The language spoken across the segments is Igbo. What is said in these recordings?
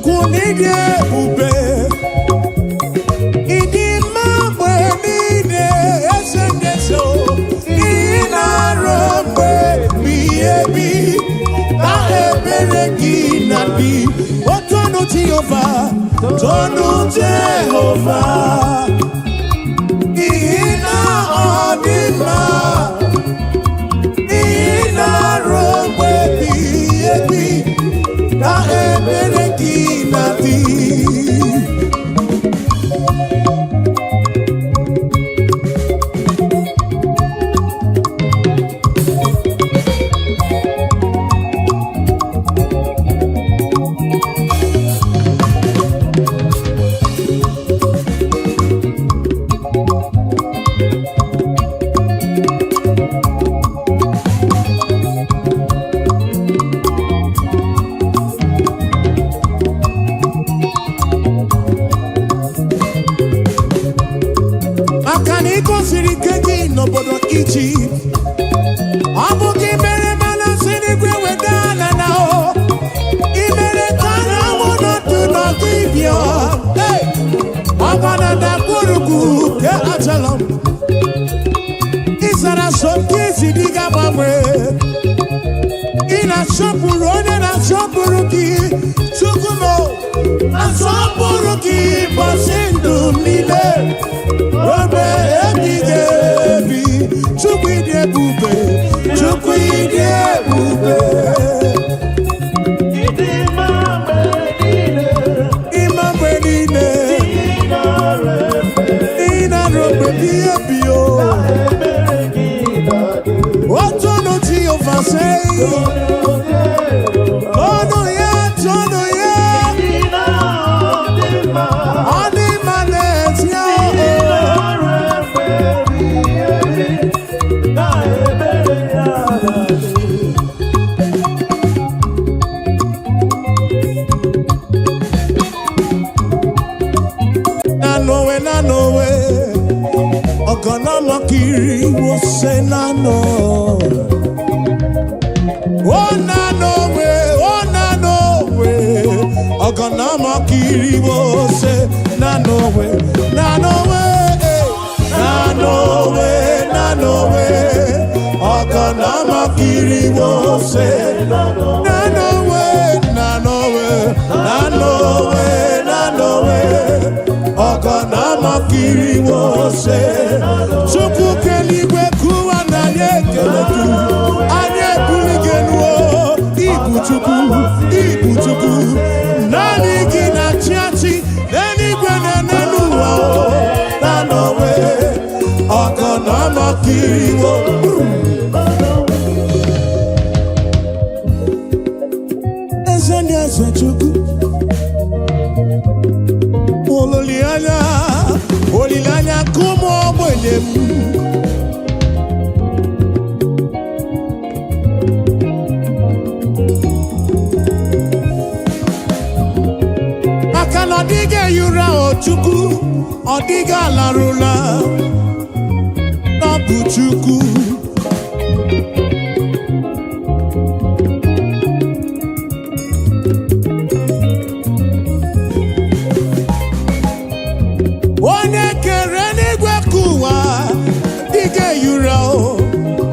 Chukwu n'ịdị ebube, ịdị mma mgbe niile, eze ndị eze o. Ị na-arụ mgbe ebighị ebi na ebere gị na dị otonu Jehova, tonu Jehova, n'ihi na ọ dị mma, n'ihi na-arụ mgbe ebighị ebi na ebere gị na dị. Maka na ị gosiri ike gị n'obodo Ijipt, ọ bụ gị mere mana si n'igwe weda ala na o ị mere ka anyanwụ nọdụ n'ọdụ ibio ọgba na ndagwurugwu nke Ajalọm. Ị zara so nke ezi dị ga-agbanwe. Ị na-asọpụrụ onye na-asọpụrụ gị. Chukwu m, asọpụrụ gị bọsị ndụ m niile obe ebighị ebi. Chukwu, ịdị ebube. Chukwu, ịdị ebube. Ịdị mma mgbe niile. Ịma mgbe niile. Ị na-arụ efe. Ị na-arụ mgbe ebighị ebi o. Ebere gị na-adị. Otonu Jehova sei. Tonu ya, tonu ya. Ị na-adị mma. Ọ dị mma n'ezie Ị o. na-arụ efe ebighị ebi. Na ebere ya na-adị. Nanowe, nanowe, ọgọnọmọkiri wose nano. O nanowe, o nanowe, ọgọnọmọkiri wose nanowe, nanowe, eh. Nanowe, nanowe, ọgọnọmọkiri wose nanowe, nanowe, nanowe, nanowe, ọgọnọmọkiri wose. Chukwu keligwe kụwa na anyị ekele gị, anyị ebuli gị elu o. Ibu Chukwu, ibu Chukwu, naanị gị na-achị achị n'eluigwe na n'elu ụwa o. Nanowe, ọgọnọmọkiri wo. Eze ndị eze, Chukwu, olileanya, olileanya nke ụmụ ogbenye m. Maka na ọ dịghị ehi ụra o Chukwu, ọ dịghị alarụla ọ bụ Chukwu. Onye kere n'igwe ka ụwa dịghị ehi ụra o,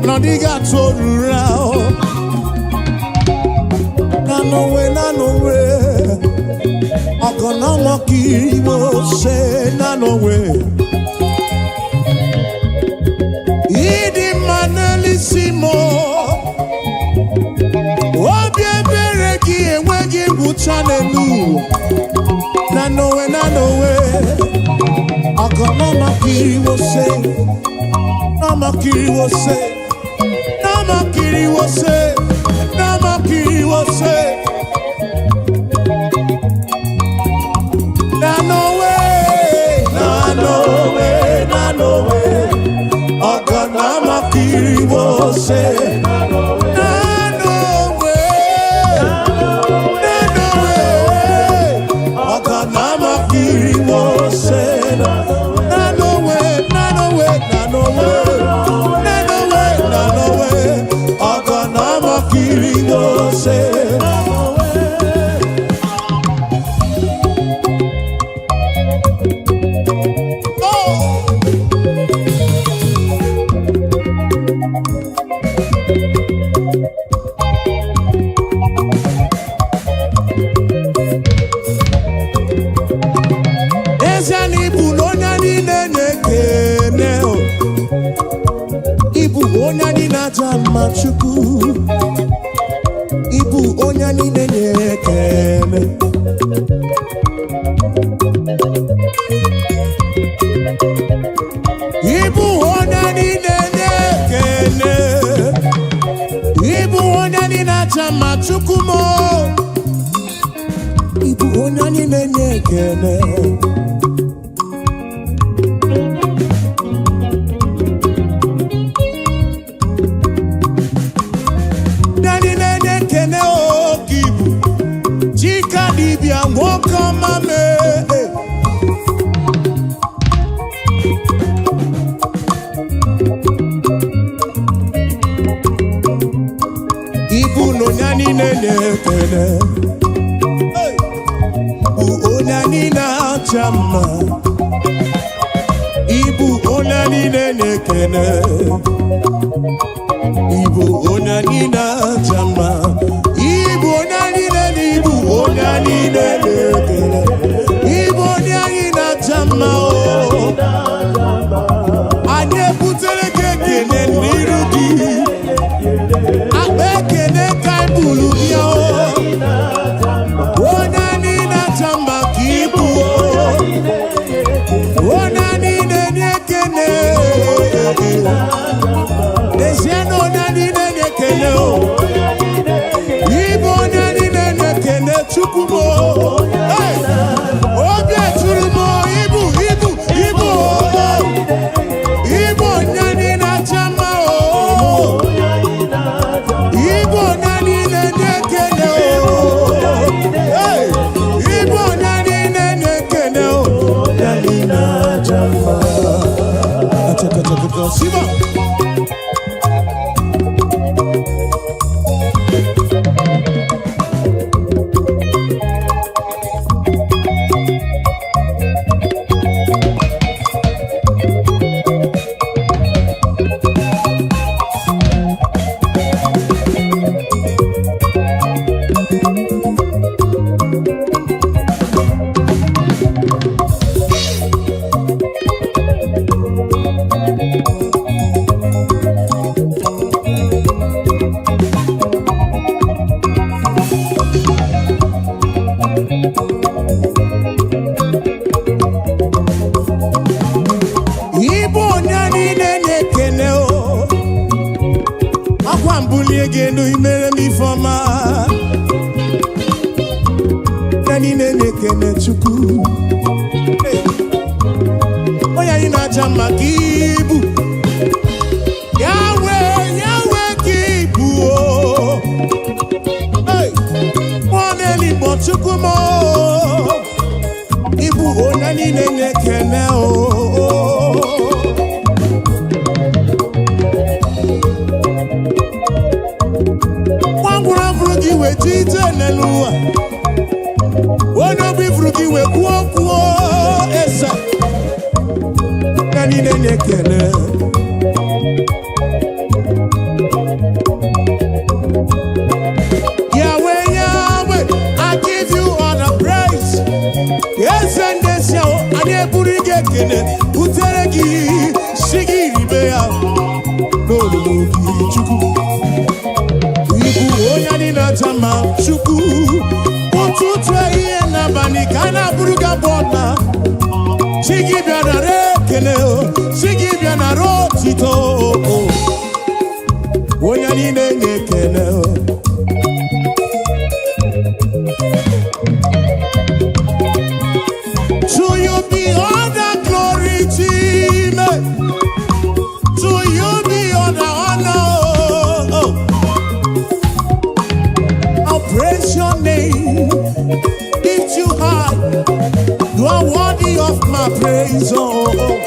na ọ dịghị atụ orura o. Nanowe, nanowe, ọgọnọmọkiri mo ṣe nanowe. Ịdị mma n'elisi m o. Obi ebere gị enweghị ngwụcha n'elu ụwa. Nanowe, nanowe, ọgọnọmọkiri mo ṣe, nọmọkiri mo ṣe, nọmọkiri mo ṣe, nọmọkiri mo ṣe. Nanowe, nanowe, nanowe, ọgọnọmọkiri mo ṣe. Nanowe, nanowe, ọgọnọmọkiri mo ṣe. Nanowe, nanowe, nanowe, nanowe, nanowe, ọgọnọmọkiri mo ṣe. na-aja mma. Chukwu, ịbụ onye anyị na-enye ekele. Ịbụ onye anyị na-enye ekele. Ịbụ onye anyị na-aja mma. Chukwu m, ịbụ onye anyị na-enye ekele. Ndị anyị na-enye ekele oke ibu Chika dibịa, nwoke ọma mee. Ibu na onye anyị na-enye ekele. Hey! Bụ onye anyị na-acha mma. Ibu onye anyị na-enye ekele. Ibu onye anyị na-acha mma. Ibu onye anyị na-enye, ibu onye anyị na-enye ekele. Ibu onye anyị na-acha mma o. Anyị ebutere gị ekele n'iru gị. Akpa ekele ka anyị buru bịa o. Onye anyị na-acha mma ka ibu o. Onye anyị na-enye ekele. N'ezie na onye anyị na-enye ekele o. Ịbụ onye anyị na-enye ekele, Chukwu m o. Hey! Obi eturu m o, ibu ibu ibu o. Ịbụ onye anyị na-acha mma o. Ịbụ onye anyị na-enye ekele o. Hey! Ịbụ onye anyị na-enye ekele o. Onye anyị na-acha mma. Achakachakaka, Siba. Ịbụ onye anyị na-enye ekele o. Akwa mbulie gị elu, imere m ifeọma. Ya niile na-ekele Chukwu. Hey! Onye anyị na-aja mma ka ibu. Yahweh, Yahweh ka ibu o. Hey! Mmụọ na-eligbo, Chukwu m o. Ịbụ onye anyị na-enye ekele o. Nwa ngwụrụ fụrụ gị wee ji ije n'elu ụwa. Onye obi fụrụ gị wee kwuo kwuo eze. Ya niile na-ekele. Yahweh, Yahweh, I give you all the praise. Eze ndị ezi ahụ, anyị eburu gị ekele butere gị, si gị ribe ya n'olulu gị. Chukwu, ịbụ onye anyị na-aja mma. Chukwu, ụtụtụ, ehihie n'abalị ka a na-abụrụ gị abụ ọna. Chi gị bịa nara ekele o, chi gị bịa nara otito o. Onye anyị na-enye ekele o. To you be all the glory, Chime. To you be all the honor. Oh. I'll praise your name, lift you high. You are worthy of my praise. Oh, oh.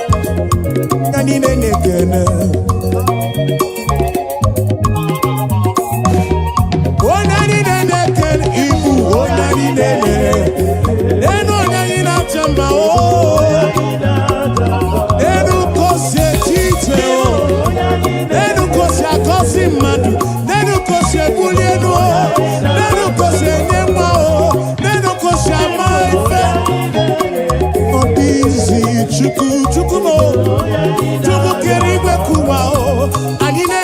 Anyị na-enye ekele. Onye anyị na-enye ekele, ịbụ onye anyị na-enye. Enu onye anyị na-acha mma o. Enu ka o si eche iche o. Enu ka o si agọzi mmadụ. Nenu ka o si ebuli elu o. Nenu ka o si enye nwa o. Nenu ka o si ama ife. Ọ dị izi. Chukwu, Chukwu m o. Chukwu kere igwe kụwa o. Anyị na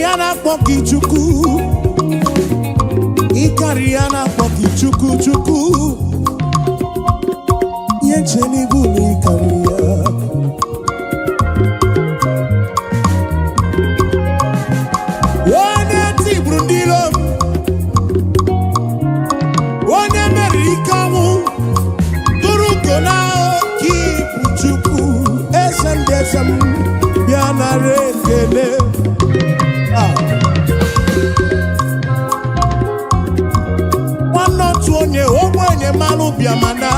ya na-akpọ gị Chukwu. Ịkarịrị ya na-akpọ gị Chukwu, Chukwu. Ihe nche n'ibu na ịkarịrị ya. Onye tigburu ndị iro m, onye meriri ike ọnwụ, tụrụ ugo na oke ibu. Chukwu, eze ndị eze m, bịa nara ekele. Ah. Nwanne otu onye ogbenye mmanụ bịamana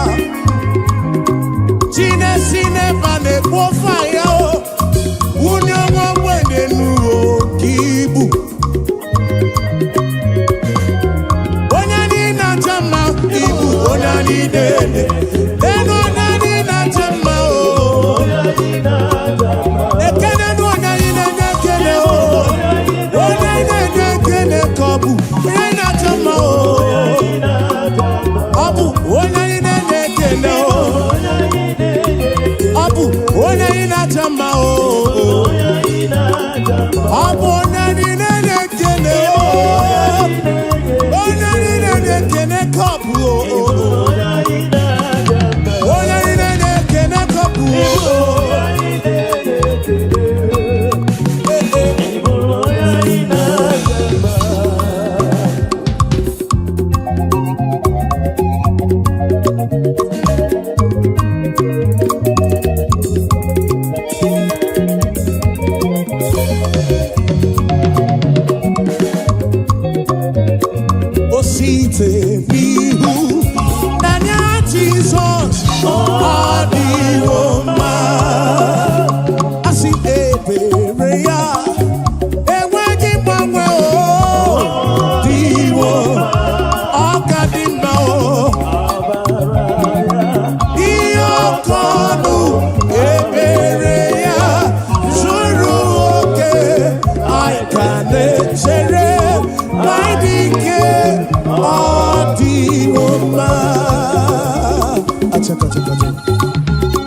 chinesi n'ebe a na-ekpu ofe ya o wunye nwa ogbenye n'uwe oke ibu. Onye anyị na-acha mma, ibu onye anyị na-ele elu, onye anyị na-acha mma o. Ekene nụ onye anyị na-enye ekele o. Onye anyị na-enye ekele ka ọ bụ onye anyị na-acha mma o. Ọ bụ onye anyị na-enye ekele o. Ọ bụ onye anyị na-acha mma o. Ọ bụ onye anyị na-enye ekele o. Onye anyị na-enye ekele ka ọ bụ o. Onye anyị na-enye ekele ka ọ bụ o. Eh, eh. O site n'ihu n'anya Jizọs, ọ dịwo mma. Asị ebere ya enweghị mgbanwe, o dịwo, ọ ka dị mma o. Ihe ọkọ ọnụ ebere ya zuru oke, anyị ka na-echere na ịdị ike, ọ dịwo mma. Achaka, achaka, achaka.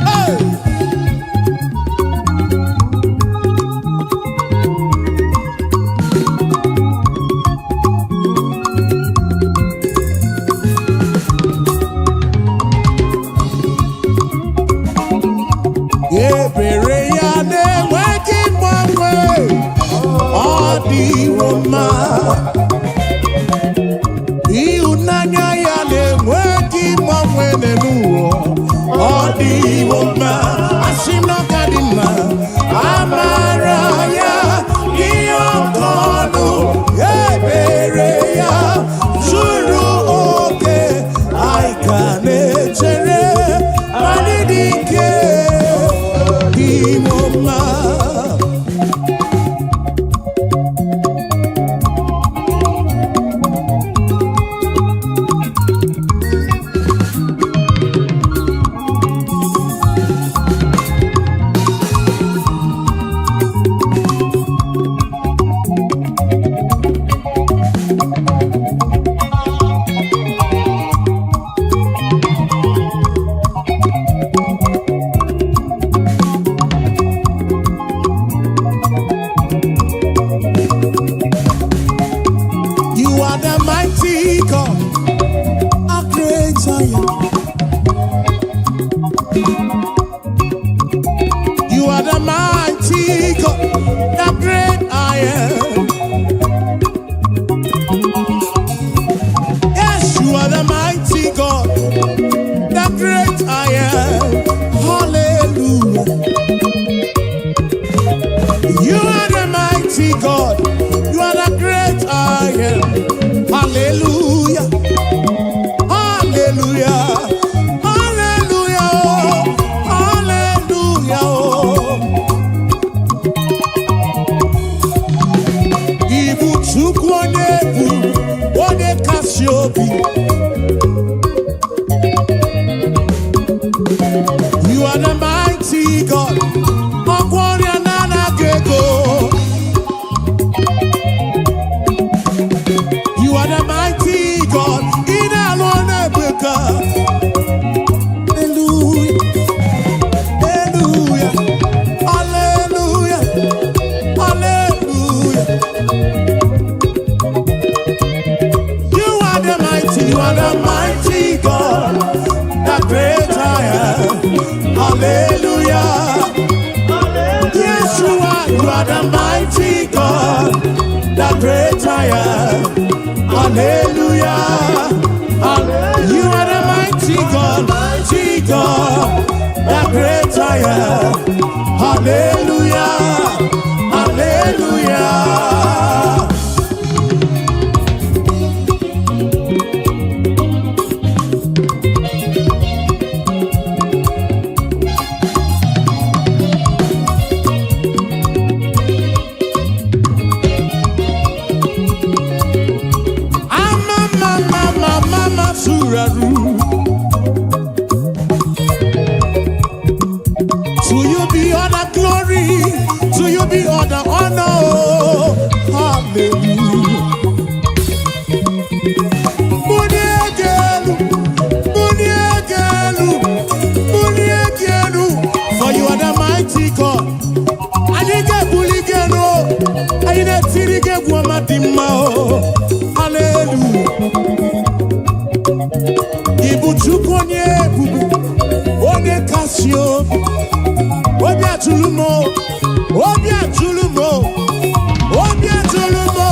Hey! Ebere ya na-enweghị mgbanwe, ọ dịwo mma. Ịhụnanya ya na-enweghị mgbanwe n'ụwa, ọ dịwo mma. Asị m na ọ ka dị mma. Amara ya ihe ọkọ ọnụ, ebere ya zuru oke, anyị ka na-echere anyị dị ike dịwo mma. You are the mighty God, a great I am. You are the mighty God, the great I am. Yes, you are the mighty God, the great I am. Hallelujah. You are the mighty God, you are the great I am. Hallelujah. Hallelujah. Hallelujah. Hallelujah. Ibu Chukwu onye bụ onye kasị obi. You are the mighty God. Ọgwọ ọrịa na-anaghị ego. You are the mighty God, the great I am. Hallelujah. Hallelujah. You are the mighty God, mighty God, the great I am. Hallelujah. Hallelujah. Ama mama mama suraru. To you be all the glory, to you be all the honor. Hallelujah. Muniegelu, muniegelu, muniegelu. For you are the mighty God. Anyị ga-ebuli gị elu, anyị na-etiri gị egwu ọma dị mma o. Hallelujah. Ị bụ Chukwu onye ebube, onye kasị obi, obi atụrụ m o, obi atụrụ m o, obi atụrụ m o,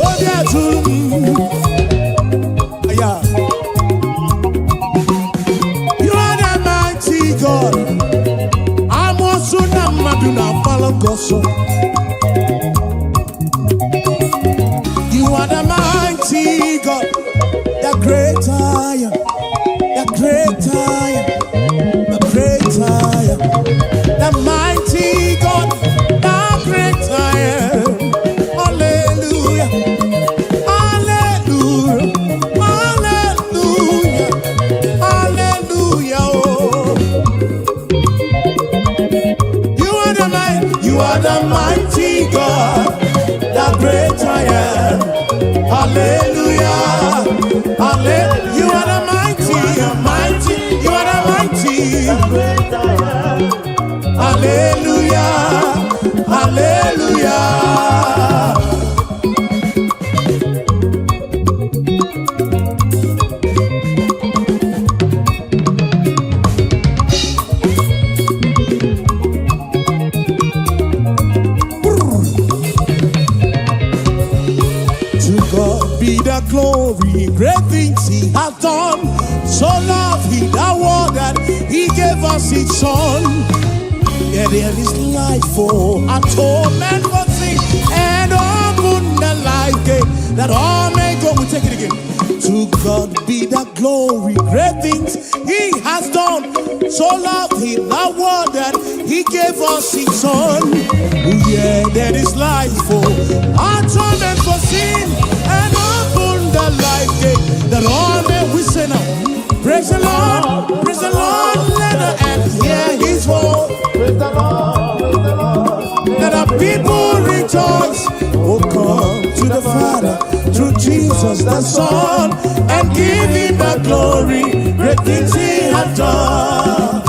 obi atụrụ m. Yeah. You are the mighty God. Amoosu na mmadụ na-agbara gị ọsọ. You are the mighty God, the great I am, the great I am, the great I am, the mighty God, the great I am. Hallelujah, hallelujah, hallelujah, hallelujah. Oh. You are the mighty, you are the mighty God, the great I am. Hallelujah, hallelujah. You are the mighty, mighty, you are the mighty. Great I am. Hallelujah, hallelujah. To God be the glory, great things He hath done. So loved He the world that He gave us His Son. Yeah, there is life for atonement for sin and open the life gate that all may go. We take it again. To God be the glory, great things He has done. So loved He the world that He gave us His Son. Yeah, there is life for atonement for sin and open the life gate that all may we say now. Praise the Lord, praise the Lord, let the earth hear His voice. Praise the Lord, praise the Lord. Let the people rejoice. Oh, come to the Father through Jesus the Son and give him the glory. Great things he hath done.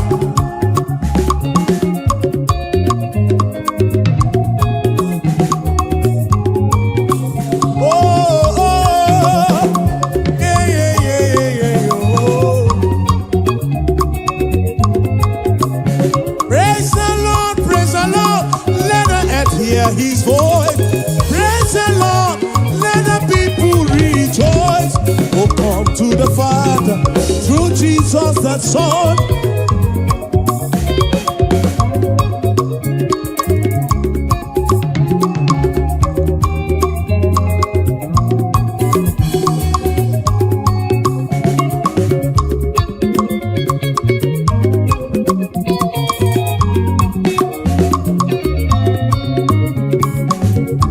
Oh, yeah, yeah, oh. Praise the Lord, praise the Lord, let the earth hear his voice. Praise the Lord, let the people rejoice. Oh, come to the Father through Jesus the Son.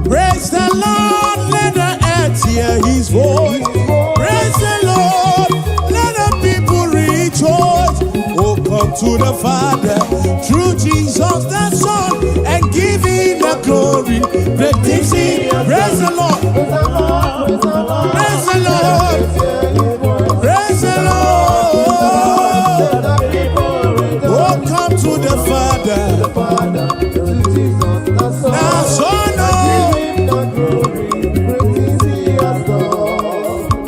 Praise the Lord, let the earth hear his voice. Praise the Lord, let the people rejoice. Oh, come to the Father through Jesus the Son and give him the glory. Great things he. Praise the Lord, Praise the Lord, praise the Lord. praise the Lord, Hear his voice. praise the Lord. Let the people rejoice. Oh, come to the Father, The Father, through Jesus the Son. the Son. Oh. Give him the glory. Great things he has done.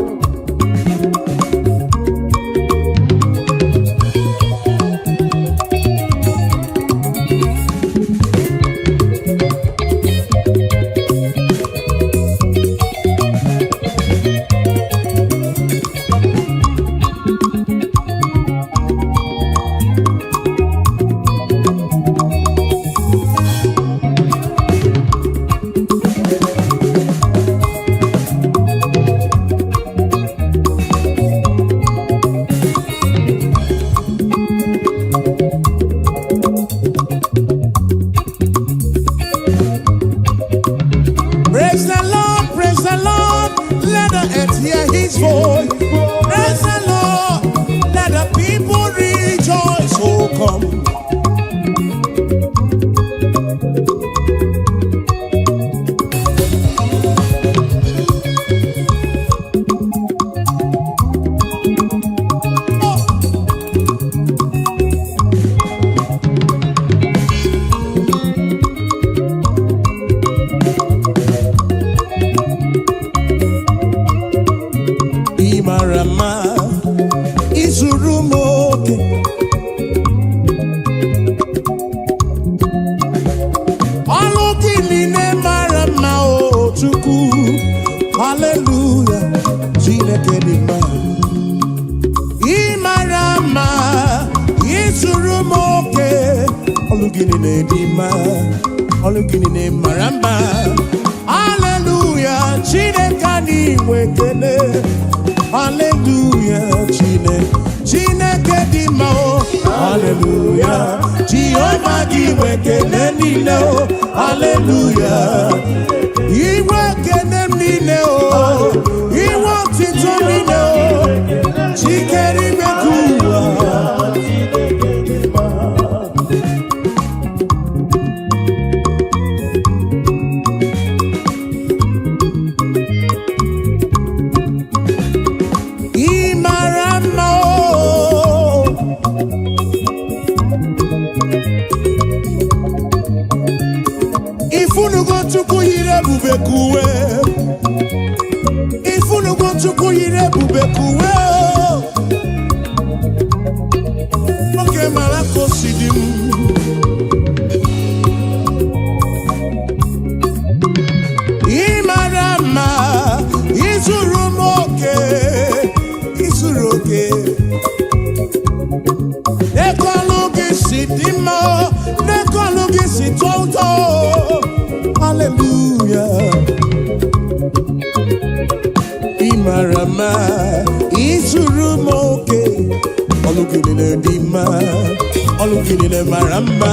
Chukwu. Haleluya, Chineke dị mma. Ị mara mma, ịzụrụ m oke. Ọlụ gị niile dị mma, ọlụ gị niile mara mma. Haleluya, Chineke anyị nwe ekele. Haleluya, Chineke, Chineke dị mma o. Haleluya, Jehova gị nwe ekele niile o. Haleluya, inwe ekele m niile o, inwe otito niile o. Chikere ime ka ụwa. Chineke dị mma. Ị mara mma o. Ifunugo Chukwu yiri ebube ka uwe. Ifunugo Chukwu yiri ebube ka uwe o. Nwoke mara ka o si dị m. Ị mara mma, ịzụrụ m oke, ịzụrụ oke. N'ekọlụ gị si dị mma, n'ekọlụ gị si tọọ ụtọ. Hallelujah. Ị mara mma, ịzụrụ m oke. Ọlụ gị niile dị mma, ọlụ gị niile mara mma.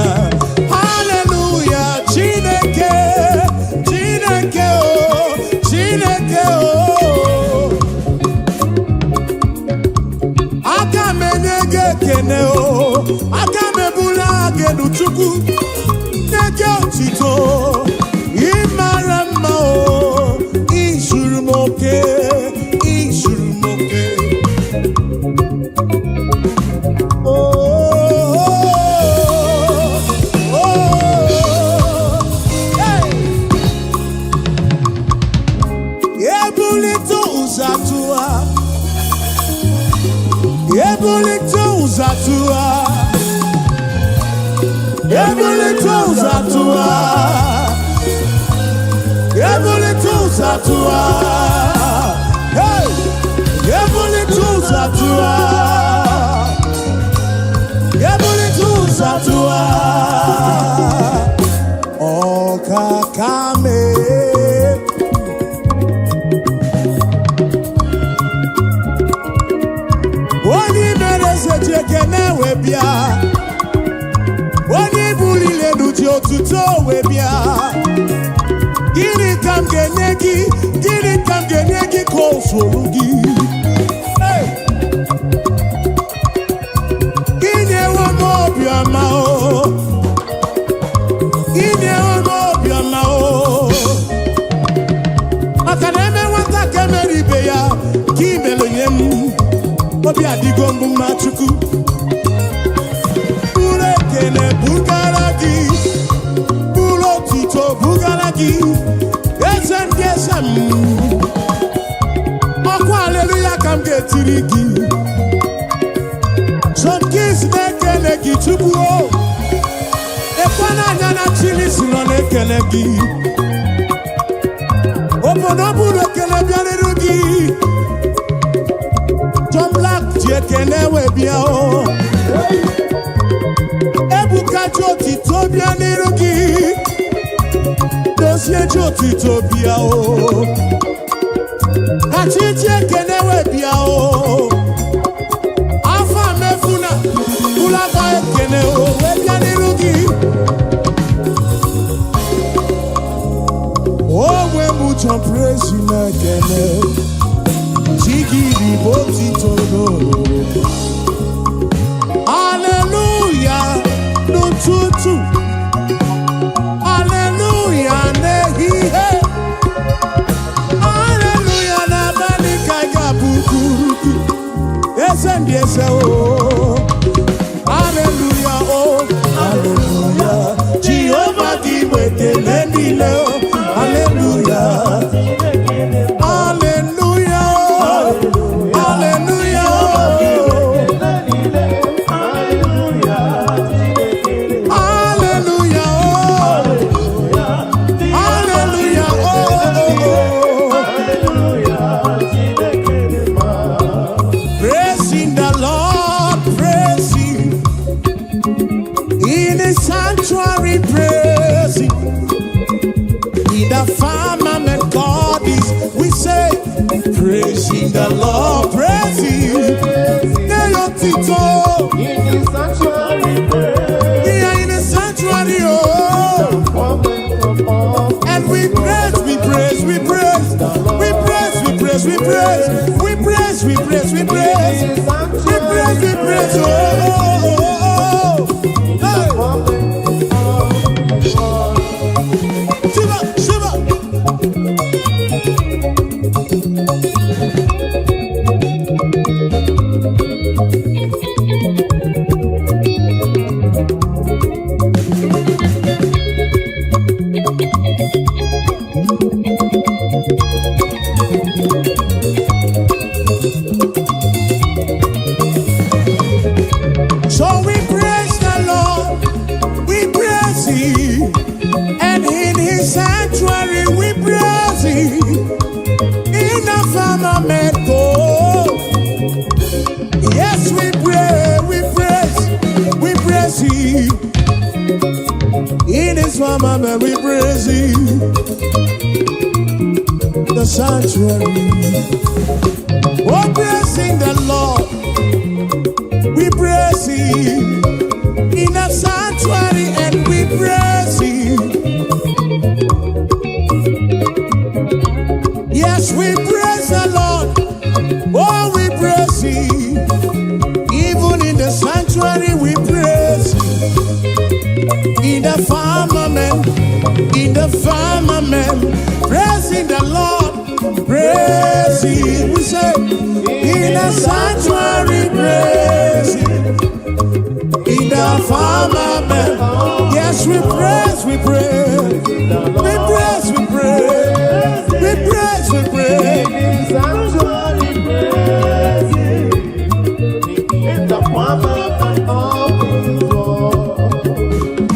Hallelujah, Chineke, Chineke o, Chineke o. Aka m enye gị ekene o, aka m ebuli gị elu Chukwu, nye gị otito. Ị mara mma o, ịzụrụ m oke, ịzụrụ m oke. Oh, oh, oh, hey. Ebulite ụzọ atụwa, ebulite ụzọ atụwa, ebulite ụzọ atụwa, ebulite ụzọ atụwa, hey! Ebulite ụzọ atụwa, ebulite ụzọ atụwa, ọkaka mee. Onye mere eze ji ekene wee bịa, onye buliri elu ji otuto wee bịa. Gịnị ka m ga-enye gị? Gịnị ka m ga-enye gị ka o zuru gị? Hey! Inyewo m obiọma o, inyewo m obiọma o. Maka na eme nwata ka emere ibe ya, ka imere nye m. Obi adịgo mbụ mma Chukwu. Buru ekele bugara gị, buru otuto bugara gị, eze ndị eze m. Ọkwa aleluya ka m ga-etiri gị. John Kings na-ekele gị Chukwu o. Ekwe n'anya na Chili si nọ na-ekele gị. Obodo buru ekele bịarịrị gị. John Black ji ekele wee bịa o. Ebuka ji otito bịa n'iru gị. Dozie ji otito bịa o. Kachi ji ekele wee bịa o. Afọ mefuna ụlọakọ ekele o wee bịa n'iru gị. Onwe m John Praise na-ekele. Chigidi bụ otito n'olulu. Hallelujah n'ụtụtụ. Hallelujah n'ehihie. Hallelujah n'abalị ka ị ga-abụ kwuru gị. Eze ndị eze o. Hallelujah o. Hallelujah. Jehova gị bụ ekele niile o. Hallelujah. Hallelujah o. Hallelujah o. Hallelujah, oh. Hallelujah, oh, oh, Sanctuary, praise Him. In the firmament, God is. We say, praising the Lord, praise Him. Nye ya otito. In the sanctuary, praise. We are in the sanctuary, oh. Firmament of And we praise, we praise, we praise. We praise, we praise, we praise. We praise, we praise, we praise. We praise, we praise, oh, oh, oh, oh. Hey. Shiva, Shiva. So we praise the Lord, we praise Him, and in His sanctuary we praise Him. In the firmament, oh, yes, we pray, we praise Him. In His firmament, we praise Him. The sanctuary, oh, praising the Lord, we praise Him. In the sanctuary, and we praise Him. Yes, we praise the Lord. Oh, we praise Him. Even in the sanctuary, we praise Him. In the firmament, praising the Lord, praise Him. We say, in the sanctuary, praise Him. In the firmament, yes, we praise, we praise, we praise, we praise, we praise, we praise. In the sanctuary, praise Him. In the firmament of His word.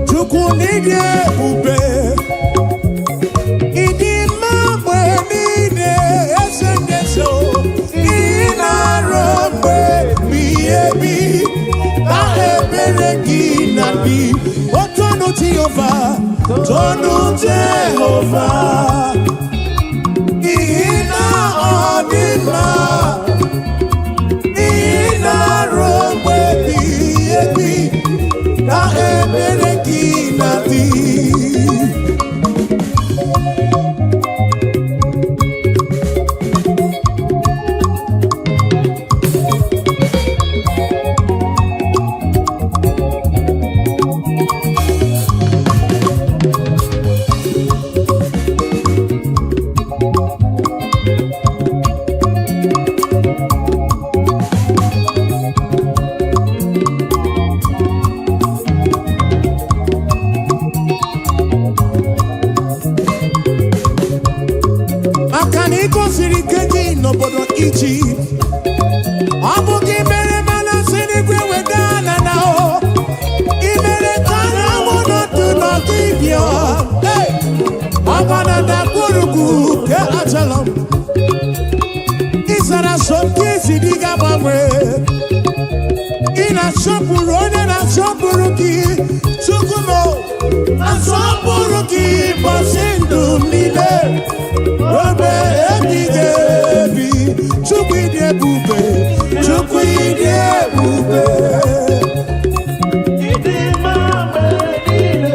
Chukwu n'ịdị ebube, ịdị mma mgbe niile, eze ndị eze o. Ị na-arụ mgbe ebighị ebi, na ebere gị na-adị. O tonu Jehova, tonu Jehova, n'ihi na ọ dị mma. Ị na-arụ mgbe ebighị ebi, na ebere gị na-adị. Maka na ị gosiri ike gị n'obodo Ijipt, ọ bụ gị mere mana si n'igwe weda na na o ị mere ka anyanwụ nọdụ n'ọdịbịa. Hey! Ọgba na ndagwurugwu nke Ajalon, ị zara so nke isi dị ga-agbanwe. Ị na-asọpụrụ onye na-asọpụrụ gị. Chukwu m, asọpụrụ gị ụbọchị ndụ m niile, obe ebighị ebi. Chukwu, ịdị ebube, Chukwu, ịdị ebube. Ịdị mma mgbe niile.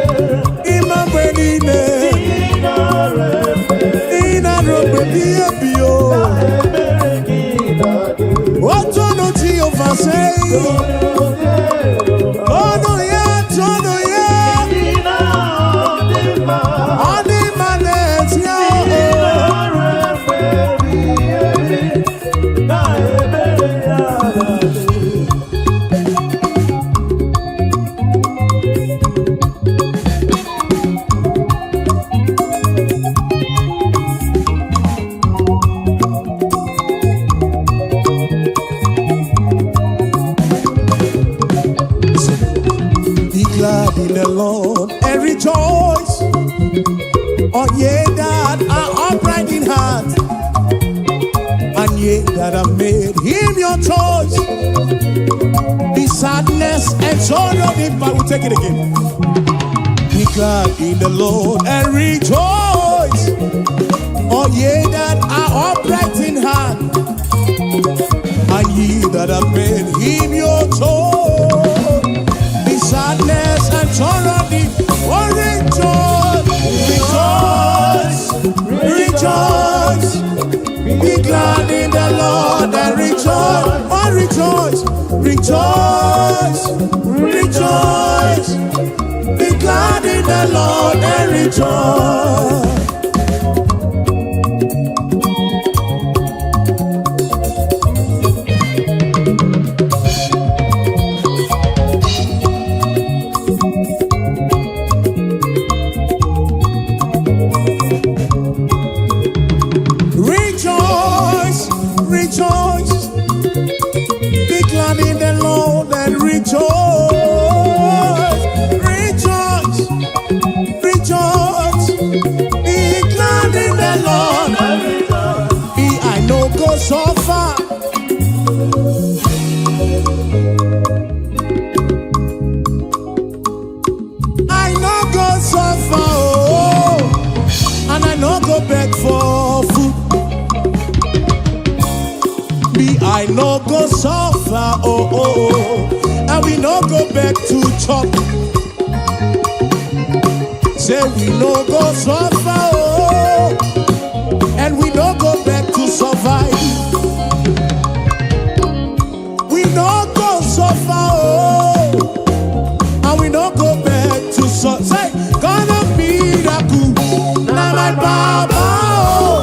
Ịma mgbe niile. Ị nara efe. Ị na-arụ mgbe ebighị ebi o. Ebere gị na-adị. Otonu Jehova, sei. Tonu ya, tonu ya. Ịdị na ọ dị mma. Ọ dị mma n'ezie Ị o. nara efe ebighị rejoice. All ye that are upright in heart, and ye that have made him your choice. The sadness and sorrow depart. We take it again. Be glad in the Lord and rejoice. All ye that are upright in heart, and ye that have made him your choice. The sadness and sorrow depart. Oh, rejoice, rejoice, rejoice. Be glad in the Lord and rejoice. Oh, rejoice, rejoice, rejoice. Be glad in the Lord and rejoice. Rejoice, rejoice. Be glad in the Lord and rejoice. Rejoice, rejoice. Be glad in the Lord. Be I no go suffer. I no go suffer, oh, and I no go beg for food. Me, I no go suffer, oh, and we no go beg to chop. Say we no go suffer, oh, and we no go beg to survive. We no go suffer, oh, and we no go beg to survive. Say, God of miracle, na my baba, oh,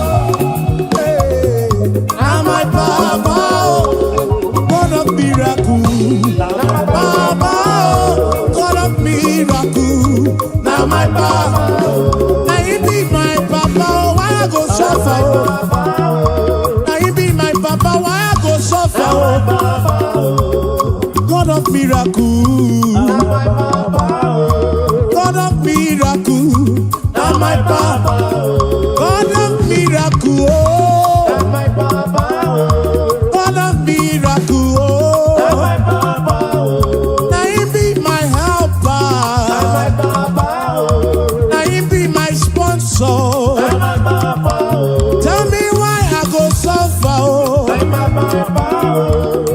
hey, na my baba, oh, God of miracle, baba, oh, God of miracle, na my baba. Na he be my papa, oh, why I go suffer? Oh? Na he be my papa, why I go suffer? Oh? God of miracle, God of miracle, na my papa. God of miracle, oh, God of miracle, oh. Na him be my helper, na him be my sponsor. Tell me why I go suffer, oh.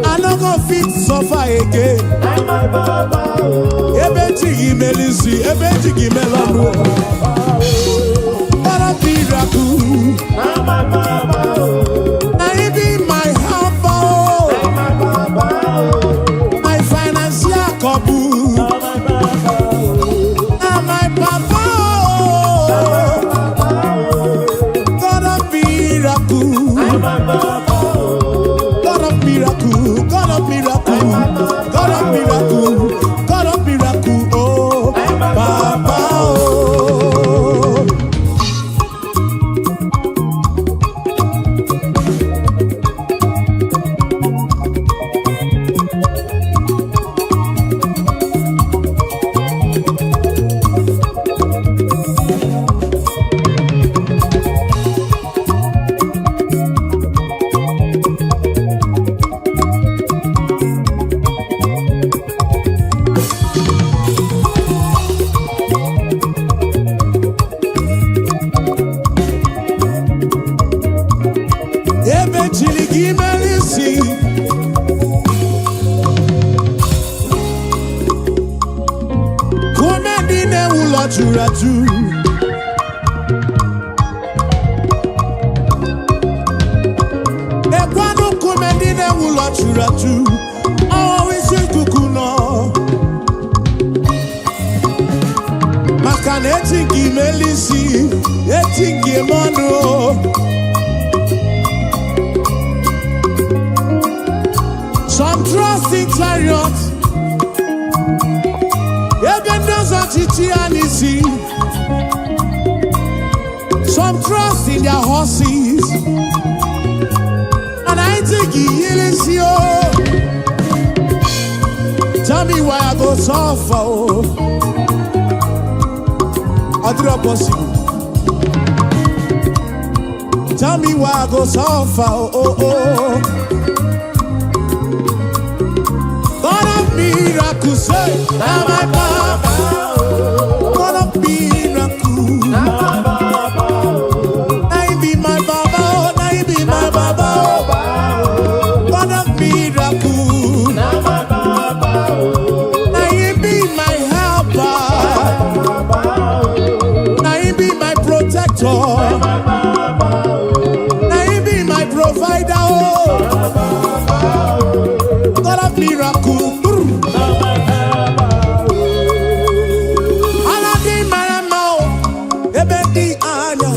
I no go fit suffer again. Ebe chi gị mere isi, ebe chi gị mere ọnụ. God of miracle, na him be my helper, oh. My financial couple, na my papa, oh. God of miracle, God of miracle, God of miracle, God of miracle, God of miracle, oh, Papa, oh. Ebe chiri gị mere isi, kume ndị na-ewu ụlọ juru ajụ. Ekwanụ nkume ndị na-ewu ụlọ juru ajụ, ọwụ isi ikuku nọ. Maka na eti nke imeli isi, eti nke ime ọnụ o. Some trust in chariots. Ebe ndị ọzọ chichi ya n'isi. Some trust in their horses. And I think he isi o. Tell me why I go suffer, oh. Ọ dịrọ possible. Tell me why I go suffer, oh. God of miracles, say, na my papa. God of miracles, na him be my baba, oh, na him be my baba, oh. God of miracles, na him be my helper, na him be my protector, na him be my provider, oh. God of miracles. Ala dị mara mma o, ebe dị anya.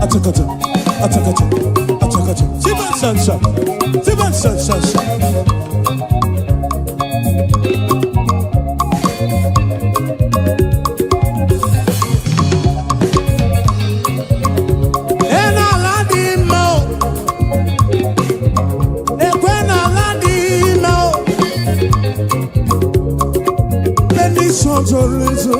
Achakacha, achakacha, achakacha. Siban sansa, siban sansa. Ena ala dị mma o, ekwe na ala dị mma o. Ndị nsọ zoro ezo.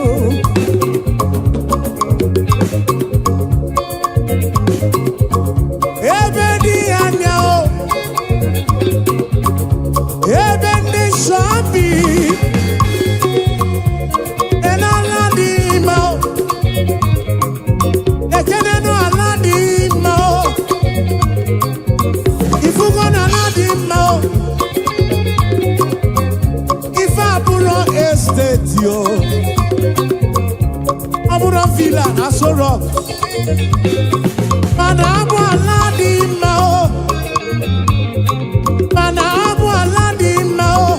Ebe dị anya o, ebe ndị nsọ bi, n'ala dị mma o, ekenenu ala dị mma o, ifugo na ala dị mma o, ife abụrọ estate o, ọ bụrụ villa na Aso Rock, mana abụ ala dị mma o, mana abụ ala dị mma o,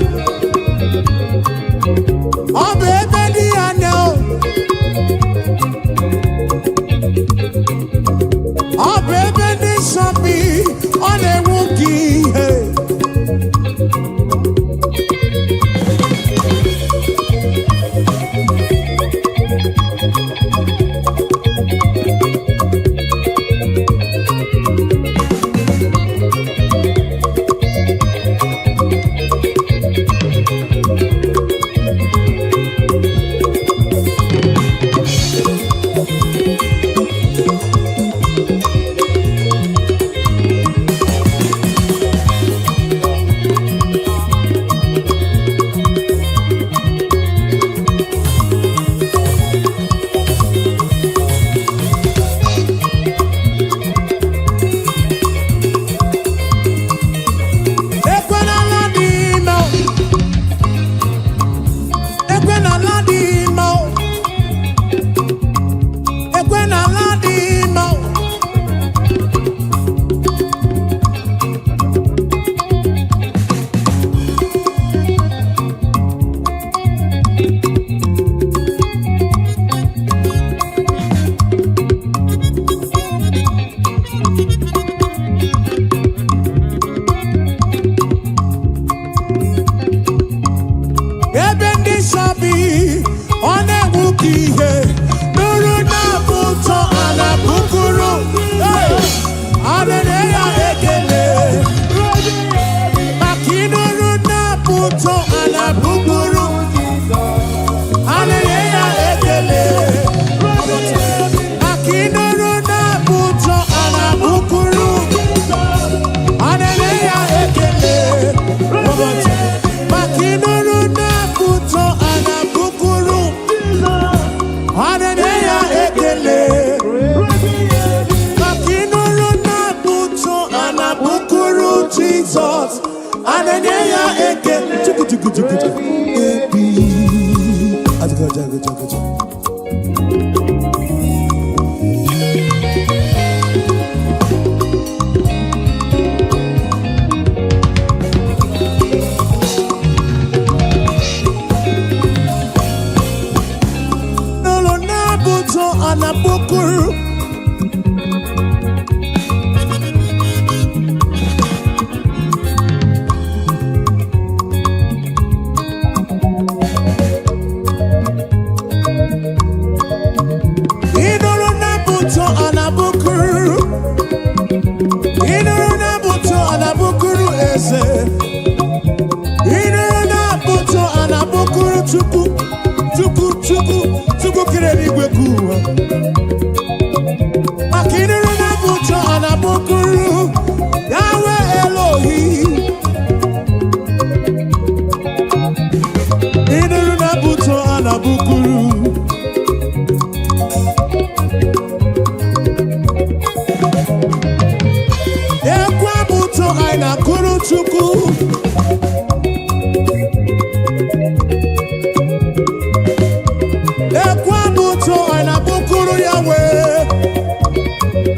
ọ bụ ebe dị anya o, ọ bụ ebe ndị nsọ bi, ọ na-enwu ka ihe. Ekwe n'ala dị mma o. Ekwe n'ala dị mma o. Ekwe n'ala dị mma o. Ebe ndị nsọ bi, ọ na-enwu ka ihe. Nụrụ na-abụ ụtọ a na-abụkụrụ. Hey! A na-enye ya ekele. Maka ịnụrụ na-abụ ụtọ a na-abụkụrụ. A na-enye ya ekele. Maka ịnụrụ na-abụ ụtọ a na-abụkụrụ. A na-enye ya ekele. Maka ịnụrụ na-abụ ụtọ a na-abụkụrụ. A na-enye ya ekele. Maka ịnụrụ na-abụ ụtọ a na-abụkụrụ Jizọs. A na-enye ya ekele. Chuku chuku chuku chuku. Ebi. Ajụjụ, ajụjụ, ajụjụ. N'ụlọ na-abụ ụtọ a na-abụkụrụ.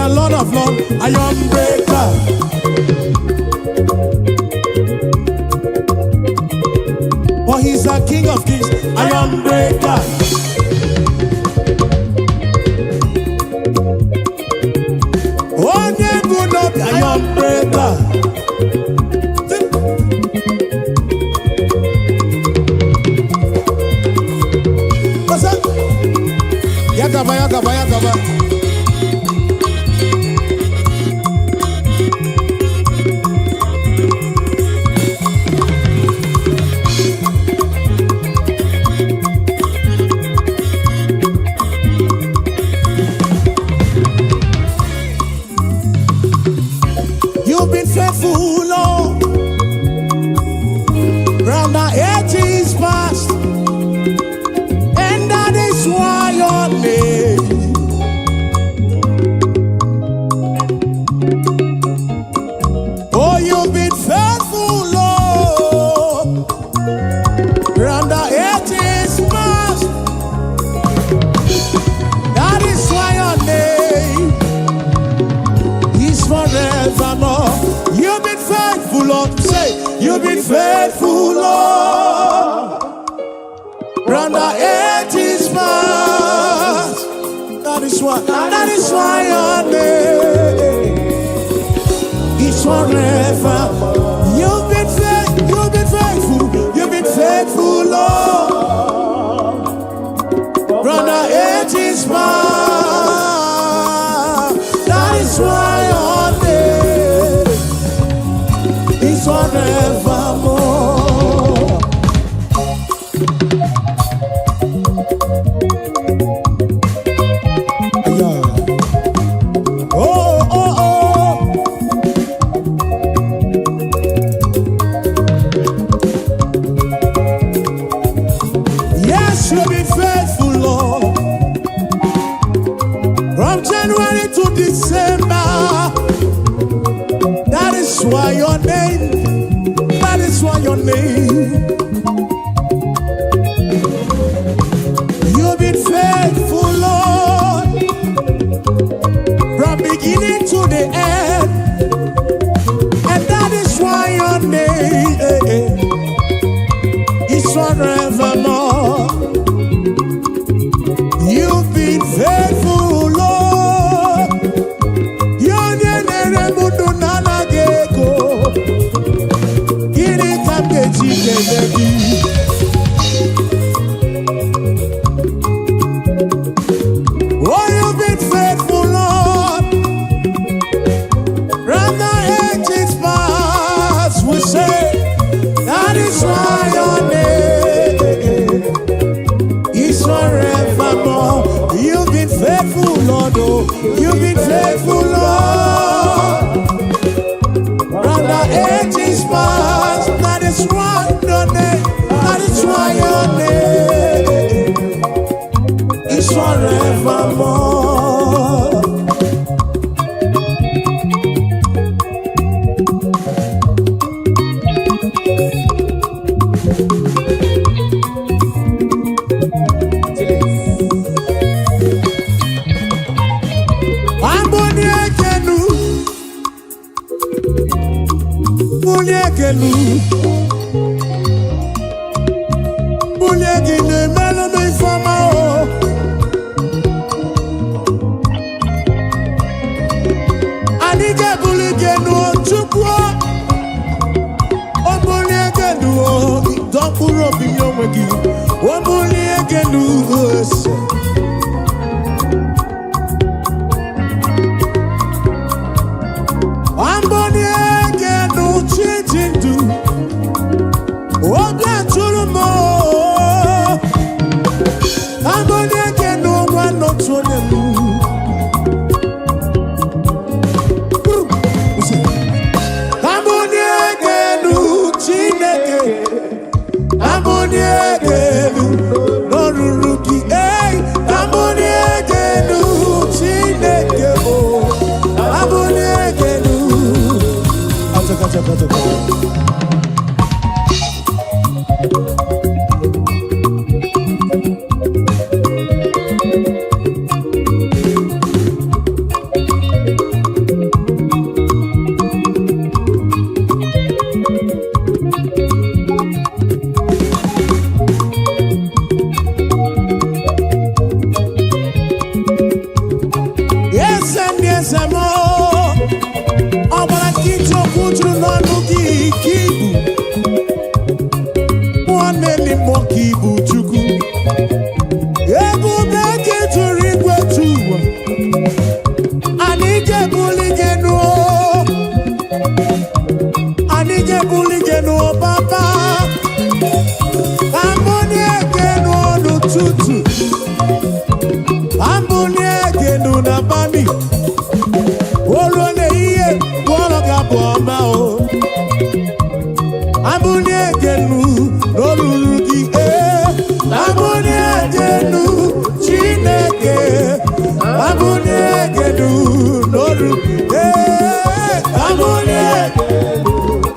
a Lord of Lords, iron breaker. For he's a King of Kings, iron breaker. Onye bụ n'obi, iron breaker. What's up? Ya gaba, ya gaba, ya gaba. You've been faithful, Lord, from the ages past, and that is why your name. Oh, you've been faithful, Lord, from the ages past. That is why your name is forevermore. You've been faithful, Lord. Say, you've been faithful, Lord, from the ages past. That is why your name is forever. You've been faithful, you've been faithful, Lord. From the ages past. That is why your name is forevermore. Yeah. Oh. Yes, you've been faithful, Lord. From January to December. That is why your name, that is why your name. You've been faithful, Lord. From beginning to the end. And that is why your name is forevermore. You've been faithful, Lord. Onye na-ere m ndụ na-anaghị ego. Gịnị ka m ga-eji kelee gị? Oh, you've been faithful, Lord. From the ages past, we say, that is why your name is forevermore. You've been faithful, Lord. Oh, you've been faithful, Lord. From the ages past, that is why your name, that is why your name is forevermore. Chilis. Amboni ekenu, bulie ekenu, bulie gị na-emelụ m ifeọma o. Anyị ga-ebuli gị enu o, Chukwu o. O bulie gị enu o, dọ mkpụrụ obi nye onwe gị. O bulie gị enu ese. Amboni ekenu chi ji ndụ. Obi atụrụ m o. Amboni ekenu nwa n'otu onye m. Amboni ekenu Chineke. Amboni ekenu n'olulu gị. Hey! N'abalị o ruo n'ehihie, gụọrọ gị abụ ọma. O abụnie genu n'olulu gị, ee, abụnie genu, Chineke, abụnie genu n'olu, ee, abụnie,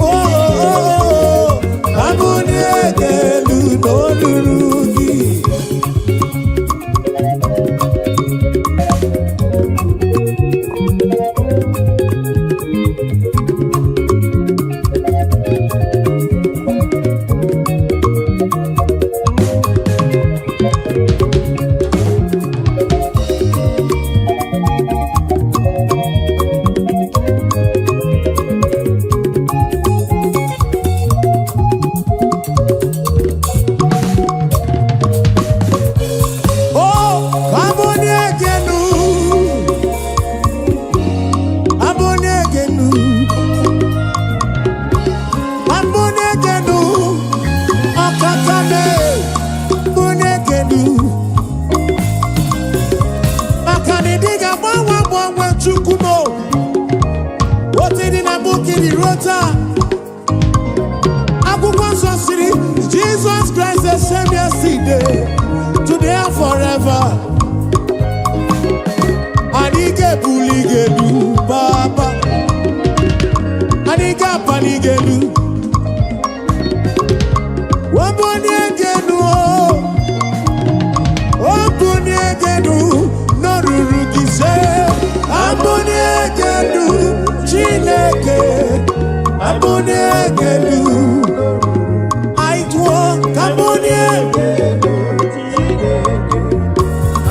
oh, oh, oh, abụnie genu n'olulu gị. Oh, abụniegenu, abụniegenu, abụniegenu, ọkakame, abụniegenu. Maka na ịdị ga-agbanwe agbanwe, Chukwu m o. Otu dị na mbụ kiri ruo taa. Akwụkwọ nsọ siri, Jesus Christ the same yesterday, today and forever. Anyị ga-ebuli gị elu, Papa. Anyị ga-apali gị elu. Wabuni genu o, obuni genu n'oruru gị se. Abuni genu, Chineke, abuni genu. Anyị tụọ ka abuni. Chineke,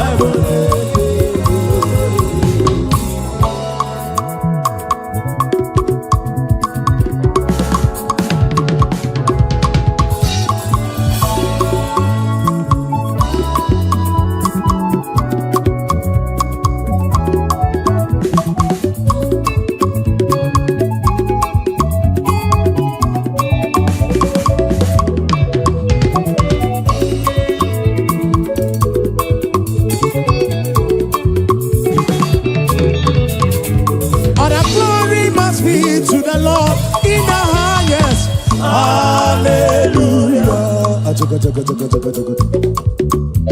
abụnie genu. All the glory must be to the Lord in the highest. Hallelujah. Achoka, choka, choka, choka, choka.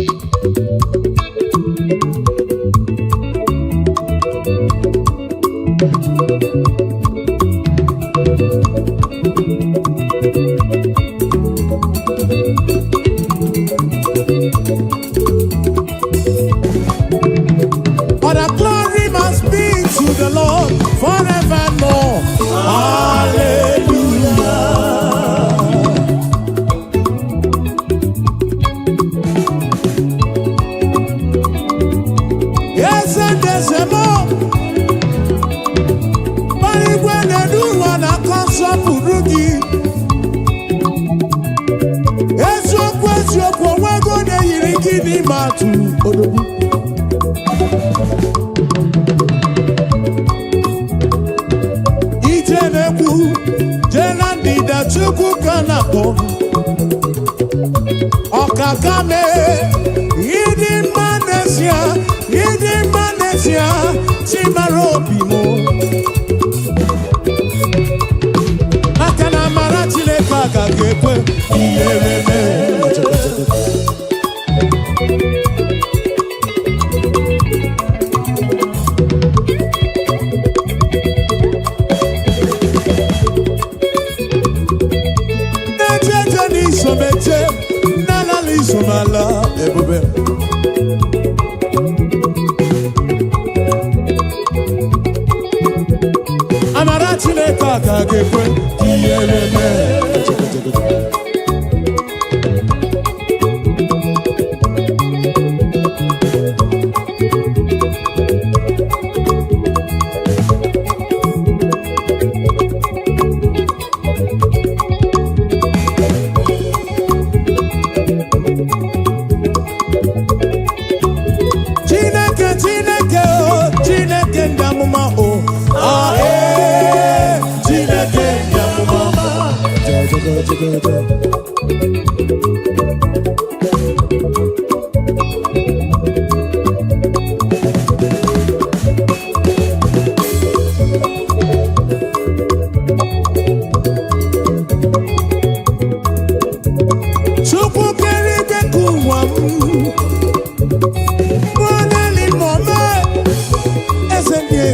All the glory must be to the Lord forevermore. Hallelujah. Yes, and there's a more. Igwe na-elu ụwa na-akọ nsọpụrụ gị. Eziokwu, eziokwu, onwego na-eyiri gị n'ime atụ odogwu. Ije na-ekwu jee na ndịda, Chukwu ka na-akpọ. Ọkaka mee, ịdị mma n'ezie, ịdị mma n'ezie, chimara obi m. Maka na amara Chineke agaghị ekwe ihere mee. Na-eche eche n'isomeche, na-alala isomala, ebube. Amara Chineke agaghị ekwe ihere mee. Chineke, Chineke o, Chineke ndị amụma o, ah, ee, Chineke ndị amụma.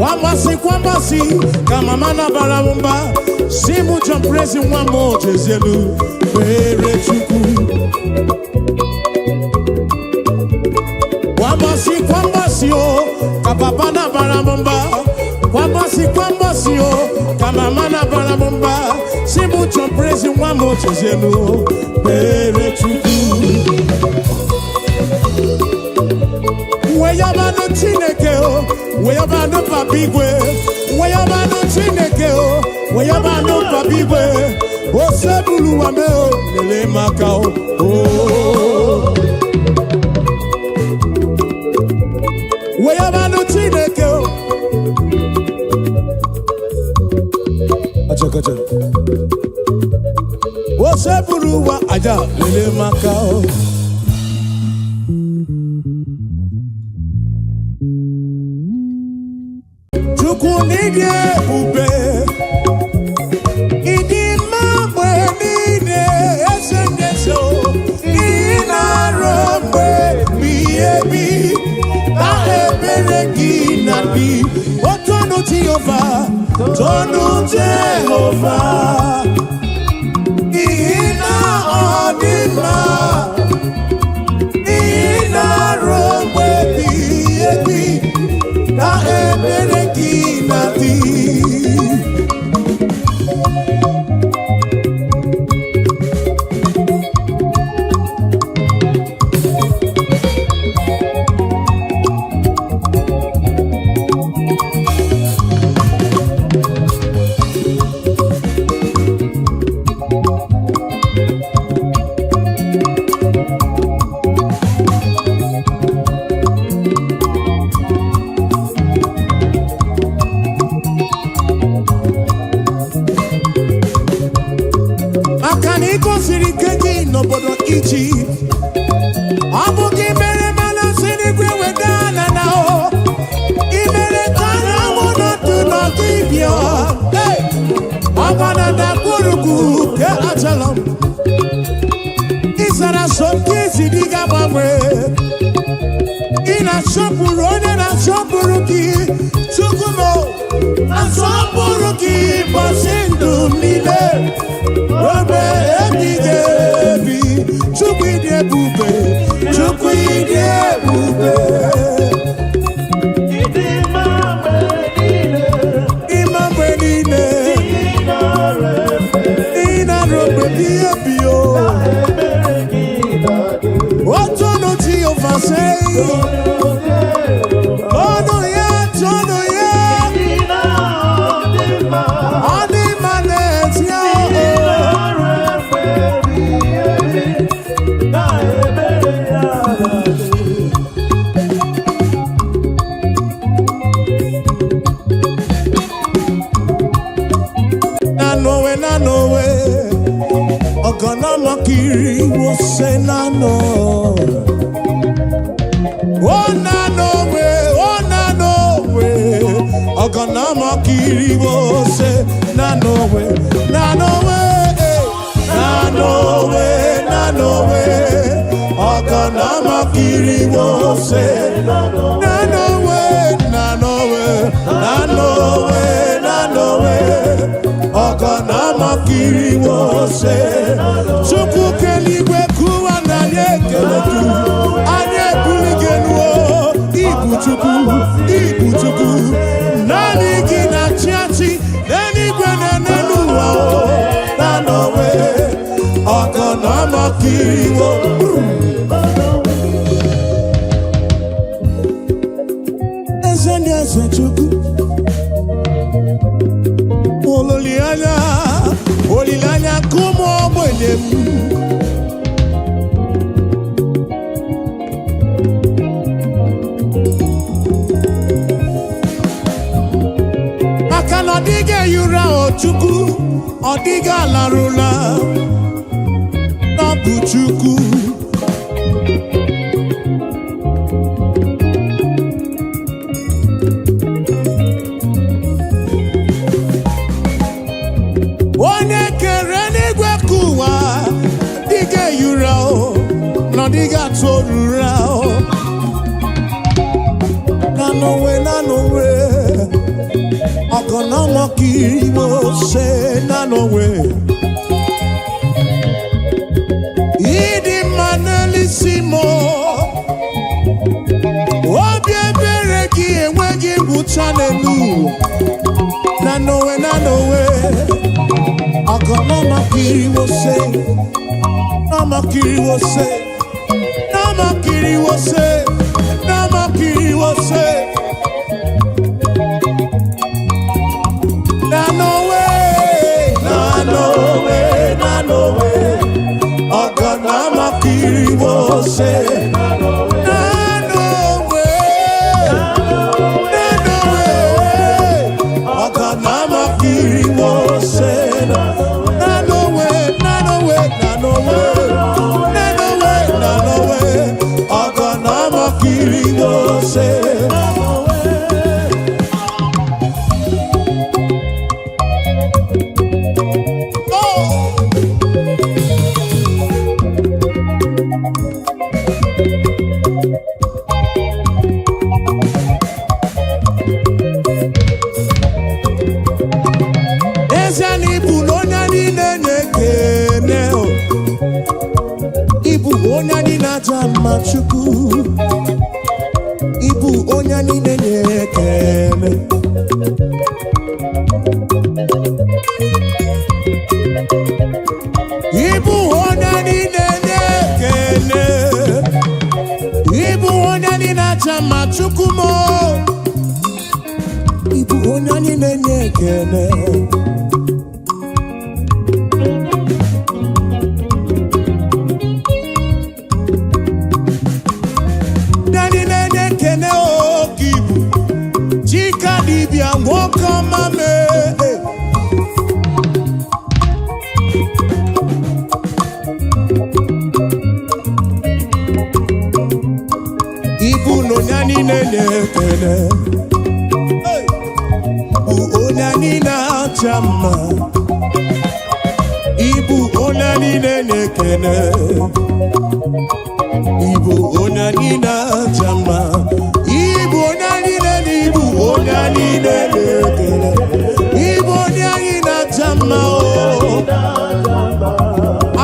Kwa mbọsị kwa mbọsị ka mama na-abara m mba, si mụ John Prezi nwa m, jezielu kpere Chukwu. Kwa mbọsị kwa mbọsị o ka papa na-abara m mba, kwa mbọsị kwa mbọsị o ka mama na-abara m mba, si mụ John Prezi nwa m, jezielu kpere Chukwu. Weyabanụ Chineke o, weyabanụ Papa igwe, weyabanụ Chineke o, weyabanụ Papa igwe, osebuluwa me o lele maka o o. Weyabanụ Chineke o. Achakacha. Osebuluwa aja lele maka o. Chukwu n'ịdị ebube, ịdị mma mgbe niile, eze ndị eze o, ị na-arụ mgbe ebighị ebi na ebere gị na dị otonu Jehova, tonu Jehova, n'ihi na ọ dị mma, ị na-arụ mgbe ebighị ebi na ebere gị na dị. Maka na ị gosiri ike gị n'obodo Ijipt, ọ bụ gị mere mana si n'igwe weda ala na o ị mere ka anyanwụ nọdụ n'ọdụ ibia ọgba na ndagwurugwu ke achala m ịzara so nke isi dị ga-agbanwe. Ị na-asọpụrụ onye na-asọpụrụ gị. Chukwu m, asọpụrụ gị ụbọchị ndụ m niile ruo ebighị ebi. Chukwu, ịdị ebube, Chukwu, ịdị ebube. Ịdị mma mgbe niile. Ịma mgbe niile. Ị nara efe. Ị na-arụ mgbe ebighị ebi o. Ebere gị na-adị. Otonu Jehova sei. Ọnụ ya, tọnụ ya. Ị na-adị mma. Ọ dị mma n'ezie. Ị nara efe ebighị ebi. Na ebere ya na-adị. Nanowe, nanowe, ọ̀gànàmọ́kiri wo ṣe nánà. Ó nanowe, ó nanowe, ọ̀gànàmọ́kiri wo ṣe nanowe, nanowe, eh, nanowe, nanowe, ọ̀gànàmọ́kiri wo ṣe nanowe, nanowe, nanowe, nanowe, ọ̀gànàmọ́kiri wo ṣe. Chukwu keligwe kụwa na anyị ekele gị, anyị ebuli gị elu o. Ibu Chukwu, ibu Chukwu, naanị gị na-achị achị n'eluigwe na n'elu ụwa o. Nanowe, ọ̀gànàmọ́kiri wo. Eze ndị eze, Chukwu, olileanya, olileanya nke ụmụ ogbenye m. Maka na ọ dịghị ehi ụra o Chukwu, ọ dịghị alarụla n'ọbụ Chukwu. Onye kere n'igwe ka ụwa dịghị ehi ụra o, na ọ dịghị atụ ụra o. Na n'onwe, na n'onwe. Ọgọnọmọkiriwose na n'onwe. Ịdị mma n'elisi m, obi ebere gị enweghị ngwụcha n'elu ụwa. Na n'onwe, na n'onwe. Ọgọnọmọkiriwose, nọmọkiriwose, nọmọkiriwose, nọmọkiriwose. Na n'onwe, na n'onwe, na n'onwe. Ọgọnọmọkiriwose. Na n'onwe, na n'onwe. Ọgọnọmọkiriwose. Na n'onwe, na n'onwe, na n'onwe. Na n'onwe, na n'onwe. Ọgọnọmọkiriwose. Oh! N'ezie na ịbụ na onye niile na-ekene o. Ịbụ onye anyị na-aja mma, Chukwu. Ịbụ onye niile na-ekene. Ịbụ onye niile na-ekene. Ịbụ onye anyị na-aja mma, Chukwu m o. Ịbụ onye niile na-ekene. Ndị niile na-ekene oke ibu Chika dibịa, nwoke ọma mee. Ibu na onye niile na-ekene. Hey! Bụ onye niile acha mma. Ibu onye niile na-ekene. Ibu onye niile acha mma. Ibu onye niile na ibu onye niile na-ekene. Ibu onye anyị na-acha mma o.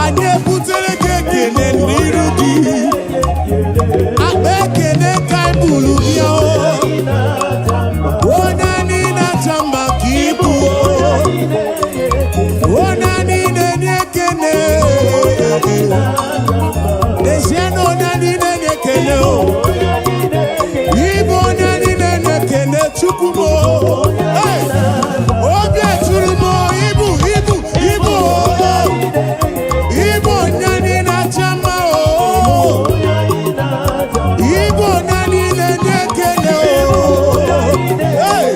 Anyị ebutere gị ekene n'iru gị. Akpa ekene ka anyị buru bịa o. Onye niile acha mma ka ibu o. Onye niile na-ekene. N'ezie na onye niile na-ekene o. Ịbụ onye niile na-ekene, Chukwu m o. Hey! Obi eturu m o, ibu, ibu, ibu o. Ịbụ onye niile acha mma o. Ịbụ onye niile na-ekene o. Hey!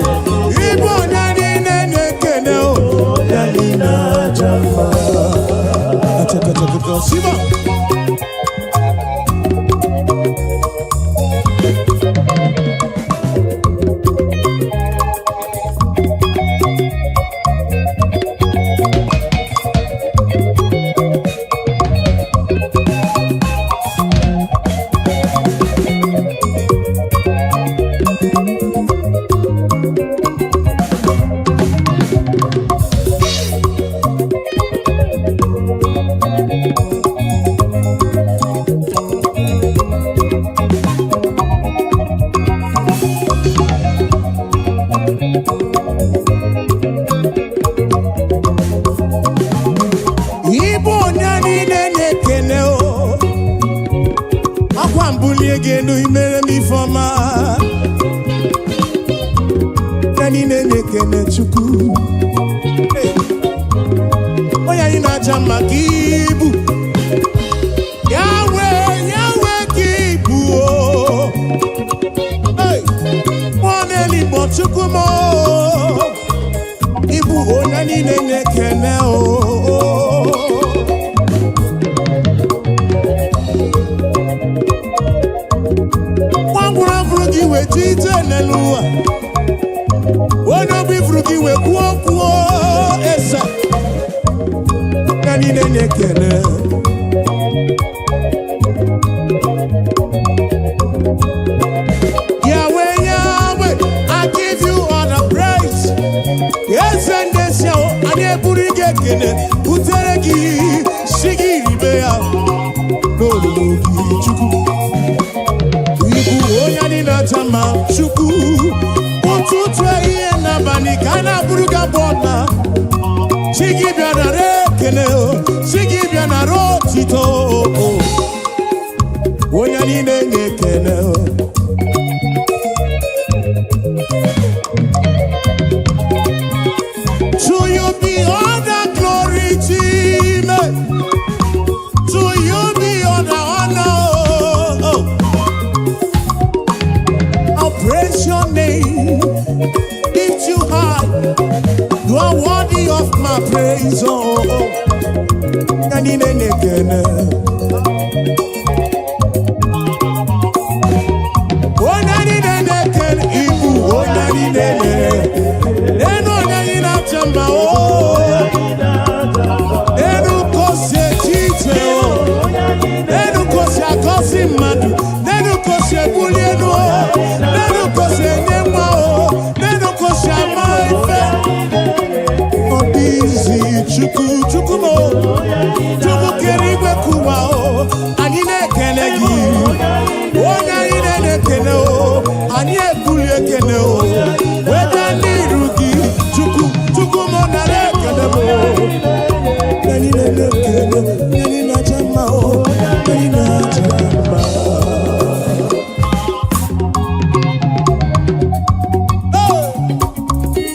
Ịbụ onye niile na-ekene o. Onye niile acha mma. Achakachakaka, Siba. Ịbụ onye niile na-ekene o. Akwa mbulie gị elu, imere m ifeọma. Onye niile na-ekene Chukwu. Hey! Onye anyị na-aja mma ka ibu. Yahweh, Yahweh ka ibu o. Hey! Mmụọ na-eligbo, Chukwu m o. Ịbụ onye niile na-ekene o. Nwa ngwụrụ afụrụ gị wee ji ije n'elu ụwa. Onye obi furu gị wee kwuo okwu o, eze. Onye niile na-ekene. Yahweh, Yahweh, I give you all the praise. ekene butere gị, si gị ribe ya n'olulu gị. Chukwu, ịbụ onye anyị na-acha mma. Chukwu, ụtụtụ, ehihie n'abalị ka a na-abụrụ gị abụ ọma. Chi gị bịa nara ekele o, chi gị bịa nara otito o. Onye anyị na-enye ekele o. To you be all the glory, Chime. To you be all the honor. Oh. I'll praise your name, lift you high. You are worthy of my praise. Oh. Anyị na-enye ekele. Onye anyị na-enye ekele, ịbụ onye anyị na-enye. Enu onye anyị na-acha mma o. Enu ka o si eche iche o. Enu ka o si agọzi mmadụ. Enu ka o si ebuli elu o. Enu ka o si enye nwa o. Enu ka o si ama ife. Ọ dị izi. Chukwu, Chukwu m o. Chukwu kere igwe kụwa o. Anyị na-ekele gị. Onye anyị na-ekele o. Anyị ebuli ekele o. Weta n'iru gị. Chukwu, Chukwu m, nara ekele m o. Anyị na-ekele, anyị na-aja mma o. Anyị na-aja mma. Hey!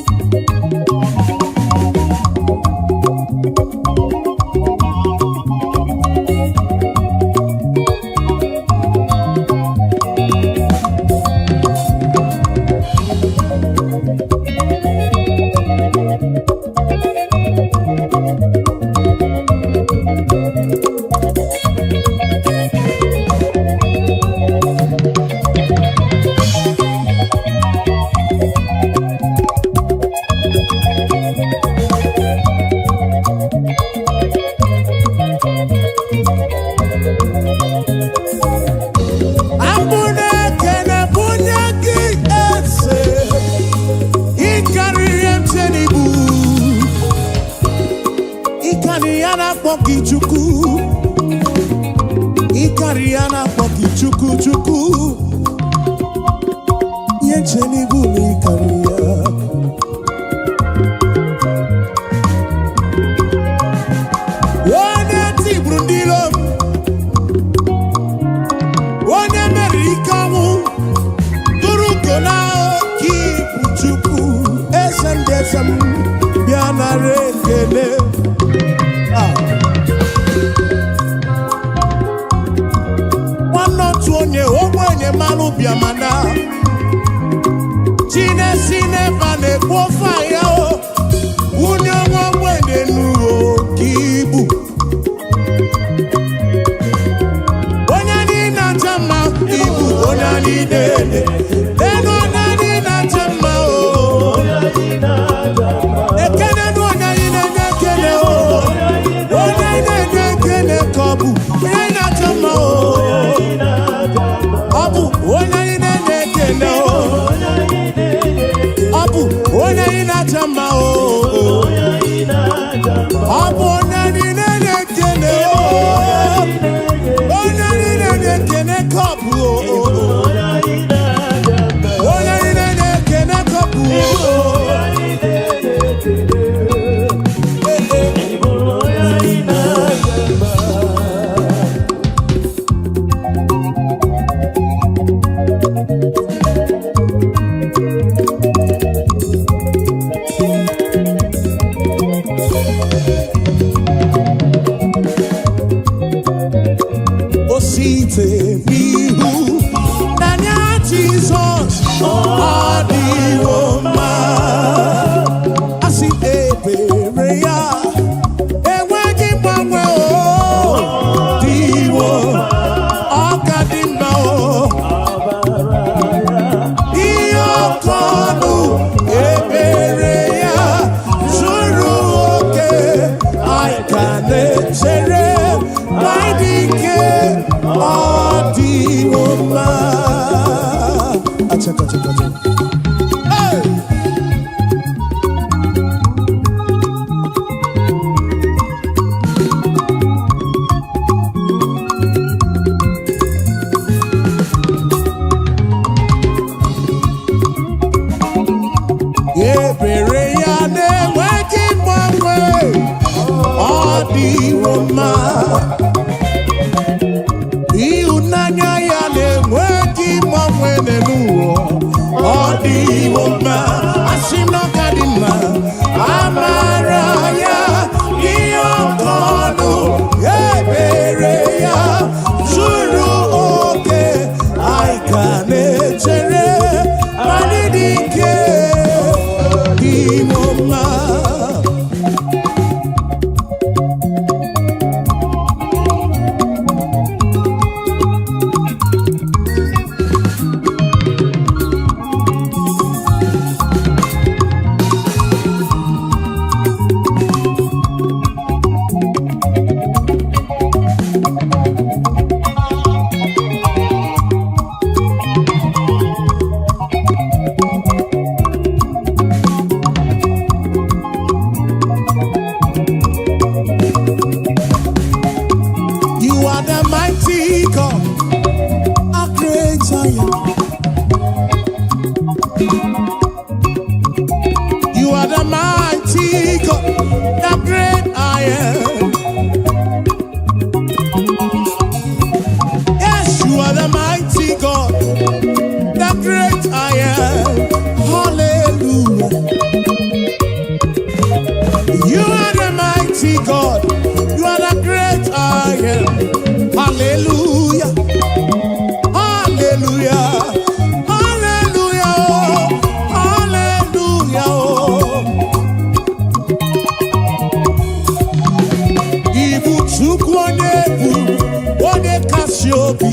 Abụ na-ekele bunye gị, eze. Ịkarịrị mche n'ibu, ịkarị ya na-akpọ gị Chukwu, ịkarị ya na-akpọ gị Chukwu. Chukwu, ihe nche n'ibu na ịkarị ya. Onye tigburu ndị iro m, onye meriri ike ọnwụ, tụrụ ugo na oke ibu. Chukwu, eze ndị eze m, bịa nara ekele. Ah. Nwanne otu onye ogbenye mmanụ bịa, mana chinesi n'ebe a na-ekpu ofe ya o, wunye nwa ogbenye n'uo ka ibu. Onye anyị na-acha mma, ibu onye anyị na-ele elu, onye anyị na-acha mma o. Ekele nụ onye anyị na-enye ekele o. Onye anyị na-enye ekele ka ọ bụ onye anyị na-acha mma o. Ọ bụ onye anyị na-enye ekele o. Ọ bụ onye anyị na-acha mma o. Ọ bụ onye anyị na-enye ekele o. Onye anyị na-enye ekele ka ọ bụ o. Onye anyị na-enye ekele ka ọ bụ o. Eh, eh. Ebere ya na-enweghị mgbanwe, ọ dịwo mma. Ịhụnanya ya na-enweghị mgbanwe n'elu ụwa, ọ dịwo mma. Asị m na ọ ka dị mma. Amara ya dị oke ọnụ, ebere ya zuru oke. Anyị ka na-echere anyị dị ike dịwo mma. You are the mighty God, a great I am. You are the mighty God, the great I am. Yes, you are the mighty God, the great I am. Hallelujah. You are the mighty God, you are the great I am. Hallelujah. Hallelujah. Hallelujah. Hallelujah. Ibu Chukwu onye bụ onye kasị obi.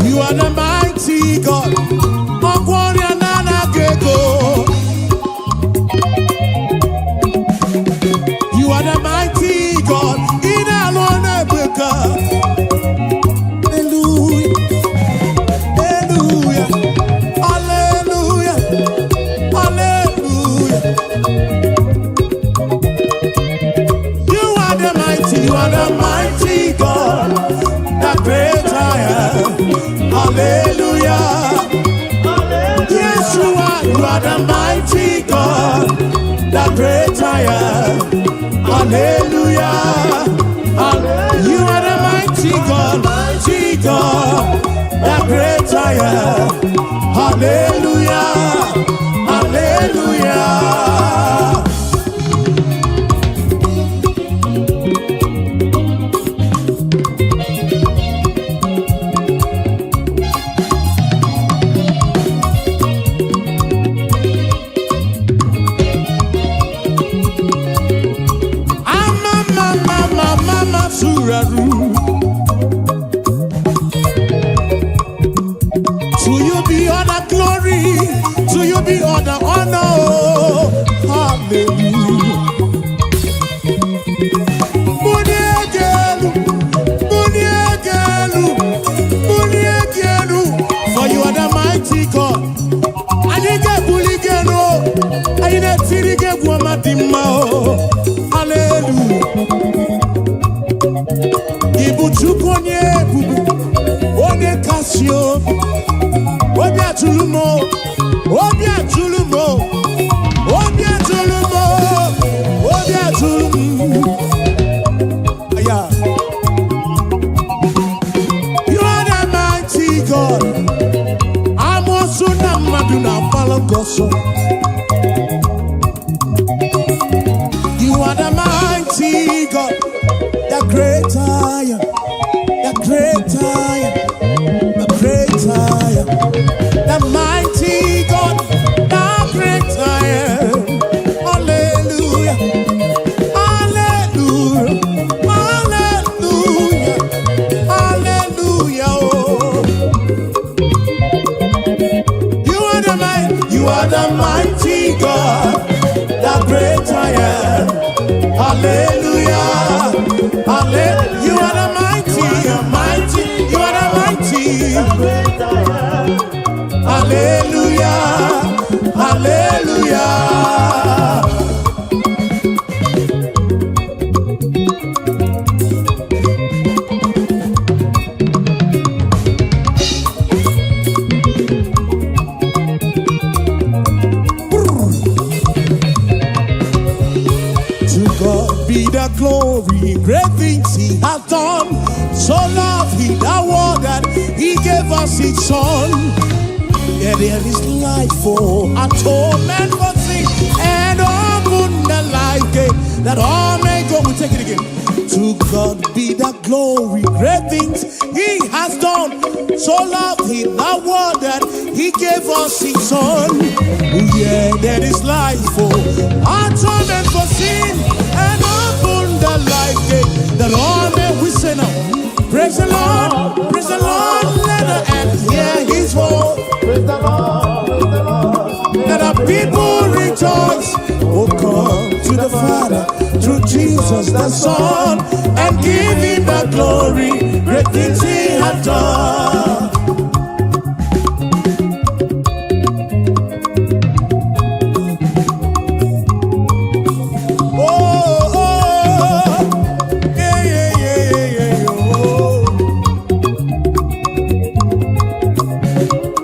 You are the mighty God. Ọgwọ ọrịa na-anaghị ego. You are the mighty God. Ị na-alụ ọrụ ebube. Hallelujah. Hallelujah. Hallelujah. Hallelujah. You are the mighty, you are the mighty God, the great I am. Hallelujah. Yes, you are the mighty God, the great I am. Hallelujah. You are the mighty God, the great I am. Hallelujah. Hallelujah. Ama mama mama masuraru. To you be all the glory, to you be all the honor. Hallelujah. Muniegelu, muniegelu, muniegelu. For you are the mighty God. Anyị ga-ebuli gị elu, anyị na-etiri gị egwu ọma dị mma o. Hallelujah. Ị bụ Chukwu onye ebube, onye kasị obi. Obi atụrụ m o, obi atụrụ m o, obi atụrụ m o, obi atụrụ m. Yeah. You are the mighty God. Amoosu na mmadụ na-agbalụ gị ọsọ. You are the mighty God, the great I am, the great I am, the great I am, the mighty God, the great I am. Hallelujah, hallelujah, hallelujah, hallelujah. Oh. You are the mighty, you are the mighty God, the great I am. Hallelujah, hallelujah. You are the mighty, mighty, you are the mighty. Hallelujah, hallelujah. gave us His Son. Yeah, there is life for atonement for sin and open the life gate that all may go. We take it again. To God be the glory, great things He has done. So loved He the world that He gave us His Son. Yeah, there is life for atonement for sin and open the life gate that all may we say now. Praise the Lord, praise the Lord, let the earth hear His voice. Praise the Lord, praise the Lord. Let the people rejoice. Oh, come to the Father through Jesus the Son and give him the glory. Great things he hath done. Oh, yeah, oh.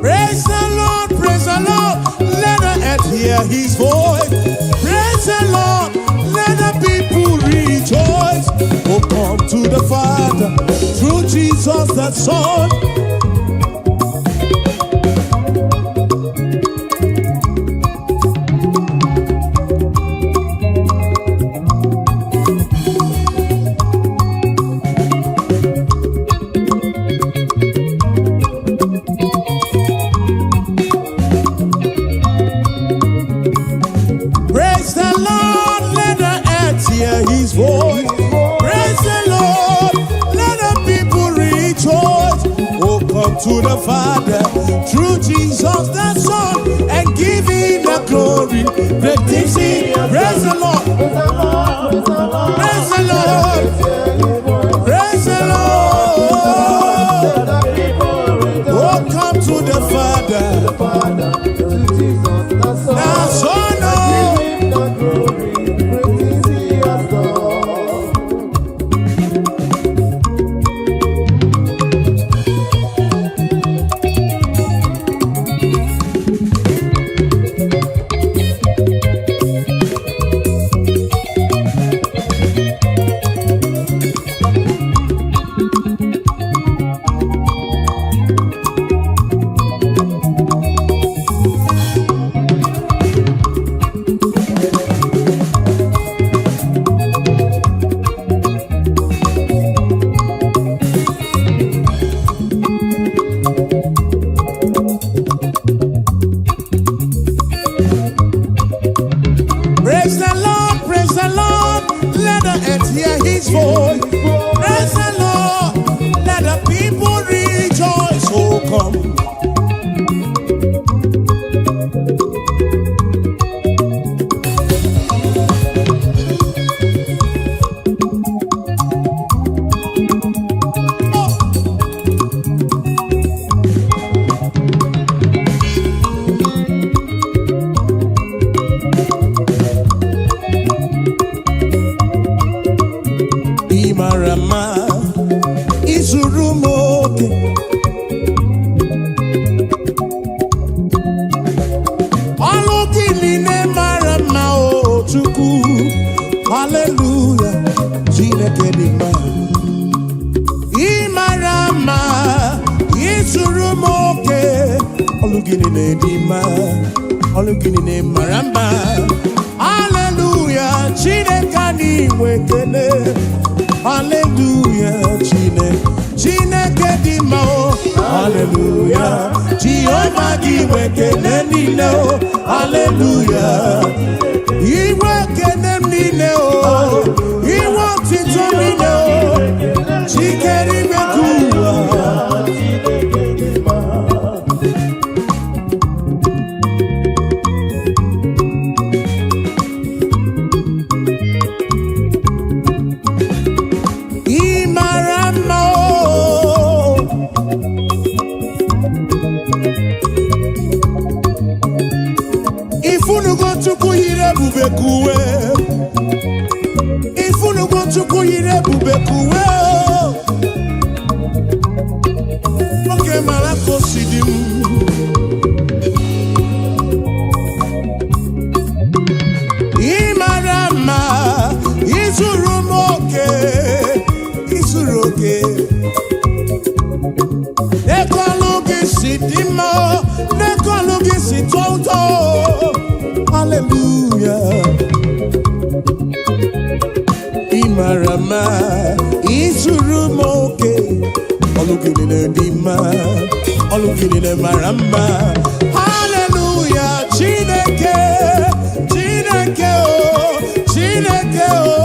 Praise the Lord, praise the Lord, let the earth hear his voice. Praise the Lord, let the people rejoice. Oh, come to the Father through Jesus the Son. Praise the Lord, let the earth hear his voice. Praise the Lord, let the people rejoice. Oh, come to the Father through Jesus the Son and give him the glory. Great things he. Praise the Lord. Praise the Lord, praise the Lord. Praise the Lord. Hear his voice. Praise the Lord. Let the people rejoice. Oh, come to the Father. The Father, through Jesus the Son. The Son, oh. Give him the glory. Great things he has done. Praise the Lord, praise the Lord, let the earth hear his voice. Praise the Lord, let the people rejoice. Oh, come. Oh. Ị mara mma, izuru m oke. Ọlụ gị niile mara mma o Chukwu. Haleluya, Chineke dị mma. Ị mara mma, izuru m oke. Ọlụ gị niile dị mma, ọlụ gị niile mara mma. Haleluya, Chineke anyị nwe ekele. Haleluya, Chineke, Chineke dị mma o. Haleluya, Jehova gị nwe ekele niile o. Haleluya. Iwe ekele m niile o. Iwe otito m niile o. Chikere ime ka ụwa. Ị mara mma o. Ifunugo Chukwu yiri ebube ka uwe. Ifunugo Chukwu yiri ebube ka uwe o. Nwoke mara ka o si dị m. Ị mara mma, izuru m oke, izuru oke. Ego ọlụ Hallelujah. Ị mara mma, izuru m oke. Ọlụ gị niile dị mma, ọlụ gị niile mara mma. Hallelujah, Chineke, Chineke o, Chineke o.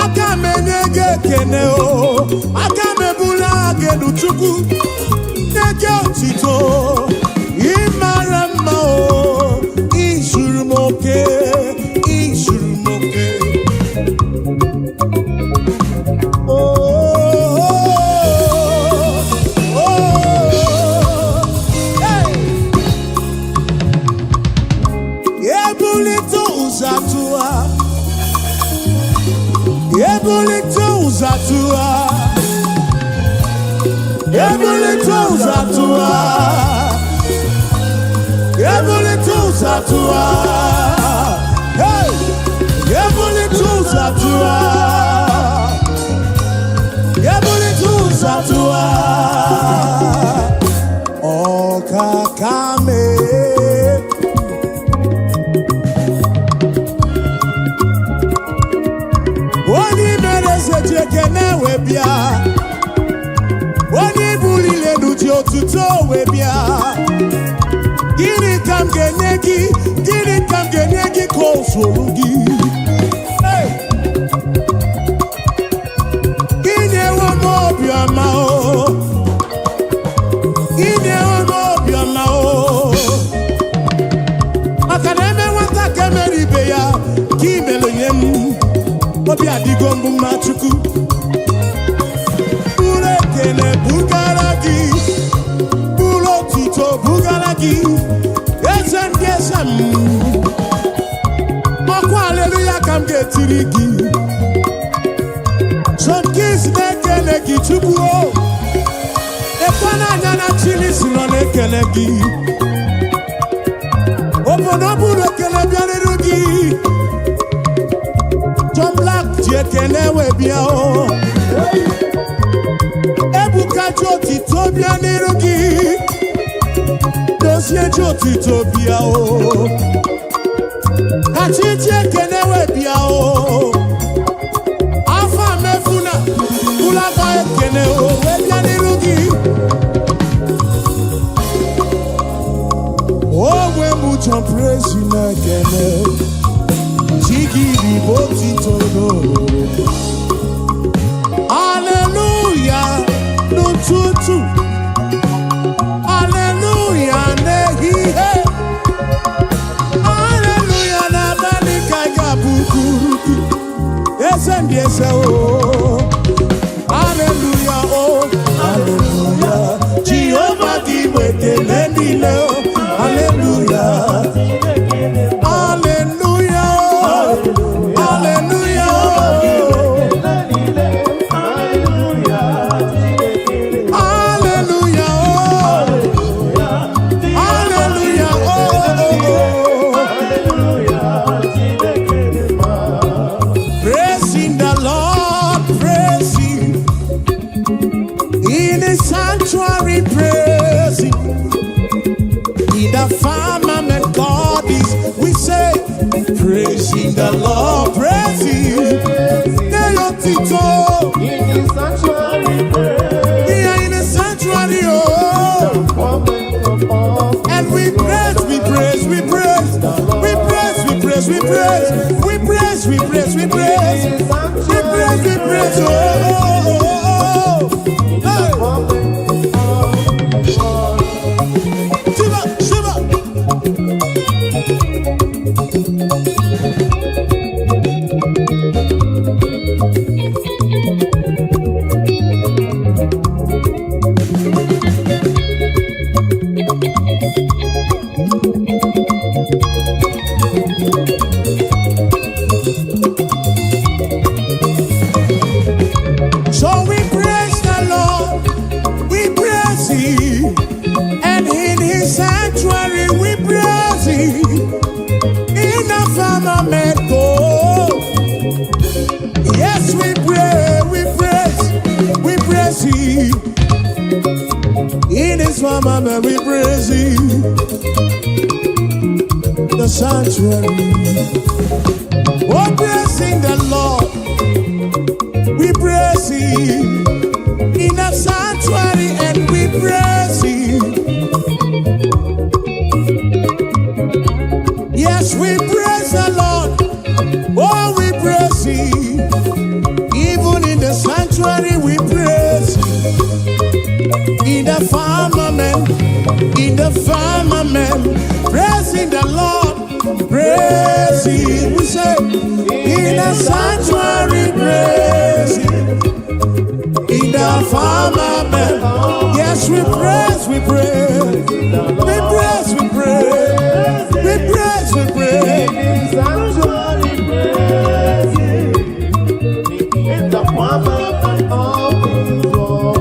Aka m enye gị ekene o, aka m ebuli gị elu, Chukwu, nye gị otito. Ị mara mma o, izuru m oke, izuru m oke. Oh, oh, hey. Ebulite ụzọ atụwa, ebulite ụzọ atụwa, ebulite ụzọ atụwa, ebulite ụzọ atụwa. Hey! Ebulite ụzọ atụwa, ebulite ụzọ atụwa. Ọkaka mee. Onye mere eze ji ekene wee bịa, onye buliri elu ji otuto wee bịa. Gịnị ka m ga-enye gị? Gịnị ka m ga-enye gị ka o zuru gị? Hey! Inyewo m obiọma o, inyewo m obiọma o, maka na eme nwata ka emere ibe ya ka imere nye m, obi adịgo mbụ mma. Chukwu, buru ekele bugara gị, buru otuto bugara gị, eze ndị eze m. Ọkwa aleluya ka m ga-etiri gị. John Keys na-ekele gị, Chukwu o. Ekwe n'anya na Chilisi nọ na-ekele gị. Obodo buru ekele bịarịrị gị. John Black ji ekele wee bịa o. Ebuka ji otito bịa n'iru gị. Dozie ji otito bịa o. Kachi ji ekele wee bịa o. Afa mefuna bụlakwa ekele o wee bịa n'iru gị. Onwe m John Praise na-ekele chi gị bụ otito n'olulu. Hallelujah n'ụtụtụ, hallelujah n'ehihie, hallelujah n'abalị ka ị ga-abụkwuru gị, eze ndị eze o. Hallelujah o, hallelujah. Jehova, gị bụ ekele niile o. Hallelujah, hallelujah o, hallelujah o. Hallelujah, oh. Hallelujah, oh, oh, oh. Praising the Lord, praise Him. In His sanctuary, praise Him. In the firmament God is, we say, praising the Lord, praise Him. Tito. In the sanctuary, praise. We are in the sanctuary, oh. Moment of all. And we praise, we praise, we praise, we praise, we praise, we praise, we praise, we praise, we praise, we praise, we praise, oh, oh, oh, oh. Hey. Moment of In his firmament we praise him. The sanctuary. Oh, praising the Lord. We praise him. In the sanctuary and we praise him. Yes, we praise the Lord. Oh, we praise him. Even in the sanctuary, we praise him. In the firmament, praising the Lord, praise him. We say, in the sanctuary, praise him. In the firmament, yes, we praise, we praise, we praise, we praise, we praise, we praise. Sanctuary praise him. In the firmament of his word.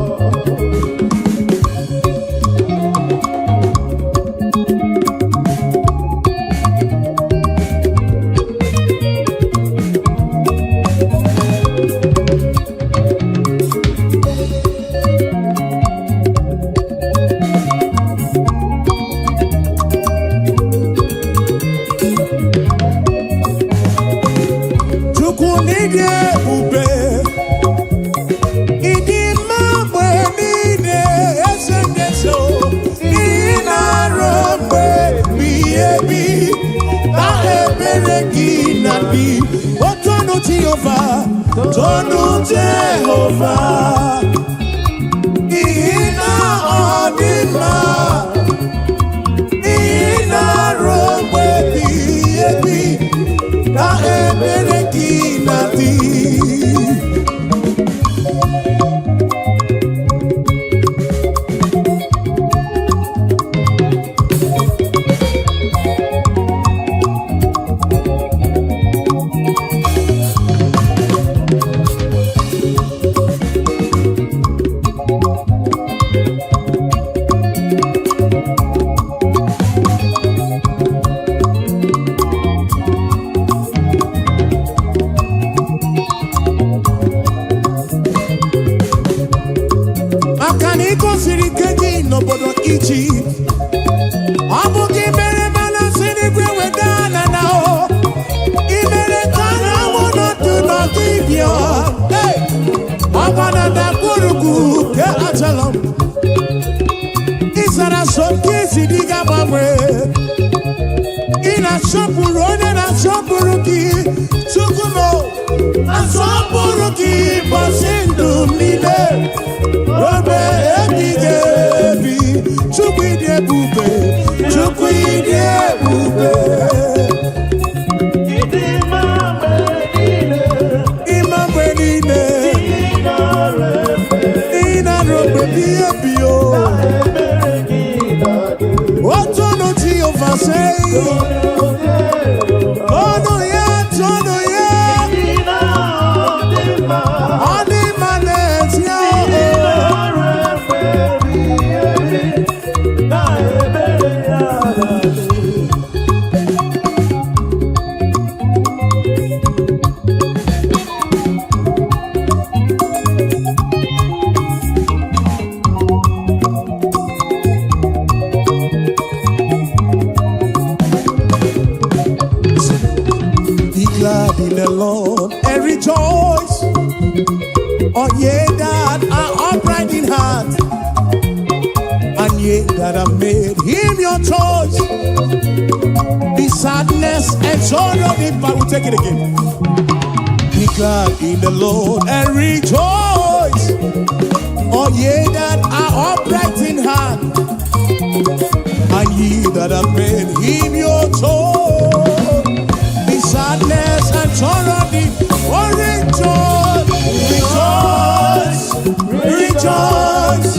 Chukwu n'ịdị ebube, ịdị mma mgbe niile, eze ndị eze o. Ị na-arụ mgbe ebighị ebi, na ebere gị na-adị. O tonu Jehova, tonu Jehova, n'ihi na ọ dị mma. Ị na-arụ mgbe ebighị ebi, na ebere gị na-adị. Maka na ị gosiri ike gị n'obodo Ijipt, ọ bụ gị mere mana si n'igwe weda na na o ị mere ka anyanwụ nọdụ n'ọdịbịa. Hey! Ọgba na ndagwurugwu nke Ajalon, ị zara so nke isi dị ga-agbanwe. Ị na-asọpụrụ onye na-asọpụrụ gị. Chukwu m, asọpụrụ gị ụbọchị ndụ m niile, obe ebighị ebi. Chukwu, ịdị ebube, Chukwu, ịdị ebube. Ịdị mma mgbe niile. Ịma mgbe niile. Ị nara efe. Ị na-arụ mgbe ebighị ebi o. Ebere gị na-adị. Otonu Jehova sei. Tonu ya, tonu ya. Ị na-adị mma. Ọ dị mma n'ezie Ị o. nara efe ebighị ebi. Na ebere ya na-adị. Be glad in the Lord and rejoice, all ye that are upright in heart, and ye that have made him your choice. The sadness and sorrow depart. We take it again. Be glad in the Lord and rejoice, all ye that are upright in heart, and ye that have made him your choice. The sadness and sorrow depart. Oh, rejoice, rejoice, rejoice.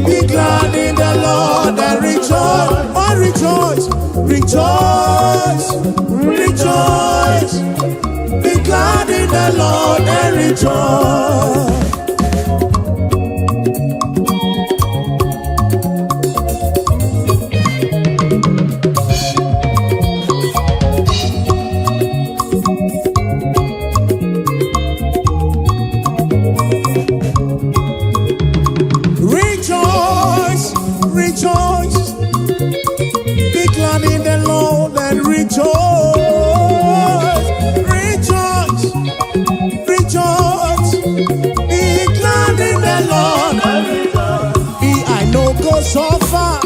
Be glad in the Lord and rejoice. Oh, rejoice, rejoice, rejoice. Be glad in the Lord and rejoice. Rejoice. suffer.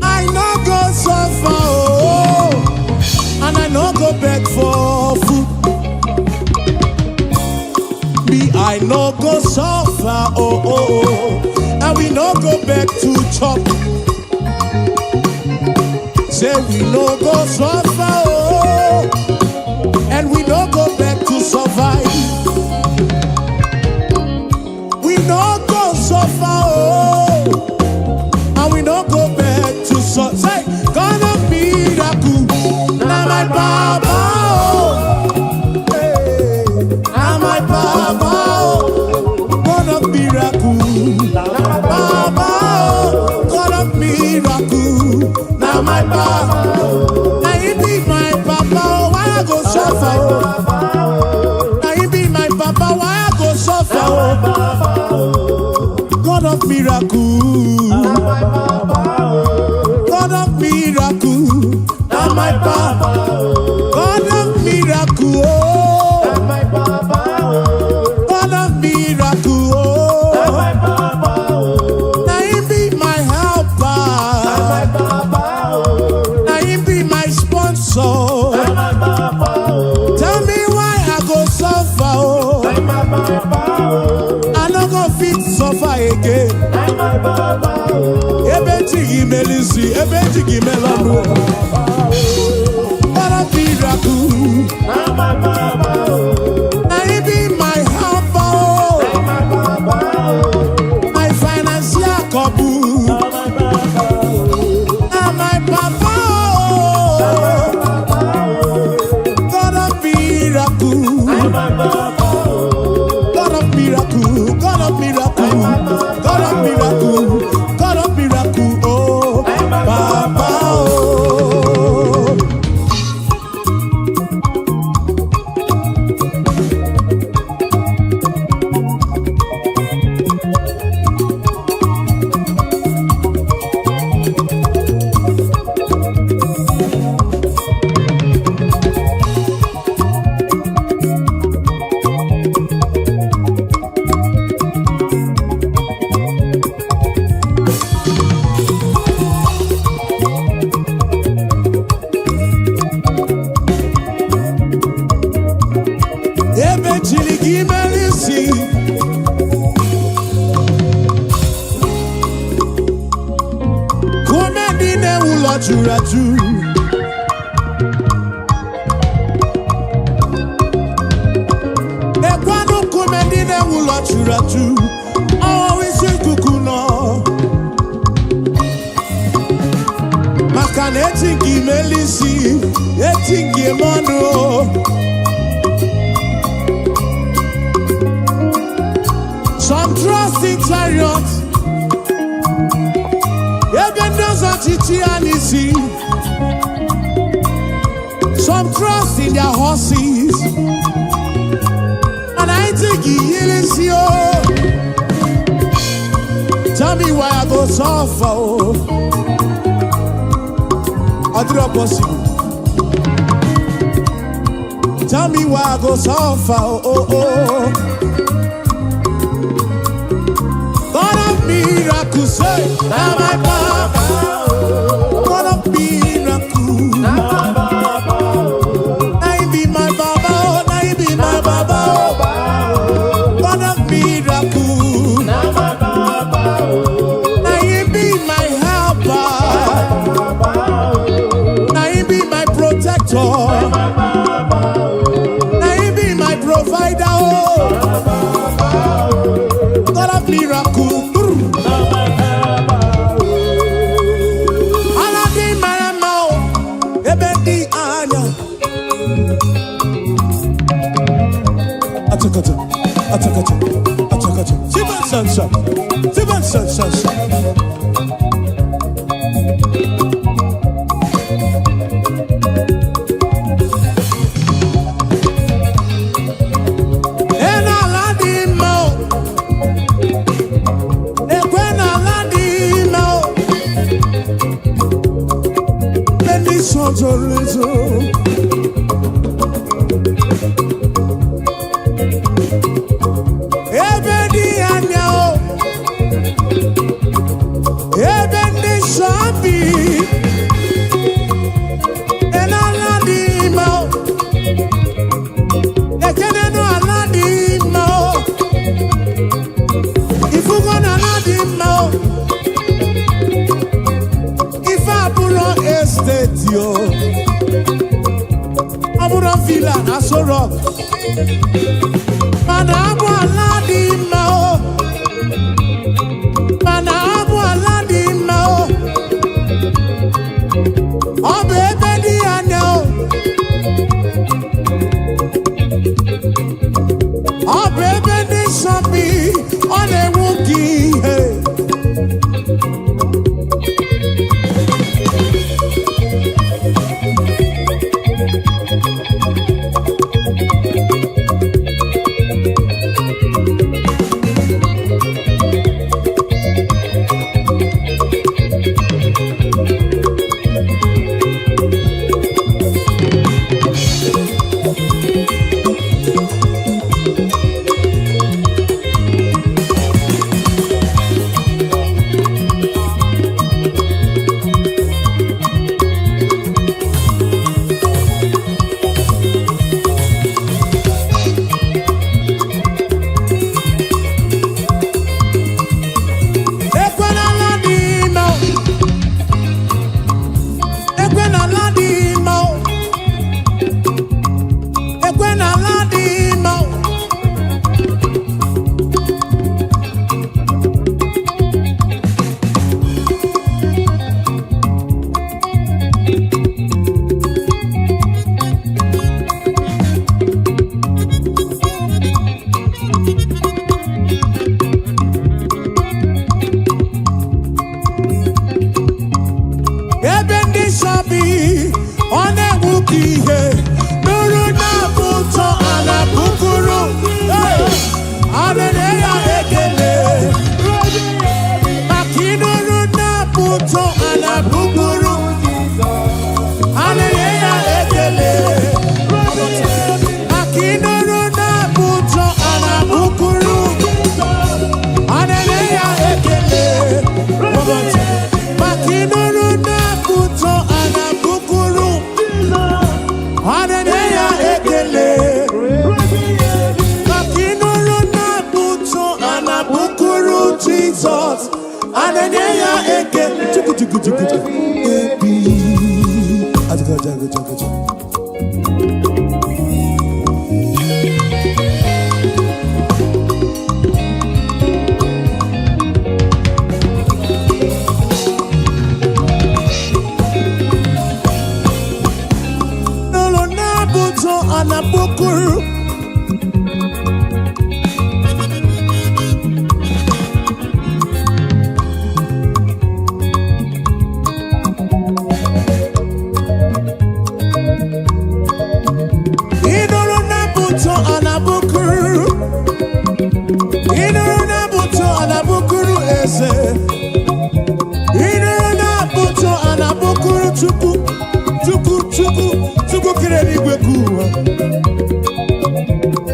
I no go suffer, oh, and I no go beg for food. Me, I no go suffer, oh, and we no go beg to chop. Say we no go suffer, oh, and we no go beg to survive. We no go suffer, oh, and we no go beg to suffer. Say, God of miracle, na my baba, oh, hey, na my baba, oh, God of miracle, baba, oh, God of miracle, na my baba. Na he be my papa, oh, why I go suffer? Oh? Na he be my papa, why I go suffer? Oh? God of miracle. God of miracle, na my papa. God of miracle, oh. God of miracle, oh. Na him be my helper. Na him be my sponsor. Tell me why I go suffer, oh. I no go fit suffer again. Ebe ejighị mele isi, ebe ejighị mele ọnụ. God of miracle, na him be my helper, oh. My financial couple. Na my papa, oh. God of miracle, God of miracle, God of miracle, God of miracle, God of miracle, oh, Papa, oh. Ebe chiri gị mere isi. Kume ndị na-ewu ụlọ juru ajụ. Ekwanụ nkume ndị na-ewu ụlọ juru ajụ. Ọwụwa isi ikuku nọ. Maka na eti nke imeli isi, eti nke ime ọnụ. Some trust in chariot. Ebe ndị ọzọ chichi ya n'isi. Some trust in their horses. And I think he isi o. Tell me why I go suffer o. Ọ dịrọ possible. Tell me why I go suffer o. Oh, oh. God of miracles, say, na my papa. God of miracles. Na him be my baba, oh, na him be my baba, oh. God of miracle. Na him be my helper. Na him be my protector. Na him be my provider, oh. God of miracle. Brr. Ala dị mara mma o, ebe dị anya. Achakacha, achakacha, achakacha. Siban sansa, siban sansa. E n'ala dị mma o, ekwe n'ala dị mma o. Ebe ndị nsọ zoro ezo. Mana abụ ala dị mma o. Mana abụ ala dị mma o. Ọ bụ ebe dị anya o. Ọ bụ ebe ndị nsọ bi, ọ na-enwu ka ihe. Ekwe n'ala dị mma o. Ekwe n'ala dị mma o. Ekwe n'ala dị mma o. Ebe ndị nsọ bi, ọ na-enwu ka ihe. Nụrụ na-abụ ụtọ a na-abụkụrụ. A na-enye ya ekele. Maka ịnụrụ na-abụ ụtọ a na-abụkụrụ. A na-enye ya ekele. Maka ịnụrụ na-abụ ụtọ a na-abụkụrụ. A na-enye ya ekele. Maka ịnụrụ na-abụ ụtọ a na-abụkụrụ. A na-enye ya ekele. Maka ịnụrụ na-abụ ụtọ a na-abụkụrụ Jizọs. A na-enye ya ekele. Chukwu, chukwu, chukwu, chukwu. Ebi. Ajụjụ, ajụjụ, ajụjụ. Nụrụ na-abụ ụtọ a na-abụkụrụ. Ịnụrụ na-abụ ụtọ a na-abụkụrụ. Ịnụrụ na-abụ ụtọ a na-abụkụrụ eze. Ịnụrụ na-abụ ụtọ a na-abụkụrụ Chukwu. Chukwu, Chukwu, Chukwu kere eluigwe ka ụwa.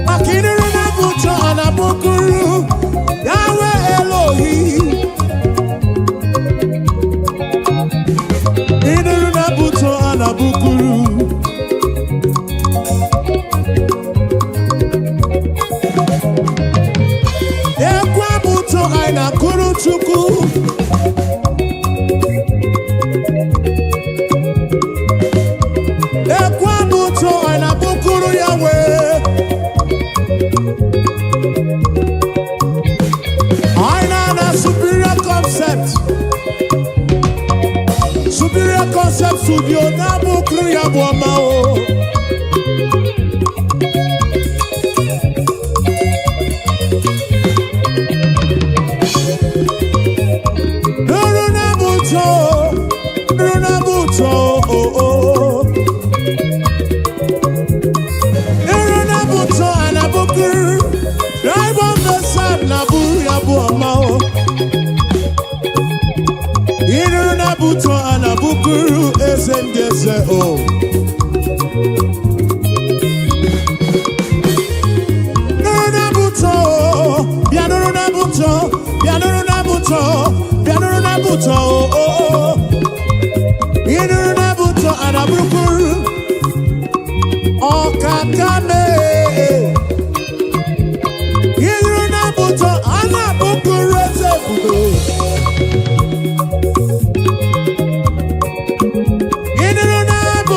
Maka ịnụrụ na-abụ ụtọ a na-abụkụrụ Yahweh Elohi. Ịnụrụ na-abụ ụtọ a na-abụkụrụ. Ekwe abụ ụtọ anyị na-akụrụ Chukwu. Ekwe abụ ụtọ anyị na-abụkụrụ Yahweh. Anyị na-ana Superior Concept. Superior Concept Studio na-abụkụrụ ya bụ ọma o. Nụrụ na-abụ ụtọ, nụrụ na-abụ ụtọ, o, o. Nụrụ na-abụ ụtọ a na-abụkụrụ. Drive on the side na-abụ ya bụ ọma o. Ịnụrụ na-abụ ụtọ a na-abụkụrụ eze ndị eze o. Nụrụ na-abụ ụtọ, o. Bịa nụrụ na-abụ ụtọ, bịa nụrụ na-abụ ụtọ, bịa nụrụ na-abụ ụtọ, o, o, o. Ịnụrụ na-abụ ụtọ a na-abụkụrụ. Ọkaka mee. Ịnụrụ na-abụ ụtọ a na-abụkụrụ eze ebube. Ịnụrụ na-abụ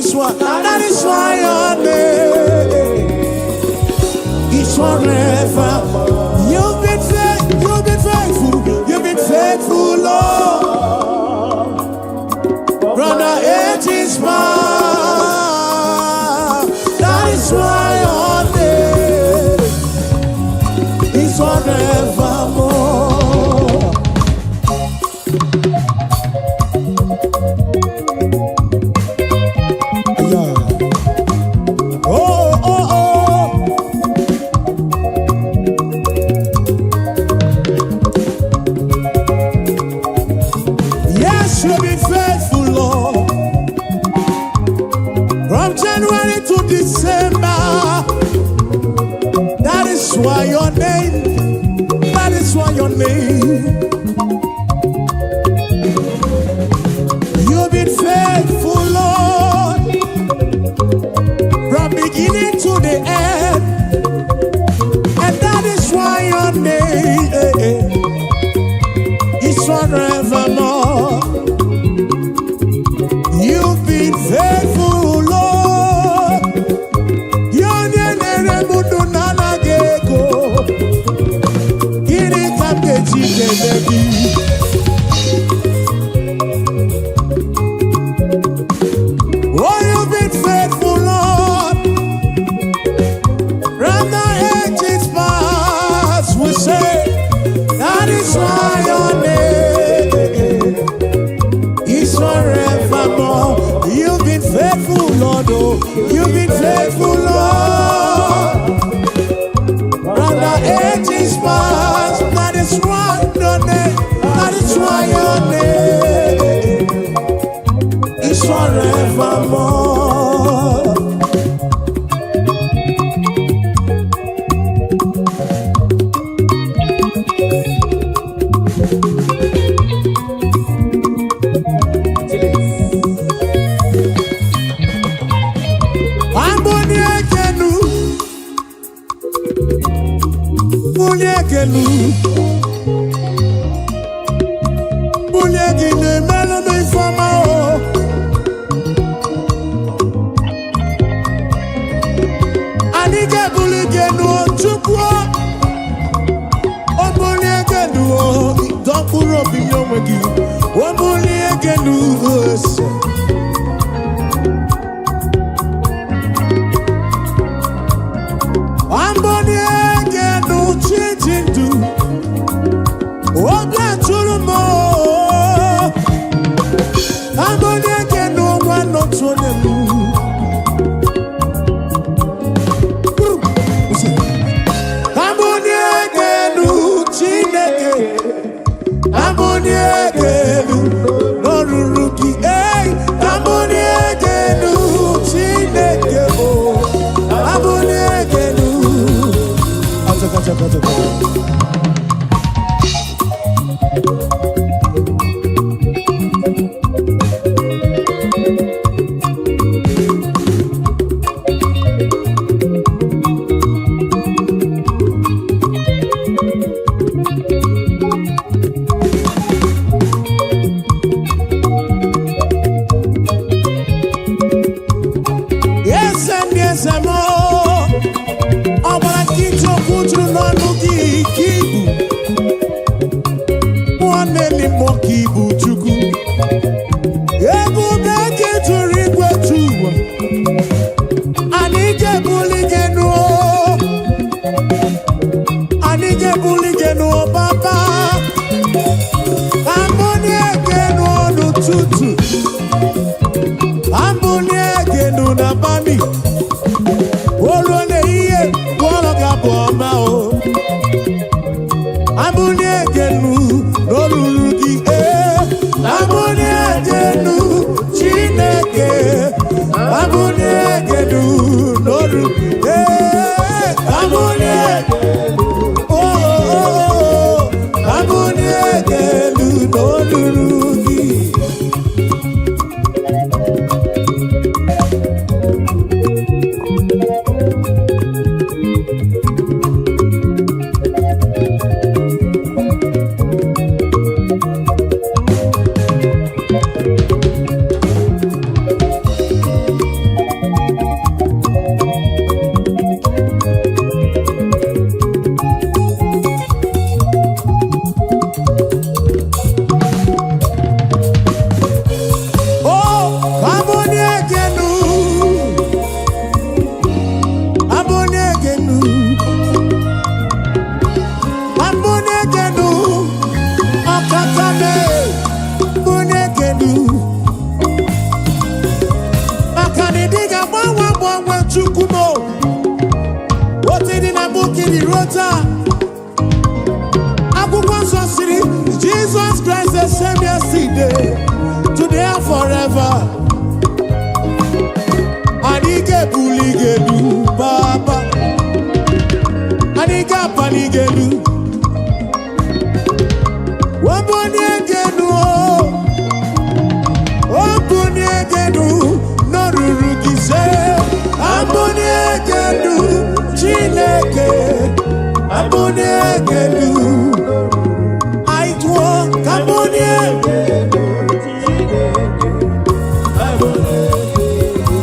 is why, that is why your name is forever. You've been faithful, you've been faithful, you've been faithful, Lord. From the ages past. That is why your name is forevermore. Yeah. Oh. Yes, you've been faithful, Lord. From January to December. That is why your name, that is why your name. You've been faithful, Lord. From beginning to the end. And that is why your name is forevermore. You've been faithful, Lord. Onye na-ere m ndụ na-anaghị ego. Gịnị ka m ga-eji kelee gị? Oh, you've been faithful, Lord. From the ages past, we say, that is why your name is forevermore. You've been faithful, Lord. Oh, you've been faithful, Lord. From the ages past, that is why your name, that is why your name is forevermore. Chilis. Amboni ekenu, bulie ekenu, bulie gị na-emelụ m ifeọma o. Anyị ga-ebuli gị enu o, Chukwu o. O bulie gị enu o, dọ mkpụrụ obi nye onwe gị. O bulie gị enu o, ese. Amboni ekenu chi ji ndụ. Obi atụrụ m o. Amboni ekenu nwa n'otu onye m. Amboni ekenu Chineke. Amboni ekenu n'ọrụrụ gị. Ei, amboni ekenu Chineke o. Amboni ekenu. Achaka, achaka, achaka. Eze ndị eze m, ọ gbara nkịtị okwu juru n'ọnụ gị ka ibu mmụọ na-eli mmụọ ka ibu Chukwu. Ebube gị juru igwe ju ụwa. Anyị ga-ebuli gị enu o. Anyị ga-ebuli gị enu o, Papa. Amboni ekenu n'ụtụtụ, amboni ekenu n'abalị, olu n'ehihie, gwọrọ gị abụ ọma o. Amboni ekenu n'olulu gị ee. Amboni ekenu Chineke. Amboni ekenu n'olu ee. Amboni ekenu oh, oh, oh. Amboni ekenu n'olulu gị. agbanwe, Chukwu m. Otu dị na mbụ ka ị dị ruo taa. Akwụkwọ nsọ siri, Jesus Christ the same yesterday, today and forever. Anyị ga-ebuli gị elu, Papa. Anyị ga-apali gị elu. Wabuni gị elu o. Obunie gị elu n'oruru gị se. Abunie gị elu, Chineke. Abunie gị elu. Anyị tụọ ka abunie. Chineke, abulie gị elu.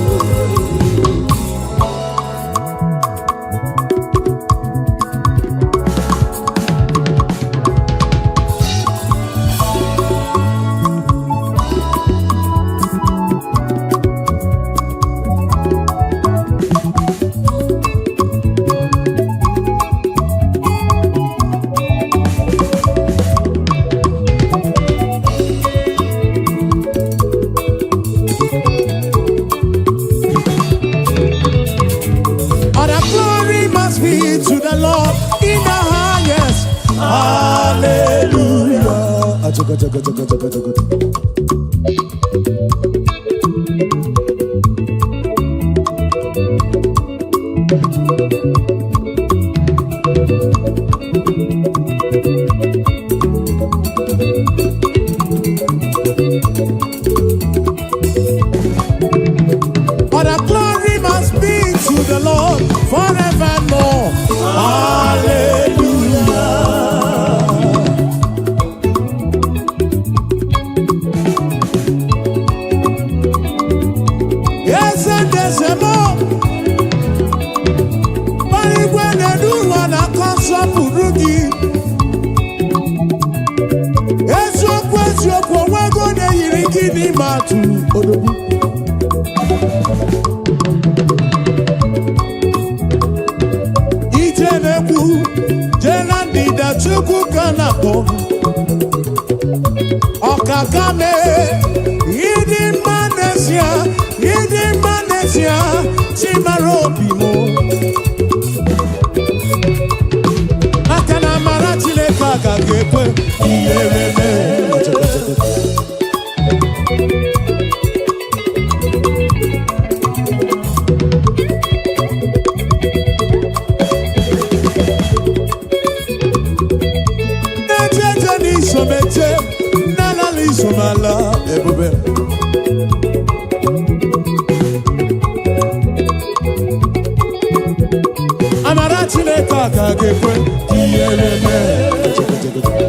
All the glory must be to the Lord in the highest. Hallelujah. Achaga, chaga, chaga, chaga, chaga. All the glory must be to the Lord forevermore. Hallelujah. Eze ndezemo, igwe na-elu ụwa na-akọ nsọpụrụ gị. Eziokwu, eziokwu, onwego onye yiri gị n'ime atụ odogwu. Ije na-ekwu, jee na ndịda, Chukwu ka na-akpọ. Ọkaka mee, ịdị mma n'ezie, ịdị mma n'ezie, Chimara obi m. Maka na amara Chineke agaghị ekwe ihere mee. Na-eje n'isomeje, na-alala isomala ebube. Amara Chineke agaghị ekwe ihere mee.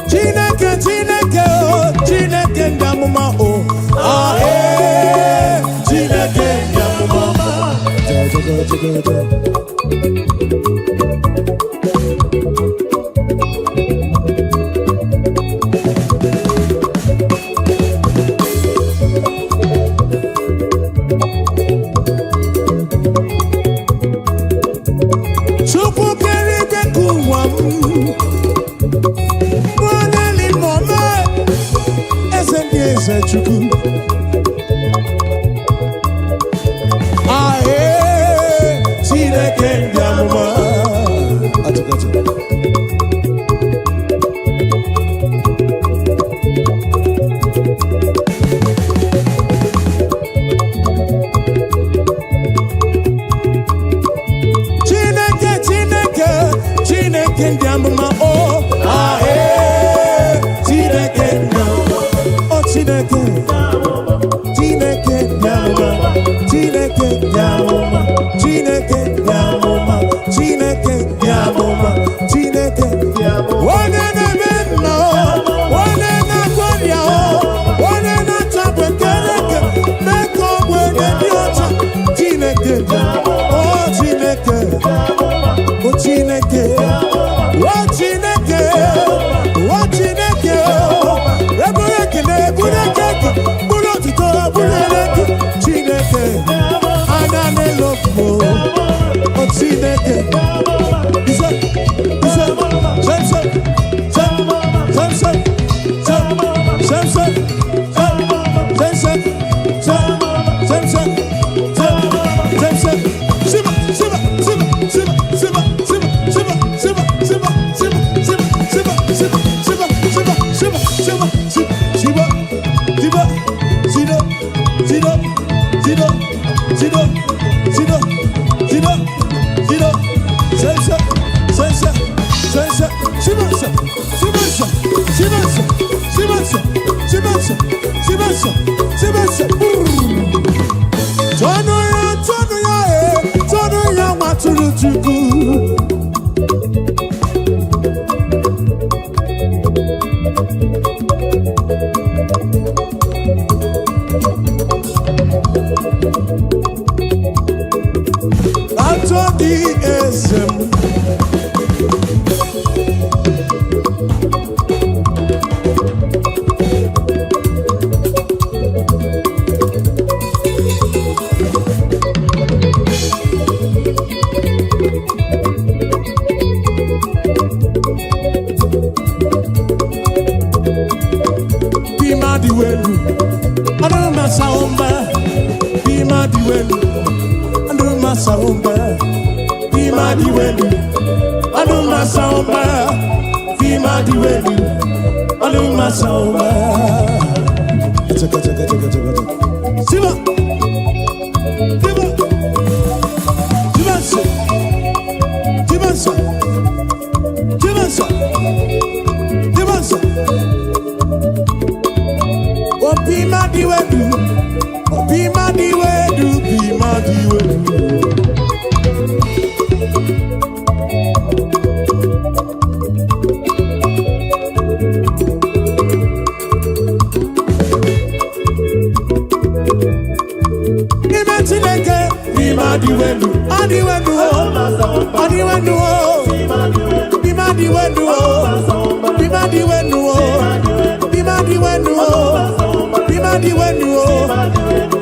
Chineke, Chineke o, Chineke ndị amụma o, ah, ee, Chineke ndị amụma. Chukwu kere igwe ka ụwa m nwaneli mọme, eze ndị eze, Chukwu. Ahee, Chineke ndị amụma. Atụkatụ. Chineke, Chineke, Chineke ndị amụma o, ahee, Chineke ndị amụma o, Chineke, Chineke ndị amụma, Chineke ndị amụma, Chineke ndị amụma, Chineke ndị amụma, Chineke onye na-eme mma o, onye na-agwọ ọrịa o, onye na-achapụ ekereke mee ka ọ bụ onye dị ọcha, Chineke o, Chineke o, Chineke o, Chineke o, Chineke o, ebere ekele. Atọ gị eze m. Bima dị welu, ọdụ masa ụmba. Bima dị welu, ọdụ masa ụmba. Bima dị welu, ọdụ masa ụmba. Bima dị welu, ọdụ masa ụmba. Chaka chaka chaka chaka chaka. Siba, siba, siba nso, siba nso, siba nso, siba nso. Obi ma di wedu, obi ma di wedu, bi ma di wedu. N'ime Chineke, bi ma di wedu, ọ di wedu o, ọ di wedu o, bi ma di wedu o, bi ma di wedu o, bi ma di wedu o, bi ma di wedu o,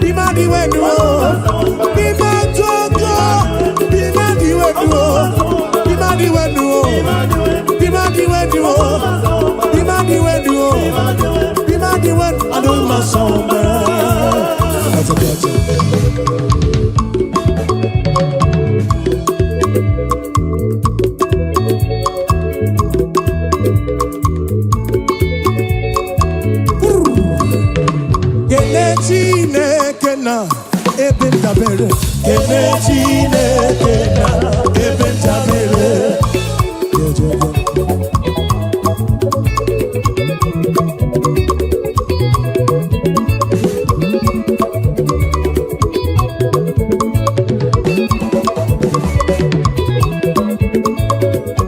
bi ma di wedu o, bi ma jogo, bi ma di wedu o, bi ma di wedu o, bi ma di wedu o, bi ma di wedu o, bi ma di wedu. Aduma sọmba. Gotcha, gotcha. Kele Chineke na ebe ndabere. Kele Chineke na ebe ndabere. Yeah.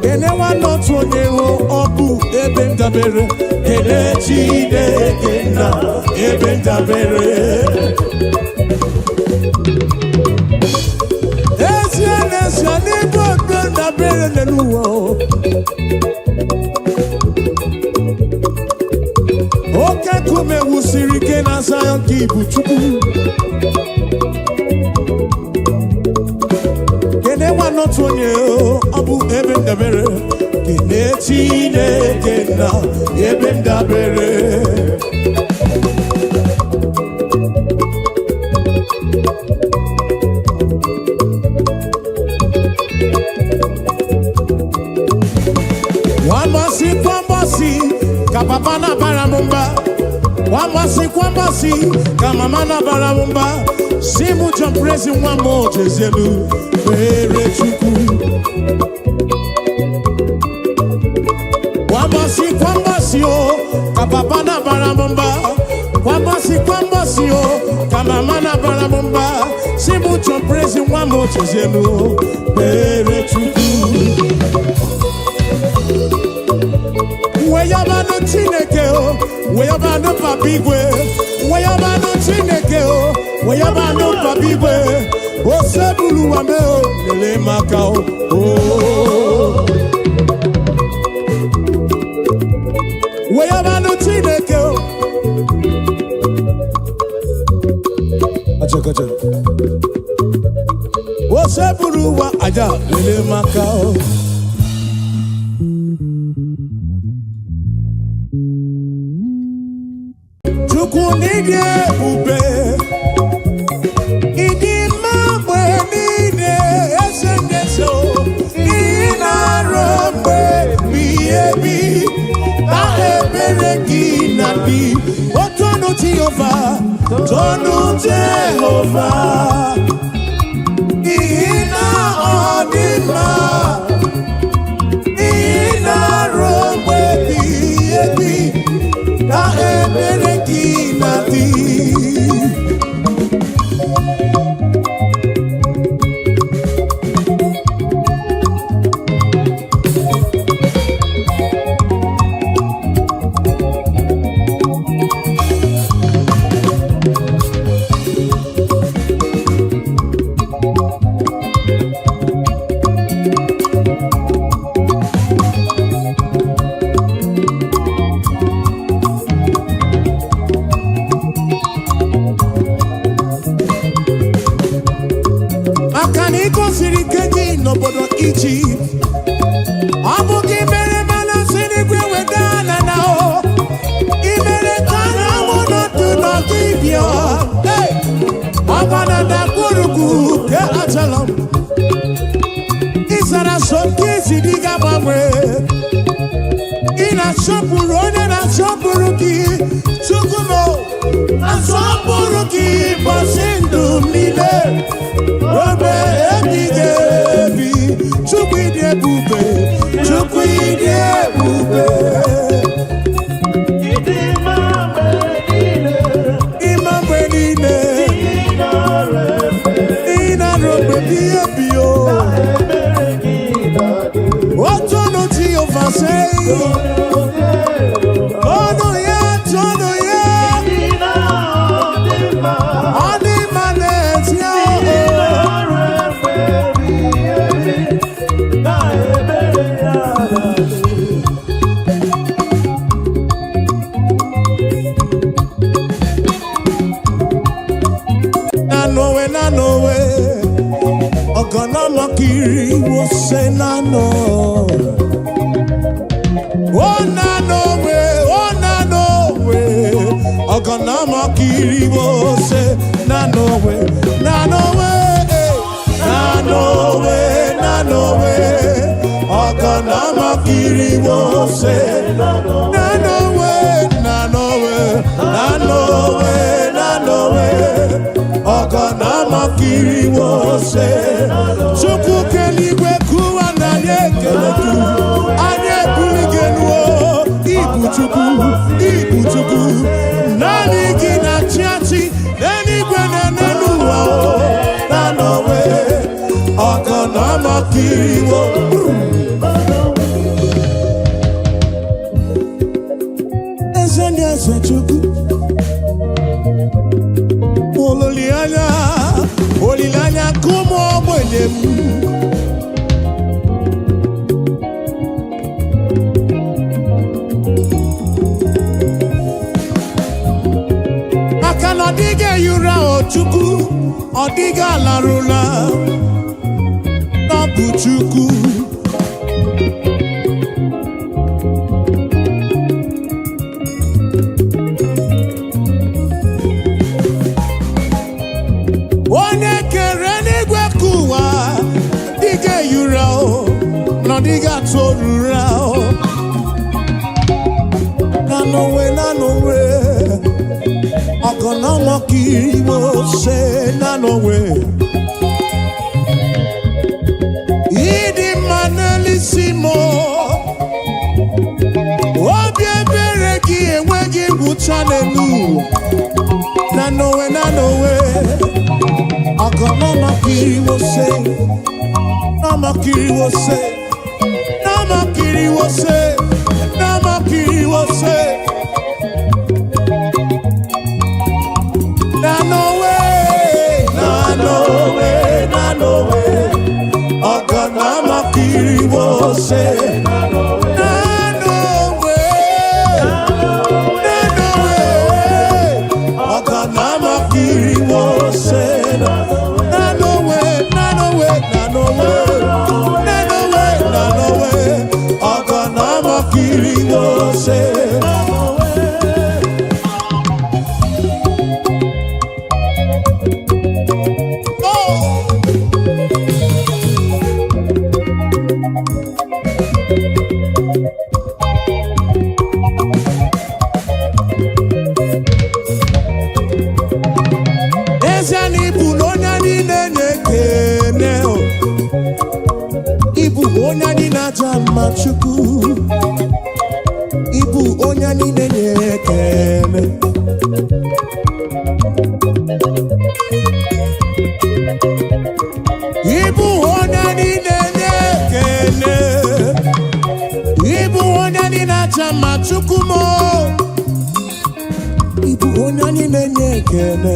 Kele nwanne otu onye hụ ọ bụ ebe ndabere. Kele Chineke na ebe ndabere. Ezie n'ezie n'ebe ebe ndabere n'elu ụwa o. Oke nkume wusiri ike na Zion ka ibu Chukwu. Kene nwanne otu onye o, ọ bụ ebe ndabere. Kene Chineke na ebe ndabere. Nwambọsị kwambọsị ka papa na-abara m mba. Nwambọsị kwambọsị ka mama na-abara m mba. Si mụ John Prezi nwa m ojezielu kpere Chukwu. Kwambọsị kwambọsị o ka papa na-abara m mba. Kwambọsị kwambọsị o ka mama na-abara m mba. Si mụ John Prezi nwa m ojezielu kpere Chukwu. Weyabanụ Chineke o, weyabanụ Papa Igwe, weyabanụ Chineke o, weyabanụ Papa Igwe, osebulu wa me o, lele maka o. o. Weyabanụ Chineke o. Acha, acha. Osebulu wa aja, lele maka o. Chukwu n'ịdị ebube, ịdị mma mgbe niile, eze ndị eze o, ị na-arụ mgbe ebighị ebi, na ebere gị na dị. O tonu Jehova, tonu Jehova, n'ihi na ọ dị mma, ị na-arụ mgbe ebighị ebi, na ebere gị na dị. Canyon. Hey! Ọgba na ndagwurugwu nke Ajalon. Ịzara so nke isi dị ga-agbanwe. Ị na-asọpụrụ onye na-asọpụrụ gị. Chukwu m, asọpụrụ gị ụbọchị ndụ m niile. Ruo mgbe ebighị ebi. Chukwu, ịdị ebube. Chukwu, ịdị ebube. Ịdị mma mgbe niile. Ịma mgbe niile. Ị nara efe. Ị na-arụ mgbe ebighị ebi o. Ebere gị na-adị. Otonu Jehova sei. Ọnụ ya, tọnụ ya. Ị na-adị mma. Ọ dị mma n'ezie Ị o. nara efe ebighị ebi. Na ebere ya na-adị. Nanowe, nanowe, ọ̀gànàmọ́kiri wo ṣe nánà. Ó nanowe, ó nanowe, ọ̀gànàmọ́kiri wo ṣe nanowe, nanowe, eh, nanowe, nanowe, ọ̀gànàmọ́kiri wo ṣe nanowe, nanowe, nanowe, nanowe, ọ̀gànàmọ́kiri wo ṣe. Chukwu keligwe kụwa na anyị ekele gị, anyị ebuli gị elu o. Ibu Chukwu, ibu Chukwu, naanị gị na-achị achị n'eluigwe na n'elu ụwa o. Nanowe, ọ̀gànàmọ́kiri wo. Eze ndị eze, Chukwu, olileanya, olileanya nke ụmụ ogbenye m. Maka na ọ dịghị ehi ụra o Chukwu, ọ dịghị alarụla na ọ bụ Chukwu. Onye kere n'igwe ka ụwa dịghị ehi ụra o, na ọ dịghị atụ ụra o. Nanowe, nanowe, ọ̀gànàmọ́kiri wo ṣe nanowe. Ịdị mma n'elisi m o. Obi ebere gị enweghị ngwụcha n'elu ụwa. Nanowe, nanowe, ọ̀gànàmọ́kiri wo ṣe, nàmọ́kiri wo ṣe, nàmọ́kiri wo ṣe, nàmọ́kiri wo ṣe. Nanowe, nanowe, nanowe, ọ̀gànàmọ́kiri wo ṣe. Nanowe, nanowe, ọ̀gànàmọ́kiri wo ṣe. Nanowe, nanowe, nanowe, nanowe, nanowe, ọ̀gànàmọ́kiri wo ṣe. Oh! N'ezie na ịbụ na onye anyị na-ekene o. Ịbụ onye anyị na-aja mma, Chukwu. Ịbụ onye anyị na-enye ekele. Ịbụ onye anyị na-enye ekele. Ịbụ onye anyị na-aja mma, Chukwu m o. Ịbụ onye anyị na-enye ekele.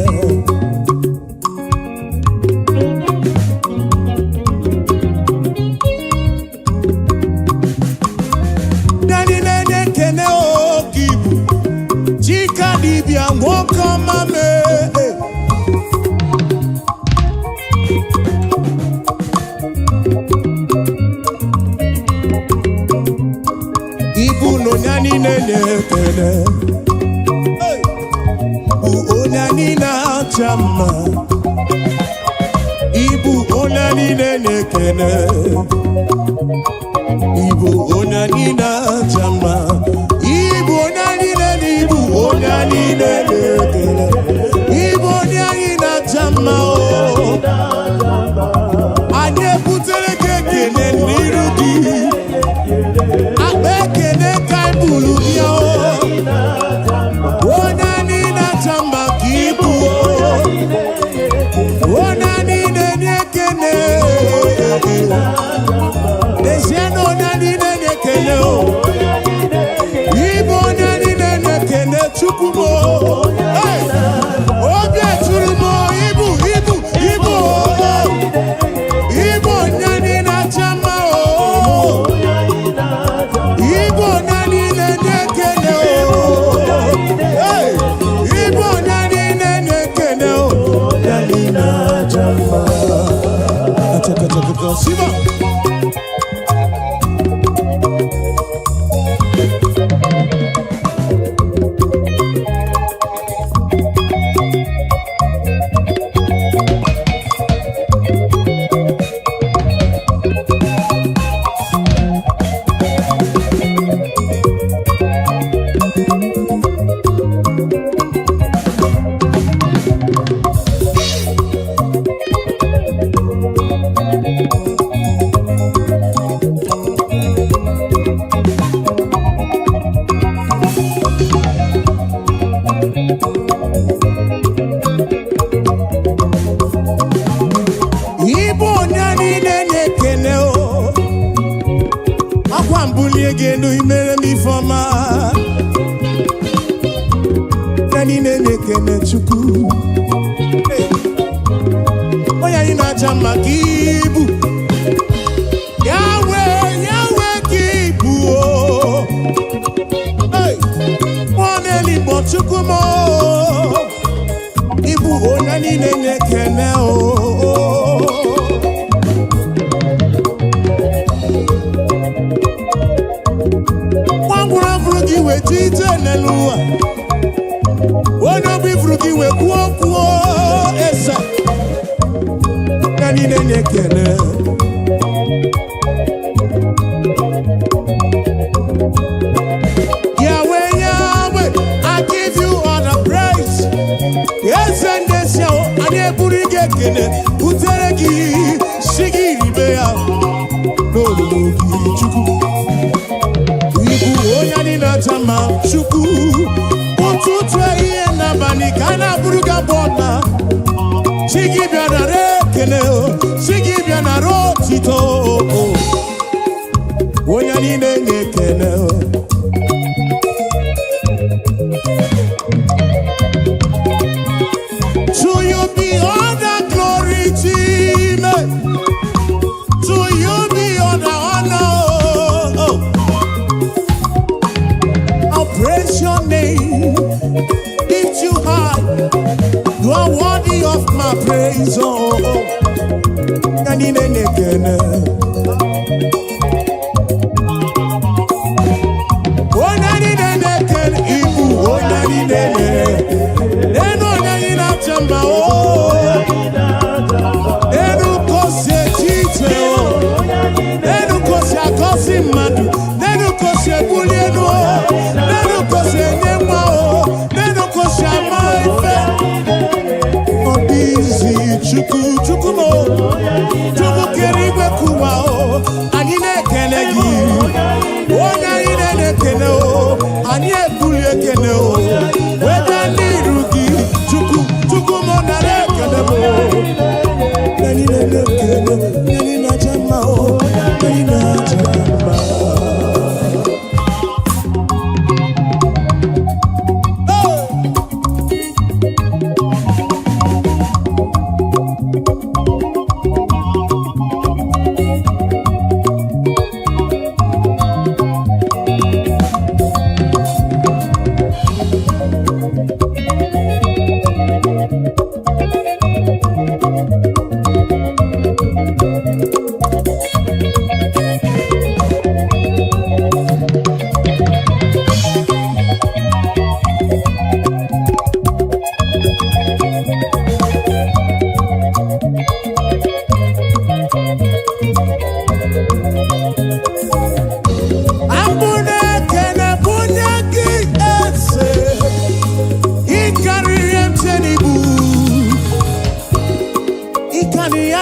Ndị anyị na-enye ekele oke ibu Chika dibịa, nwoke ọma mee. Ibu na onye anyị na-enye ekele. Hey! Bụ onye anyị na-acha mma. Ịbụ onye niile na-ekene. Ịbụ onye niile aja mma. Ịbụ onye niile na ịbụ onye niile na-ekele. Ịbụ onye anyị na-aja mma o. Anyị ebutere gị ekele n'iru gị. Akpa ekele ka anyị buru bịa o. Onye anyị na-aja mma ka ịbụ o. Onye anyị na-enye ekele. N'ezie na onye anyị na-enye ekele o. Ịbụ onye anyị na-enye ekele, Chukwu m o. Hey! Obi eturu m o, ịbụ ịbụ ịbụ o. Ịbụ onye anyị na-acha mma o. Ịbụ onye anyị na-enye ekele o. Hey! Ịbụ onye anyị na-enye ekele o. Onye anyị na-acha mma. Achakachakaka, Siba. Ịbụ onye niile na-ekele o. Akwa mbulie gị elu, imere m ifeọma. Onye niile na-ekele Chukwu. Hey! Onye anyị na-aja mma ka ibu. Yahweh, Yahweh ka ibu o. Hey! Mmụọ na-eligbo, Chukwu m o. Ịbụ onye niile na-ekele o. Nwa ngwụrọ fụrụ gị wee ji ije n'elu ụwa. Onye obi fụrụ gị wee kwuo okwu o, eze. Onye niile na-ekele. Yahweh, Yahweh, I give you all the praise. Eze ndị ezi ahụ, anyị eburu gị ekele butere gị, si gị ribe ya n'olulu gị, Chukwu. Ịbụ onye anyị na-aja mma, Chukwu. Ụtụtụ, ehihie n'abalị ka a na-abụrụ gị abụ ọma. Chi gị bịa nara ekele o, chi gị bịa nara otito o. Onye anyị na-enye ekele o. To you be all the glory, Chime. To you be all the honor. Oh. I'll praise your name, lift you high. You are worthy of my praise. Oh, oh. Nani nene kene. Oh, nani nene kene. Ibu, oh, nani nene. Neno nani na chamba, oh. Enu kosi echiche, oh. Nenu kosi agosi mmadụ. Nenu kosi ebuli elu, o. Nenu kosi enye nwa, o. Nenu kosi ama ife. Ọ dị izi, Chukwu, Chukwu m o. Chukwu kere igwe kụwa o. Anyị na-ekele gị. Onye anyị na-ekele o. Anyị ebuli ekele o. Weta n'iru gị, Chukwu, Chukwu m, nara ekele m o. Anyị na-ekele, anyị na-aja mma o. Anyị na-aja mma. Hey!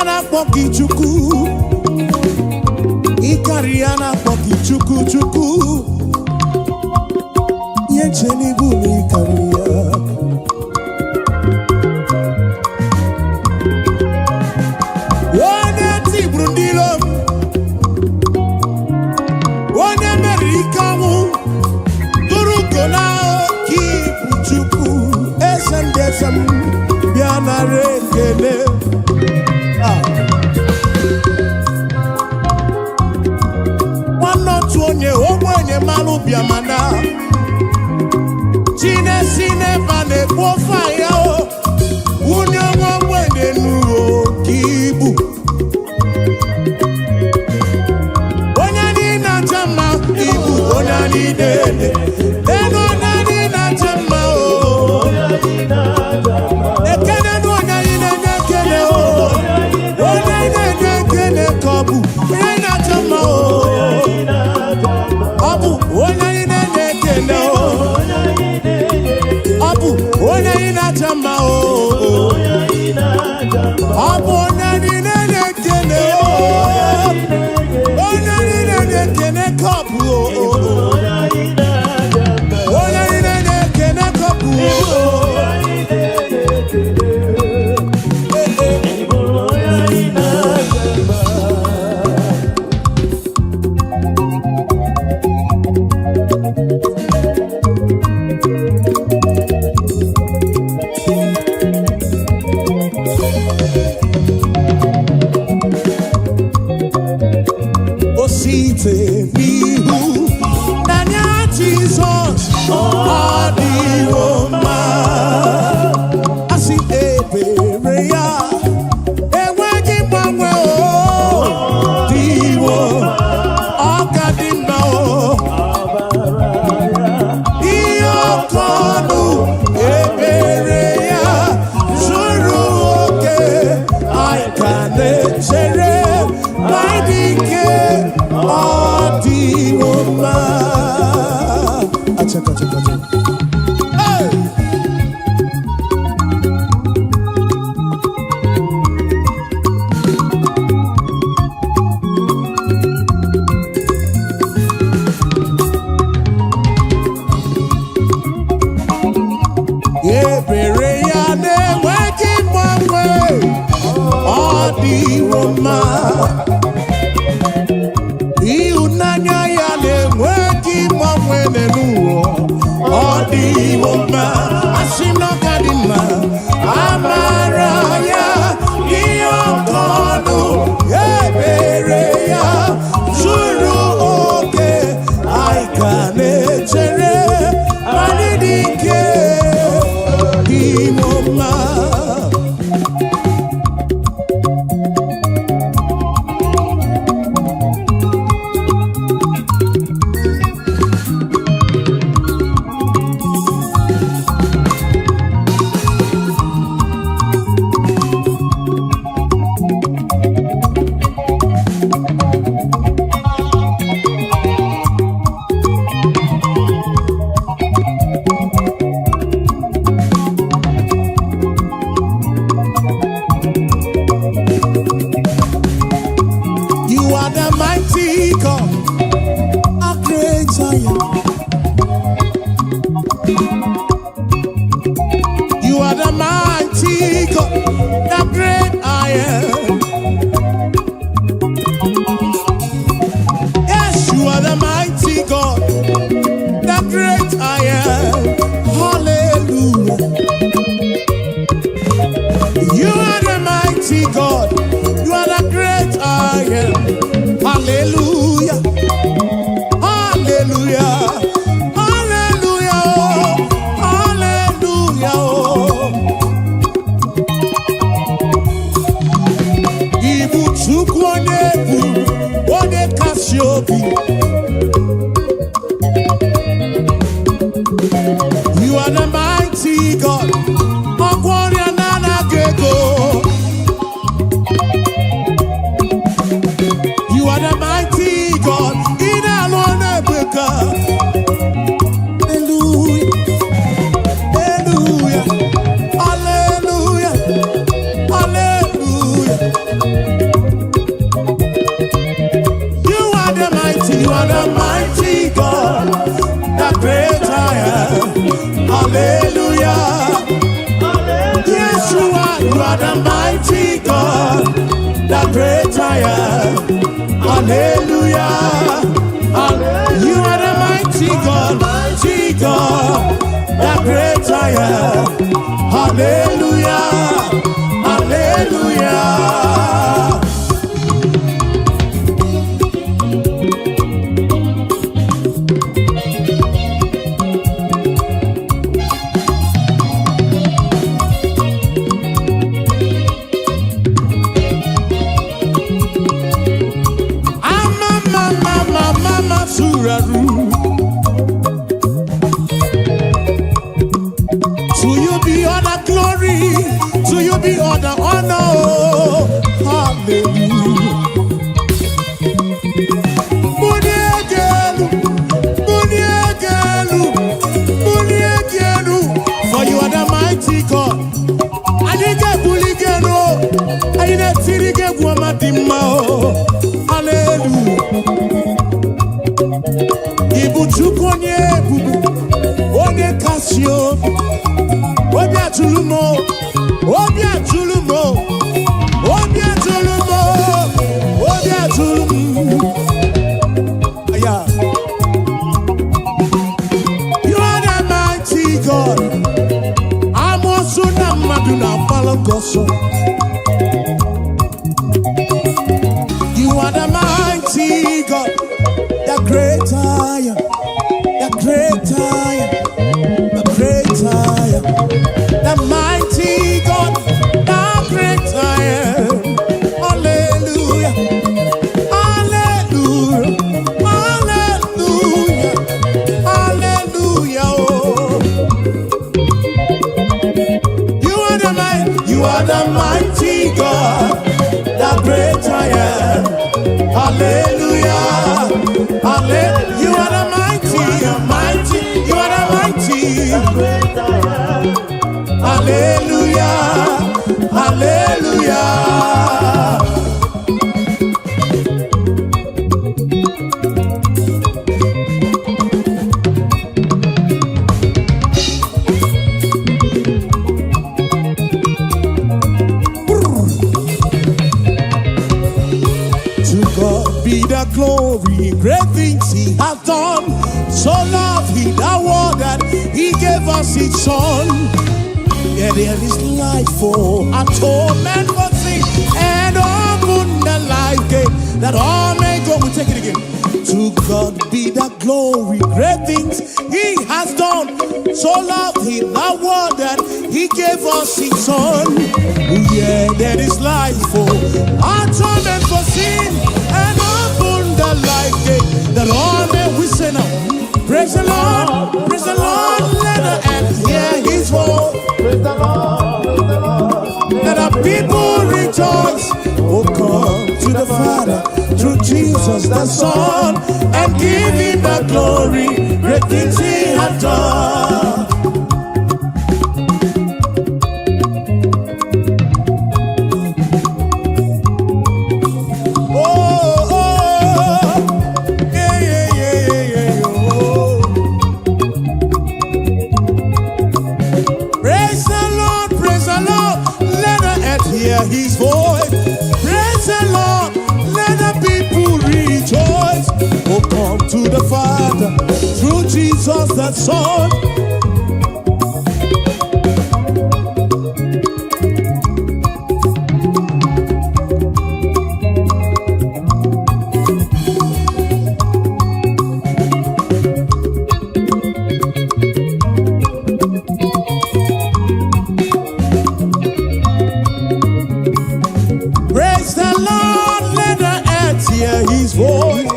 Ya na-akpọ gị Chukwu, ịkarị ya na-akpọ gị Chukwu Chukwu. Ihe nche n'ibu na ịkarị ya. Onye tigburu ndị iro m, onye meriri ike ọnwụ, tụrụ ugo na oke ibu Chukwu, eze ndị eze m, bịa nara ekele. Ah. Nwanne otu onye ogbenye malụ bịamana chinesi n'ebe a na-ekpu ofe anya o wunye nwa ogbenye n'uwe oke ibu. Onye anyị na-acha mma, ibu onye anyị na-ele elu, onye anyị na-acha mma o. Ekele na onye anyị na-enye ekele o, onye anyị na-enye ekele ka ọ bụ onye anyị na-acha mma o. Ọ bụ onye anyị na-enye ekele o, ọ bụ onye anyị na-acha mma o. Ọ bụ onye anyị na-enye ekele o, onye anyị na-enye ekele ka ọ bụ o. Onye anyị na-enye ekele ka ọ bụ o. Eh, eh. O site n'ihu n'anya Jizọs, ọ dịwo mma. Asị ebere ya enweghị mgbanwe, o dịwo, ọ ka dị mma o. Ihe ọkọ ọnụ ebere ya zuru oke, anyị ka na-echere ma dị ike, ọ dịwo mma. Achaka, achaka, achaka. Hey! Ebere ya na-enweghị mgbanwe, ọ dịwo mma. Ịhụnanya ya na-enweghị mgbanwe n'ụwa, ọ dịwo mma. Asị m na ọ ka dị mma. Amara ya ihe ọkọ ọnụ, ebere ya zuru oke, anyị ka na-echere anyị dị ike, dịwo mma. You are the mighty God, a great I am. You are the mighty God, the great I am. Yes, you are the mighty God, the great I am. Hallelujah. You are the mighty God, you are the great I am. Hallelujah. Hallelujah. Hallelujah. Oh. Hallelujah. Oh. Hallelujah. Yes, you are. You are the mighty God, the great I am. Hallelujah. You are the mighty God, mighty God, the great I am. Hallelujah. Hallelujah. Ama mama mama masuraru. To you be all the glory, to you be all the honor. Oh, hallelujah. Muniegelu, muniegelu, muniegelu. For you are the mighty God. Anyị ga-ebuli gị elu, anyị na-etiri gị egwu ọma dị mma o. Hallelujah. Ị bụ Chukwu onye ebube, onye kasị obi, obi atụrụ m o, obi atụrụ m o, obi atụrụ m o, obi atụrụ m. Aya. You are the mighty God. Amoosu na mmadụ na-agbalụ gị ọsọ. You are the mighty God, the great I am, the great I am, the great I am, the mighty God, the great I am. Hallelujah, hallelujah, hallelujah, hallelujah. Oh. You are the mighty, you are the mighty God, the great I am. Hallelujah, hallelujah. You are the mighty, mighty, you are the mighty. Hallelujah, hallelujah. To God be the glory, great things He hath done. So loved He the world that He gave us His Son. Yeah, there is life for atonement for sin and open the life gate that all may go. We take it again. To God be the glory, great things He has done. So loved He the world that He gave us His Son. Yeah, there is life for atonement for sin and open the life gate that all may we say now. Praise the Lord, praise the Lord, let the earth hear His voice. Praise the Lord, praise the Lord. Let the people rejoice. Oh, come to the Father through Jesus the Son and give him the glory. Great things he hath done. Oh, oh, yeah, yeah, yeah, yeah, yeah, oh. Praise the Lord, praise the Lord, let the earth hear his voice. Praise the Lord, let the people rejoice. Oh, come to the Father through Jesus the Son. Praise the Lord, let the earth hear his voice.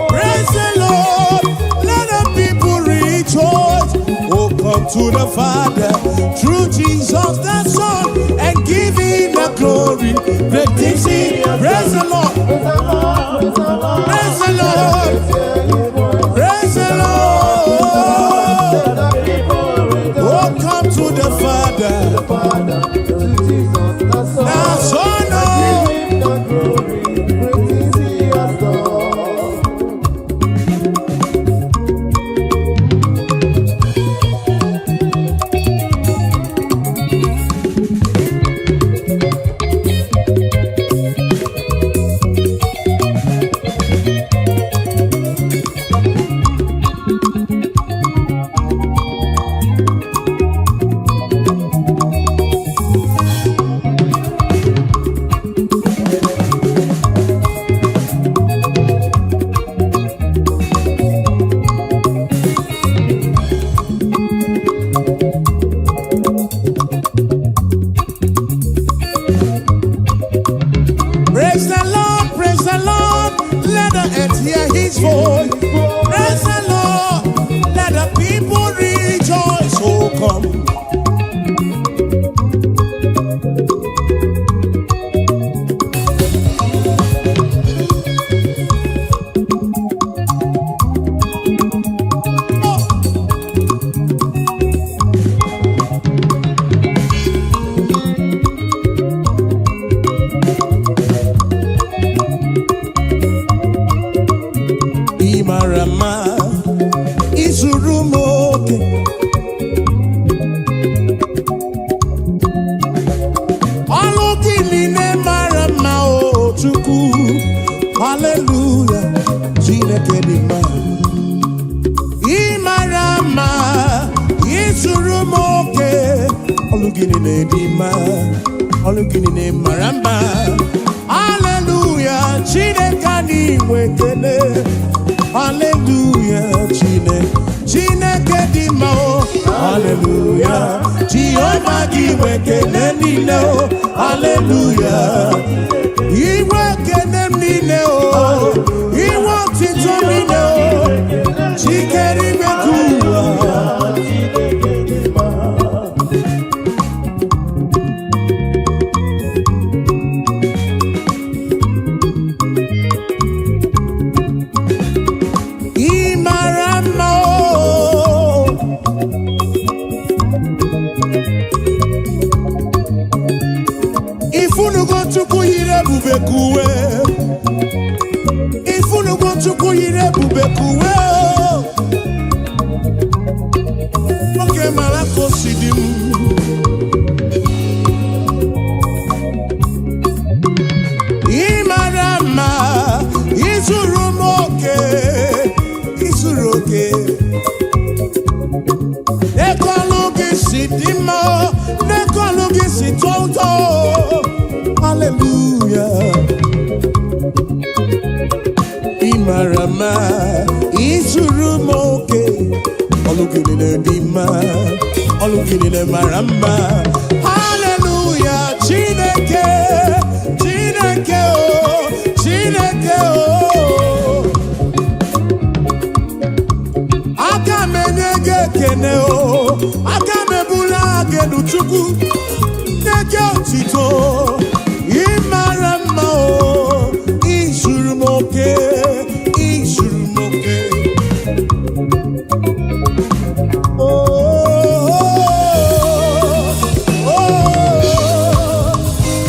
Praise the Lord, let the people rejoice. Oh, come to the Father through Jesus the Son and give him the glory. Great things he. Praise the Lord, Praise the Lord, praise the Lord. praise the Lord, praise the Lord. Let the people rejoice. Oh, come to the Father, Father, through Jesus the Son. the Son. Oh. Give him the glory, great things he has done. Ọlụ gị niile dị mma, ọlụ gị niile mara mma. Haleluya, Chineke anyị nwe ekele. Haleluya, Chineke, Chineke dị mma o. Haleluya, Jehova gị nwe ekele niile o. Haleluya, inwe ekele m niile o, inwe otito m niile o, chikere ime ka ụwa. Chineke dị mma. Ị mara mma o. Ifunugo Chukwu yiri ebube ka uwe. Ifunugo Chukwu yiri ebube ka uwe o. Nwoke mara ka o si dị m. Ị mara mma, izuru m oke, izuru oke. N'ekọlụ gị si dị mma, n'ekọlụ gị si tọọ ụtọ. Hallelujah. Ị mara mma, izuru m oke. Ọlụ gị niile dị mma, ọlụ gị niile mara mma. Hallelujah, Chineke, Chineke o, Chineke o. Aka m enye gị ekene o, aka m ebula gị elu, Chukwu, nye gị otito. Ị mara mma o, izuru m oke, izuru m oke. Oh, oh,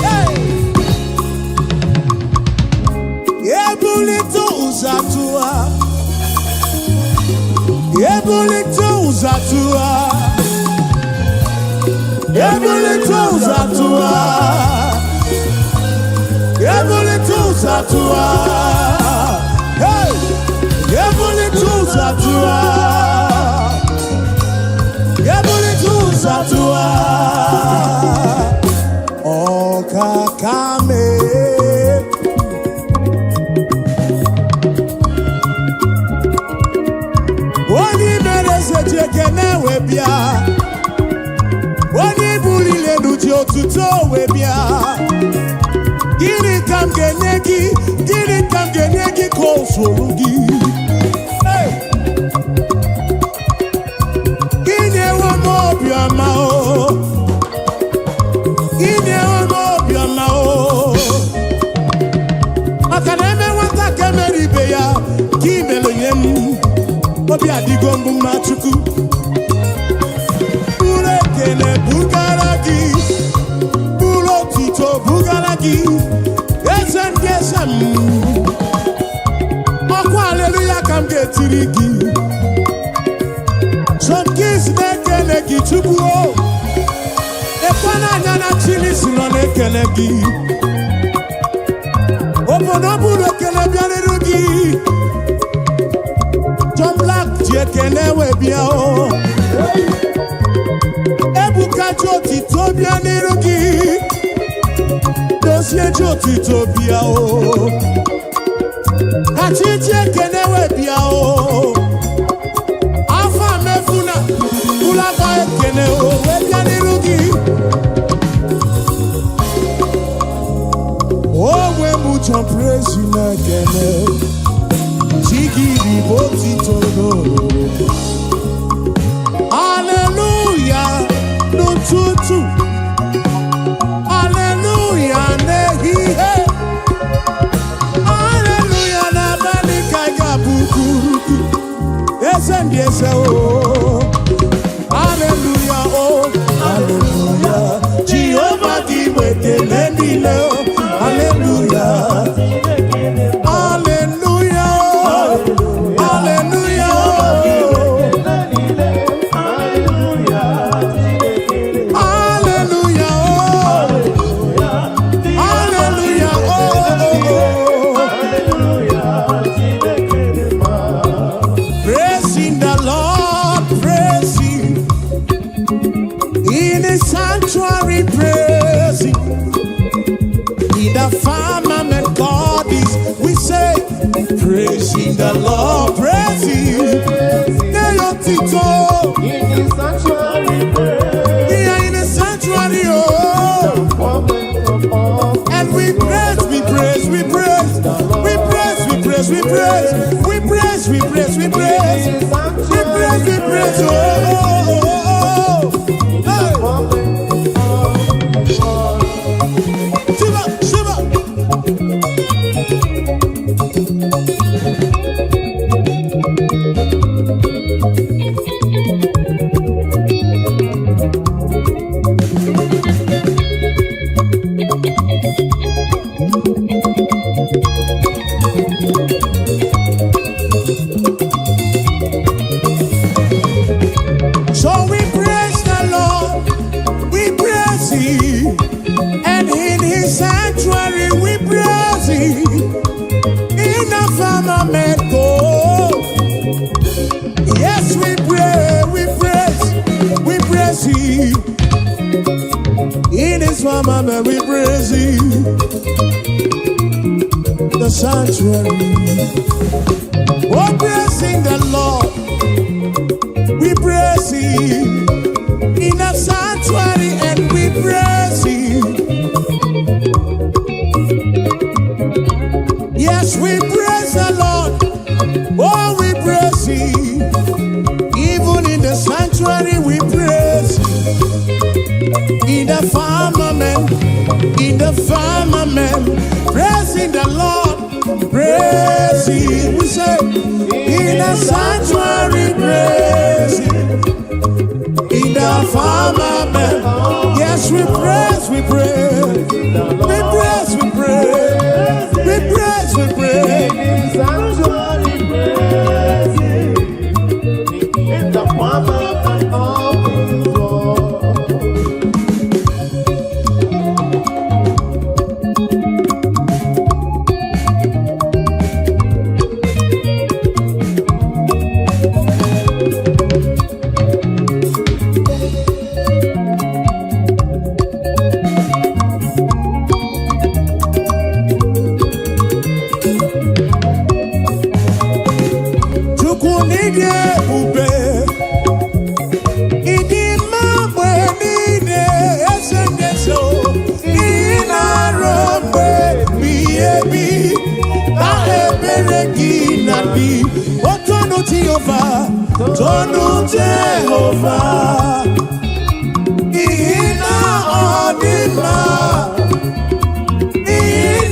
hey. Ebulite ụzọ atụwa, ebulite ụzọ atụwa, ebulite ụzọ atụwa, ebulite ụzọ atụwa. Hey! Ebulite ụzọ atụwa, ebulite ụzọ atụwa. Ọkaka mee. Onye mere eze ji ekene wee bịa, onye buliri elu ji otuto wee bịa. Gịnị ka m ga-enye gị? Gịnị ka m ga-enye gị ka o zuru gị? Hey! Inyewo m obiọma o, inyewo m obiọma o, maka na eme nwata ka emere ibe ya ka imere nye m. Obi adịgo mbụ mma. Chukwu, buru ekele bugara gị, buru otito bugara gị, eze ndị eze m. Ọkwa aleluya ka m ga-etiri gị. Some Kings na-ekele gị, Chukwu o. Ekwe n'anya na Chilisi nọ na-ekele gị. Obodo buru ekele bịarịrị gị. John Black ji ekele wee bịa o. Ebuka ji otito bịa n'iru gị. Dozie ji otito bịa o. Kachi ji ekele wee bịa o. Afọ mefuna bụlakwa ekele o wee bịa n'iru gị. Onwe m John Praise na-ekele chi gị bụ otito n'olulu. Haleluya n'ụtụtụ, haleluya n'ehihie, haleluya n'abalị ka ị ga-abụ kwuru gị, eze ndị eze o. Haleluya o, haleluya, Jehova gị bụ ekele niile o. Haleluya, haleluya o, haleluya o. Haleluya o, haleluya o. Praising the Lord, Sanctuary praising. In the firmament God is, we say, praising the Lord, praise Him. Nye ya otito. In the sanctuary, praise. We are in the sanctuary, oh. Firmament of all. And we praise, we praise, we praise, we praise, we praise, we praise, we praise, we praise, we praise, we praise, we praise, oh, oh, oh, oh. Hey. Shiva, Shiva. So we praise the Lord, we praise Him, and in His sanctuary we praise Him. In the firmament, oh, yes, we pray, we praise Him. In His firmament, we praise Him. The sanctuary, oh, praising the Lord, we praise Him. In the sanctuary, and we praise Him. Yes, we praise the Lord. Oh, we praise Him. Even in the sanctuary, we praise Him. In the firmament, praising the Lord, praise Him. We say, in the sanctuary, praise Him. In the firmament, yes, we praise, we praise, we praise, we praise, we praise, we praise. In the sanctuary, praise Him. In the firmament of His word. Chukwu n'ịdị ebube, ịdị mma mgbe niile, eze ndị eze o, ị na-arụ mgbe ebighị ebi, na ebere gị na-adị. O tonu Jehova, tonu Jehova, n'ihi na ọ dị mma, ị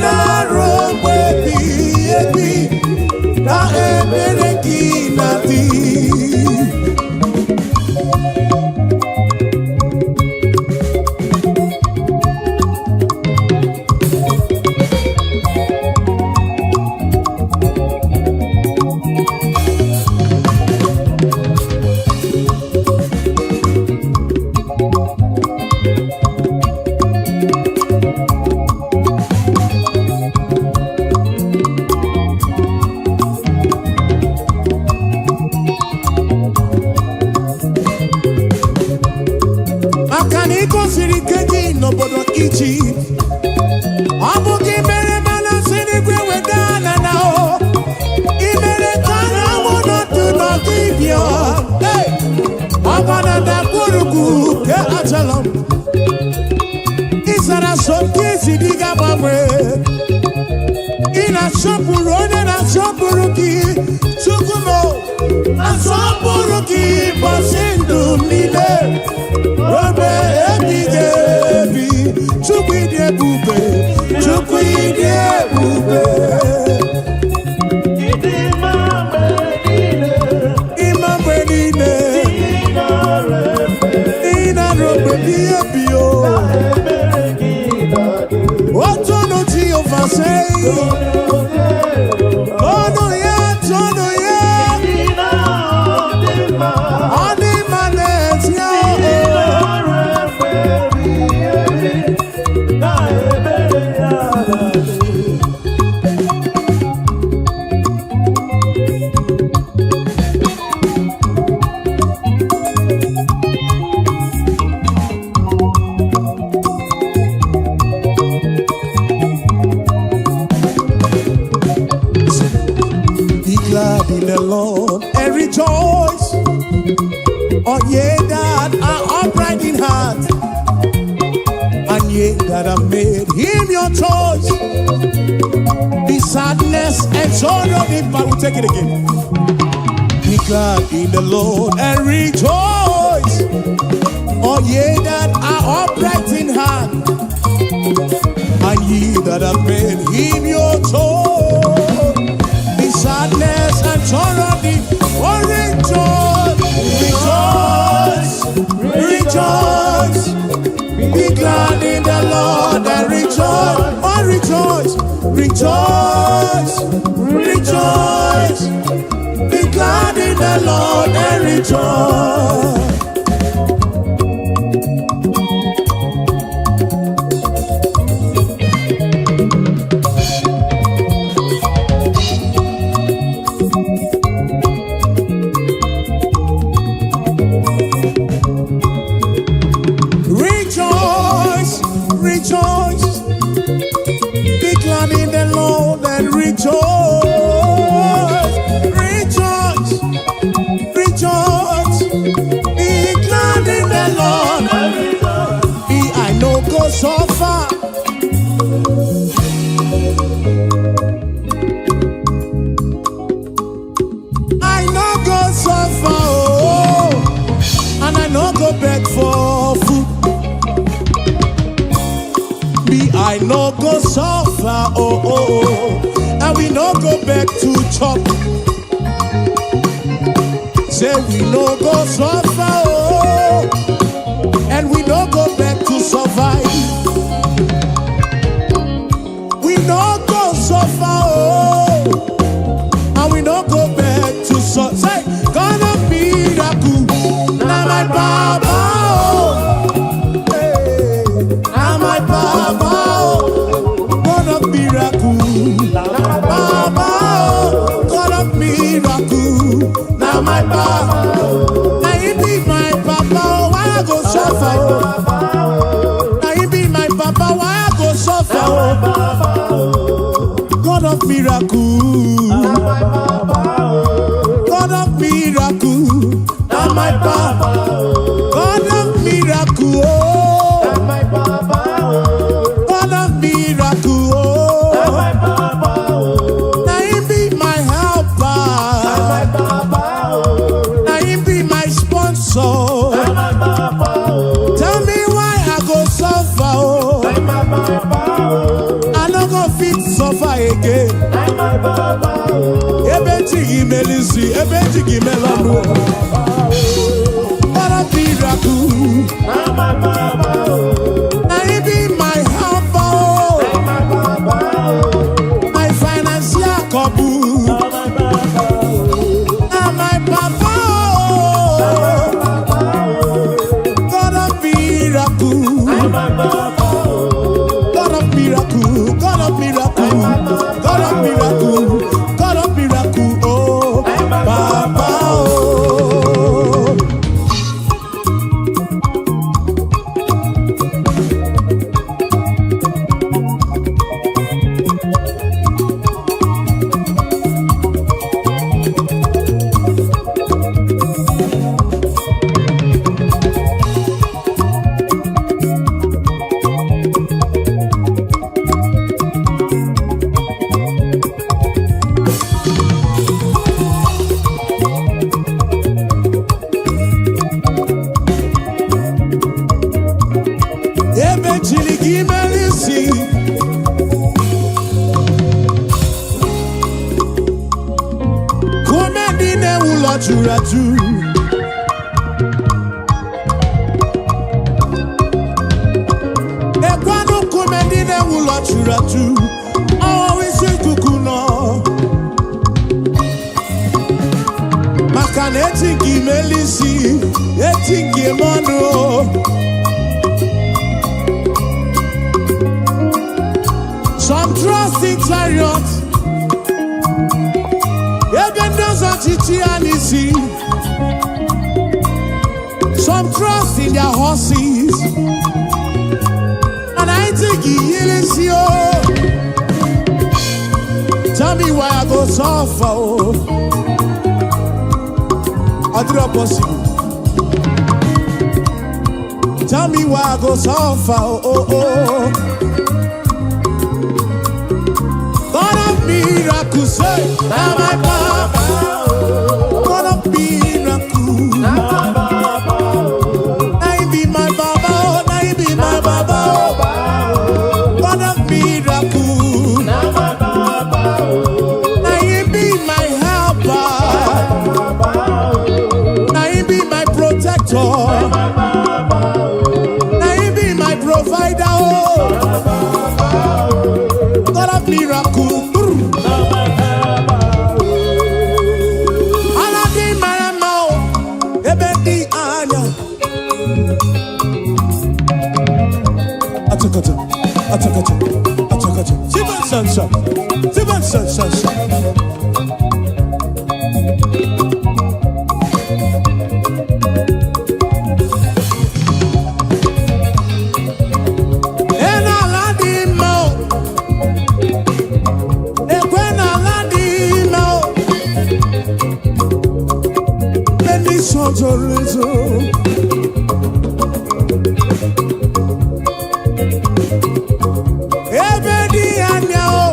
na-arụ mgbe ebighị ebi, na ebere gị na-adị. Maka na ị gosiri ike gị n'obodo Ijipt, ọ bụ gị mere mana si n'igwe weda na na o ị mere ka anyanwụ nọdụ n'ọdịbịa. Hey! Ọgba na ndagwurugwu nke Ajalon, ị zara so nke ezi dị ga-agbanwe. Ị na-asọpụrụ onye na-asọpụrụ gị. Chukwu m, asọpụrụ gị ụbọchị ndụ m niile ruo ebighị ebi. Chukwu, ịdị ebube, Chukwu, ịdị ebube. Ịdị mma mgbe niile. Ịma mgbe niile. Ị nara efe. Ị na-arụ mgbe ebighị ebi o. Ebere gị na-adị. Otonu Jehova sei. Tonu ya, tonu ya. Ị na-adị mma. Ọ dị mma n'ezie. Ị nara efe ebighị ebi. Na ebere ya na-adị. the Lord and rejoice. All ye that are upright in heart, and ye that have made him your choice. The sadness and sorrow depart. We'll take it again. Be glad in the Lord and rejoice. All ye that are upright in heart, and ye that have made him your choice. The sadness and sorrow depart. Oh, rejoice, rejoice, rejoice. Be glad in the Lord and rejoice. Oh, rejoice, rejoice, rejoice. Be glad in the Lord and rejoice. Rejoice, rejoice. Be glad in the Lord and rejoice. Rejoice, rejoice. Be glad in the Lord. Be I no go suffer. I no go suffer, oh, and I no go beg for food. Me, I no go suffer, oh, and we no go beg to chop. Say we no go suffer, oh, and we no go beg to survive. We no go suffer, oh, and we no go beg to suffer. Say, God of miracle, na my baba, oh, hey, na my baba, oh, God of miracle, baba, oh, God of miracle, na my baba. Na he be my papa, oh, why I go suffer? Oh? Na he be my papa, why I go suffer? Oh? God of miracle, God of miracle, na my papa. God of miracle, oh, God of miracle, oh. Na him be my helper, na him be my sponsor. Tell me why I go suffer, oh. I no go fit suffer again. Ebe chi gị melisi, ebe chi gị melọnụ. God of miracle, na him be my helper, oh. My financial couple, na my papa, oh. God of miracle, God of miracle, God of miracle, God of miracle, God of miracle, oh, Papa, oh. Ebe chiri gị mere isi. Kume ndị na-ewu ụlọ juru ajụ. Ekwanụ nkume ndị na-ewu ụlọ juru ajụ. Ọwụwa isi ikuku nọ. Maka na eti gị mele isi, eti gị eme ọnụ o. Some trust in chariots. Ebe ndị ọzọ chichi ya n'isi. Some trust in their horses. And I think he o. Tell me why I go suffer, oh. Ọ dịrọ possible. Tell me why I go suffer, oh. God of miracles, say, na my papa. God of miracles, na he be my baba, oh, na he be my baba, oh. God of miracles, na he be my helper, na he be my protector, na he be my provider, oh. God of miracles. Ala dị mara mma o, ebe dị anya. Achọkọchọ, achọkọchọ, achọkọchọ. Chiba nsọ nsọ, chiba nsọ nsọ nsọ. E n'ala dị mma o, ekwe n'ala dị mma o. Ebe ndị nsọ zoro ezo. Ebe dị anya o,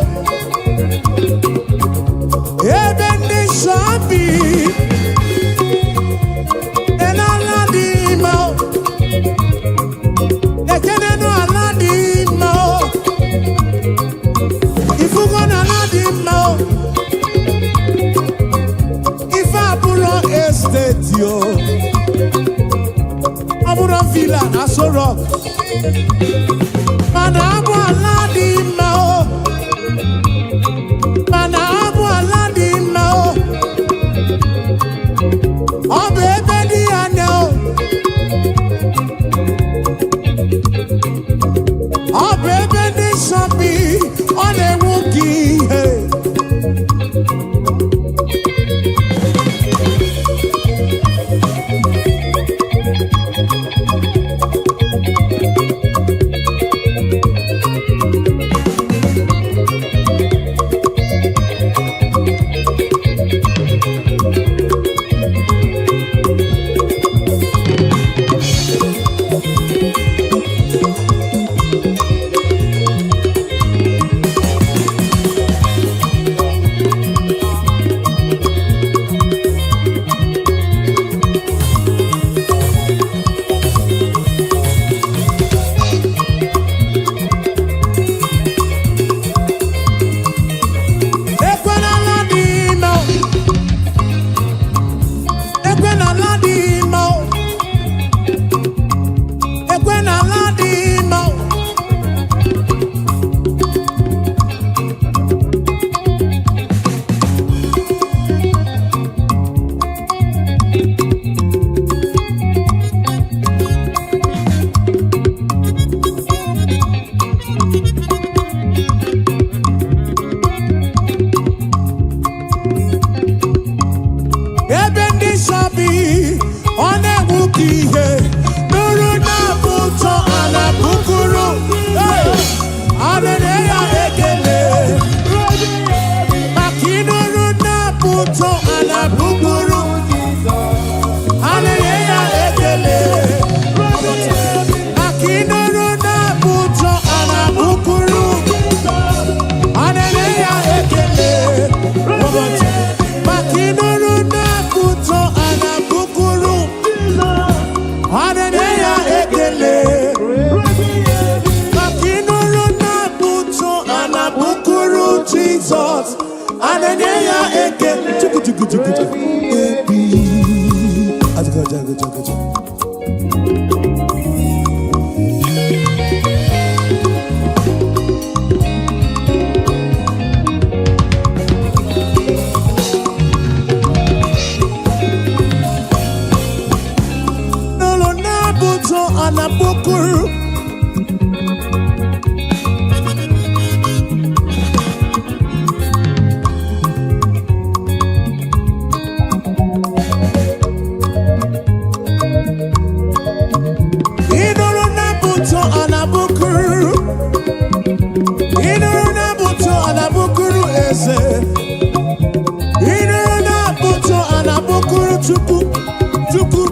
ebe ndị nsọ bi. E n'ala dị mma o, ekene n'ala dị mma o. Ifugo n'ala dị mma o. Ife abụrọ estate o, ọ bụrụ villa na Aso Rock, mana abụ ala dị mma o, mana abụ ala dị mma o. Ọ bụ ebe dị anya o, ọ bụ ebe ndị nsọ bi. Ọ na-enwu ka ihe. Ekwenala dị mma o. Ekwenala dị mma o. Ekwenala dị mma o. Ebe ndị nsọ bi, ọ na-enwu ka ihe. Nụrụ na-abụ ụtọ a na-abụkuru. Hey! A na-enye ya ekele maka ịnụrụ na-abụ ụtọ a na-abụkuru. A na-enye ya ekele maka ịnụrụ na-abụ ụtọ a na-abụkuru. A na-enye ya ekele ụbọchị maka ịnụrụ na-abụ ụtọ a na-abụkuru. A na-enye ya ekele maka ịnụrụ na-abụ ụtọ a na-abụkuru Jizọs. A na-enye ya ekele. Chukwu chukwu chukwu chukwu ebi. Ajụjụ, ajụjụ, ajụjụ. N'ụlọ na-abụ ụtọ a na-abụkuru.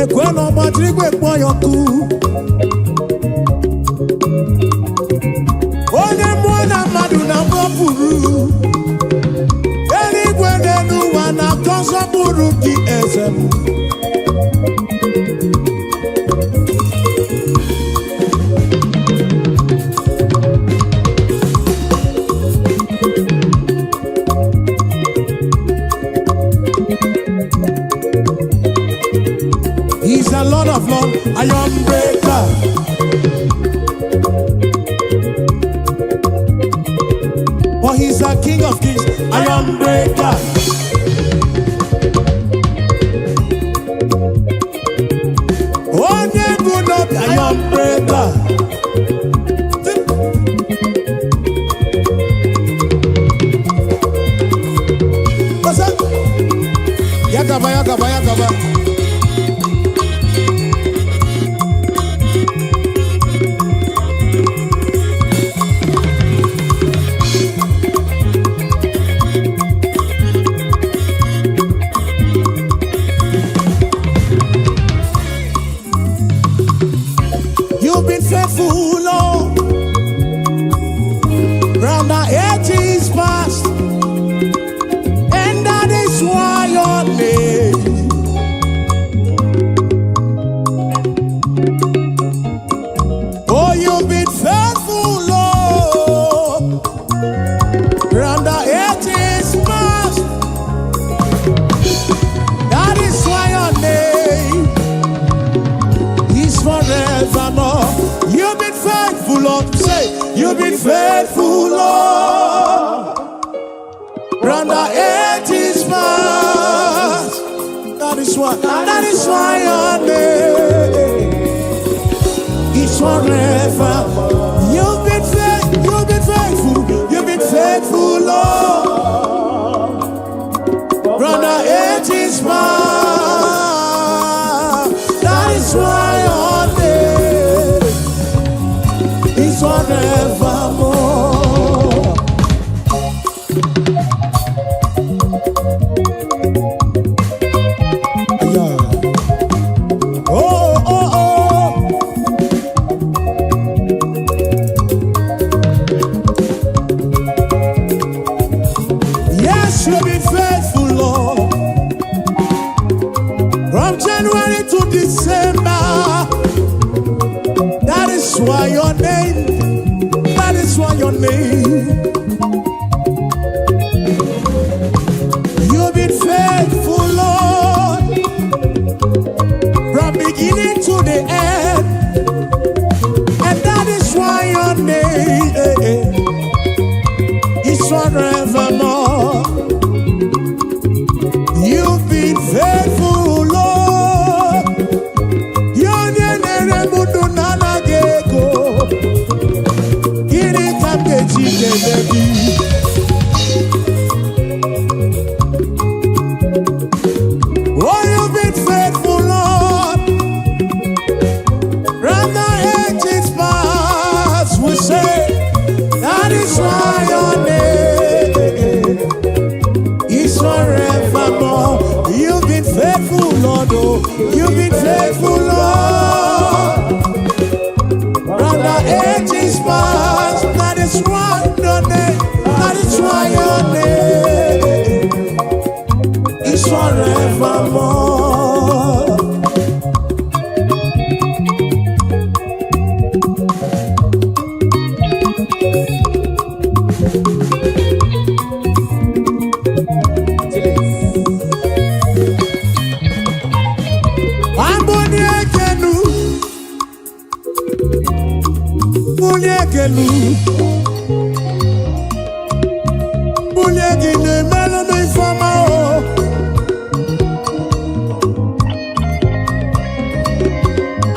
Ekwe na ọgbajiri igwe kpọọ ya ọkụ. Onye mmụọ na mmadụ na-agbapụrụ. Eluigwe n'elu ụwa na-akọ nsọpụrụ gị, eze m. He's the Lord of Lords, Iron Breaker. Oh, he's the King of Kings, Iron Breaker. Onye bụ n'obi, Iron Breaker. What's up? Yagaba, yagaba, yagaba. You've been faithful, Lord. From the ages past, and that is why your name. Oh, you've been faithful, Lord. From the ages past, that is why your name is forevermore. You've been faithful, Lord. Say, you've been faithful, Lord. From the ages past. That is why your name is forever. You've been faithful, you've been faithful, Lord. From the ages past. That is why your name is forevermore. Yeah. Oh. Yes, you've been faithful, Lord. From January to December. That is why your name, that is why your name. You've been faithful, Lord. From beginning to the end. And that is why your name is forevermore. You've been faithful, Lord. Onye na-ere m ndụ na-anaghị ego. Gịnị ka m ga-eji kelee gị? Oh, you've been faithful, Lord. From the ages past, we say, that is why your name is forevermore. You've been faithful, Lord. Oh, you've been faithful, Lord. From the ages past, that is why your name, that is why your name is forevermore. Chilis. Amboni ekenu, bulie ekenu, bulie gị na-emelụ m ifeọma o.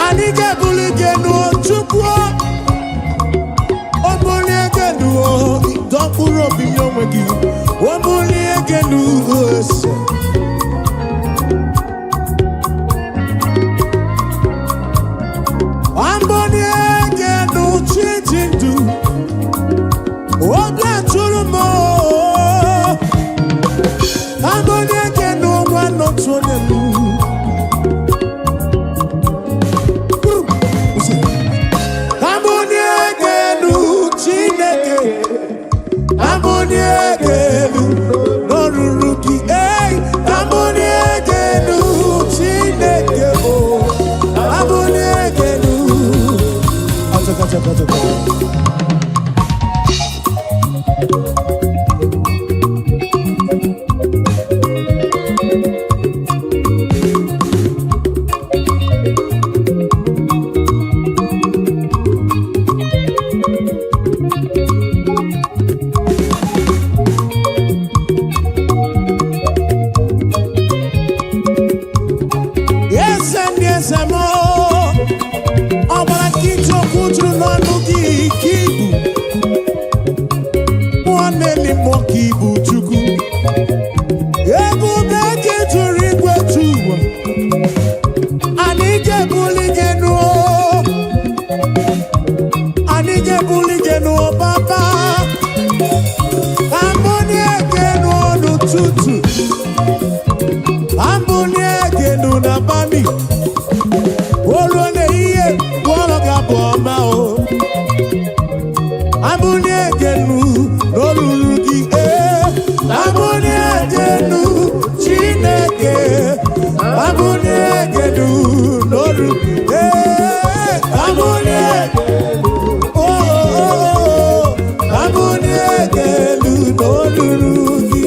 Anyị ga-ebuli gị enu o, Chukwu o. O bulie gị enu o, dọ mkpụrụ obi nye onwe gị. O bulie gị enu o, ese. Amboni ekenu chi ji ndụ. Obi atụrụ m o. Amboni ekenu nwa n'otu onye m. N'abalị o ruo n'ehihie, gụọrọ gị abụ ọma. O abụlie genu n'olulu gị, ee, abụlie genu, Chineke, abụlie genu n'olu, ee, abụlie, oh, oh, oh, abụlie genu n'olulu gị.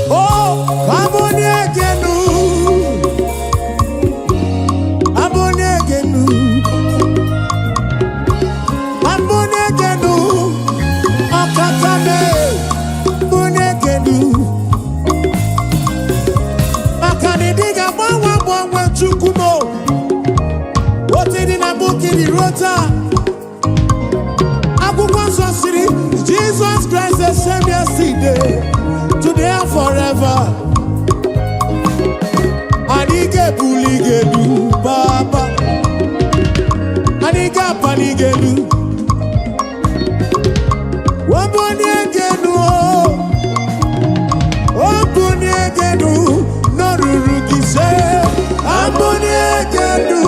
Oh, abụlie genu, abụlie genu, abụlie genu, ọkaka me, abụlie genu. Maka na ịdị ga-agbanwe agbanwe, Chukwu m o. Otu dị na mbụ ka ịdị ruo taa. Akwụkwọ nsọ siri, Jesus Christ the same yesterday, today and forever. Anyị ga-ebuli gị elu, Baba. Anyị ga-apali gị elu. Wabulie gị elu, o. Obulie gị elu, n'olulu gị se. Abulie gị elu,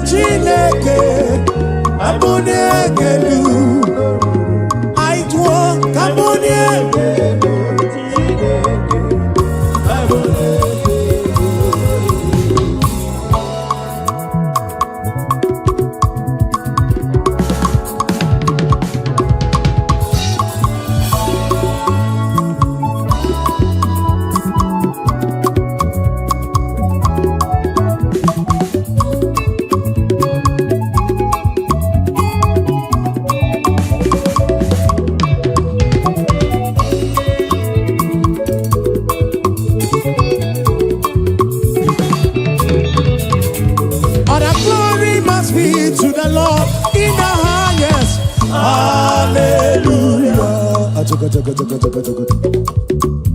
Chineke. Abulie gị elu. Anyị tụọ ka abulie. Chineke, abụlie genu. All the glory must be to the Lord in the highest. Hallelujah. Achoka, choka, choka, choka, choka.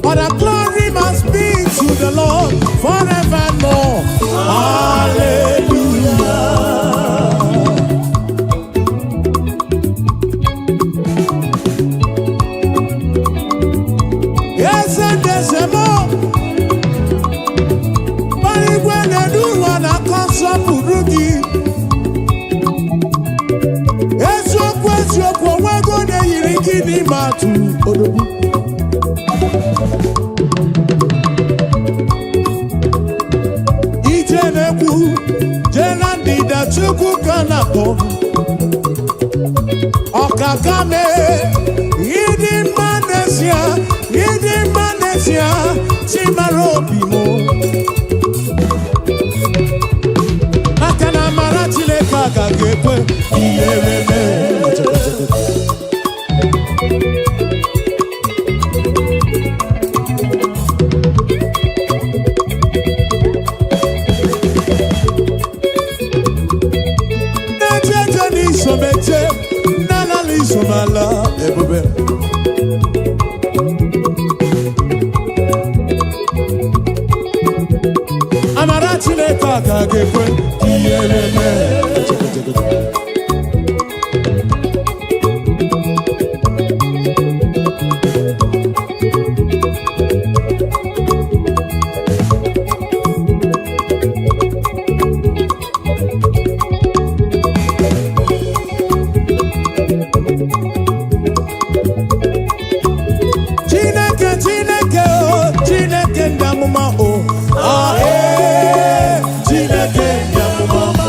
All the glory must be to the Lord forevermore. Hallelujah. Eze ndị eze m, igwe na-edu ụwa na-akọ nsọpụrụ gị. Eziokwu, eziokwu, onwego onye yiri gị n'ime atụ odogwu. Ije na-ekwu jee na ndịda, Chukwu ka na-akpọ. Ọkaka mee, ịdị mma n'ezie, ịdị mma n'ezie, chi mara obi m. Maka na amara Chineke agaghị ekwe ihere mee. Na-eje eje n'iso m eje, na-ala n'iso m ala, ebube. Amara Chineke agaghị ekwe ihere mee. Chineke, Chineke, o Chineke ndị amụma, o ah, ee, Chineke ndị amụma.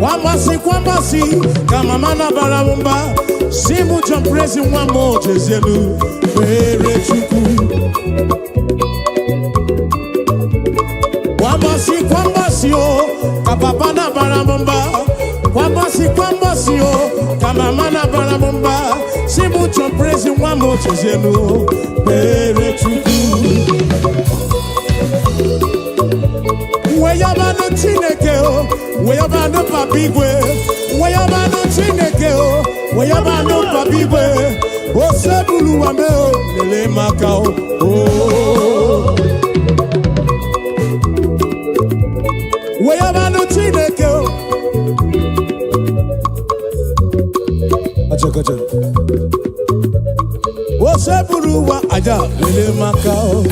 Kwa mbọsị kwa mbọsị ka mama na-abara m mba, si mụ John Prezi nwa m, jezielu kpere Chukwu. Kwa mbọsị kwa mbọsị o, ka papa na-abara m mba. Kwa mbọsị kwa mbọsị o, ka mama na-abara m mba, si mụ John Prezi nwa m, jezielu kpere Chukwu. Weyabanụ Chineke o, weyabanụ Papa Igwe, weyabanụ Chineke o, weyabanụ Papa Igwe, osebuluwa me o, lelee maka o o. Weyabanụ Chineke o. Acha, acha. Osebuluwa aja, lelee maka o.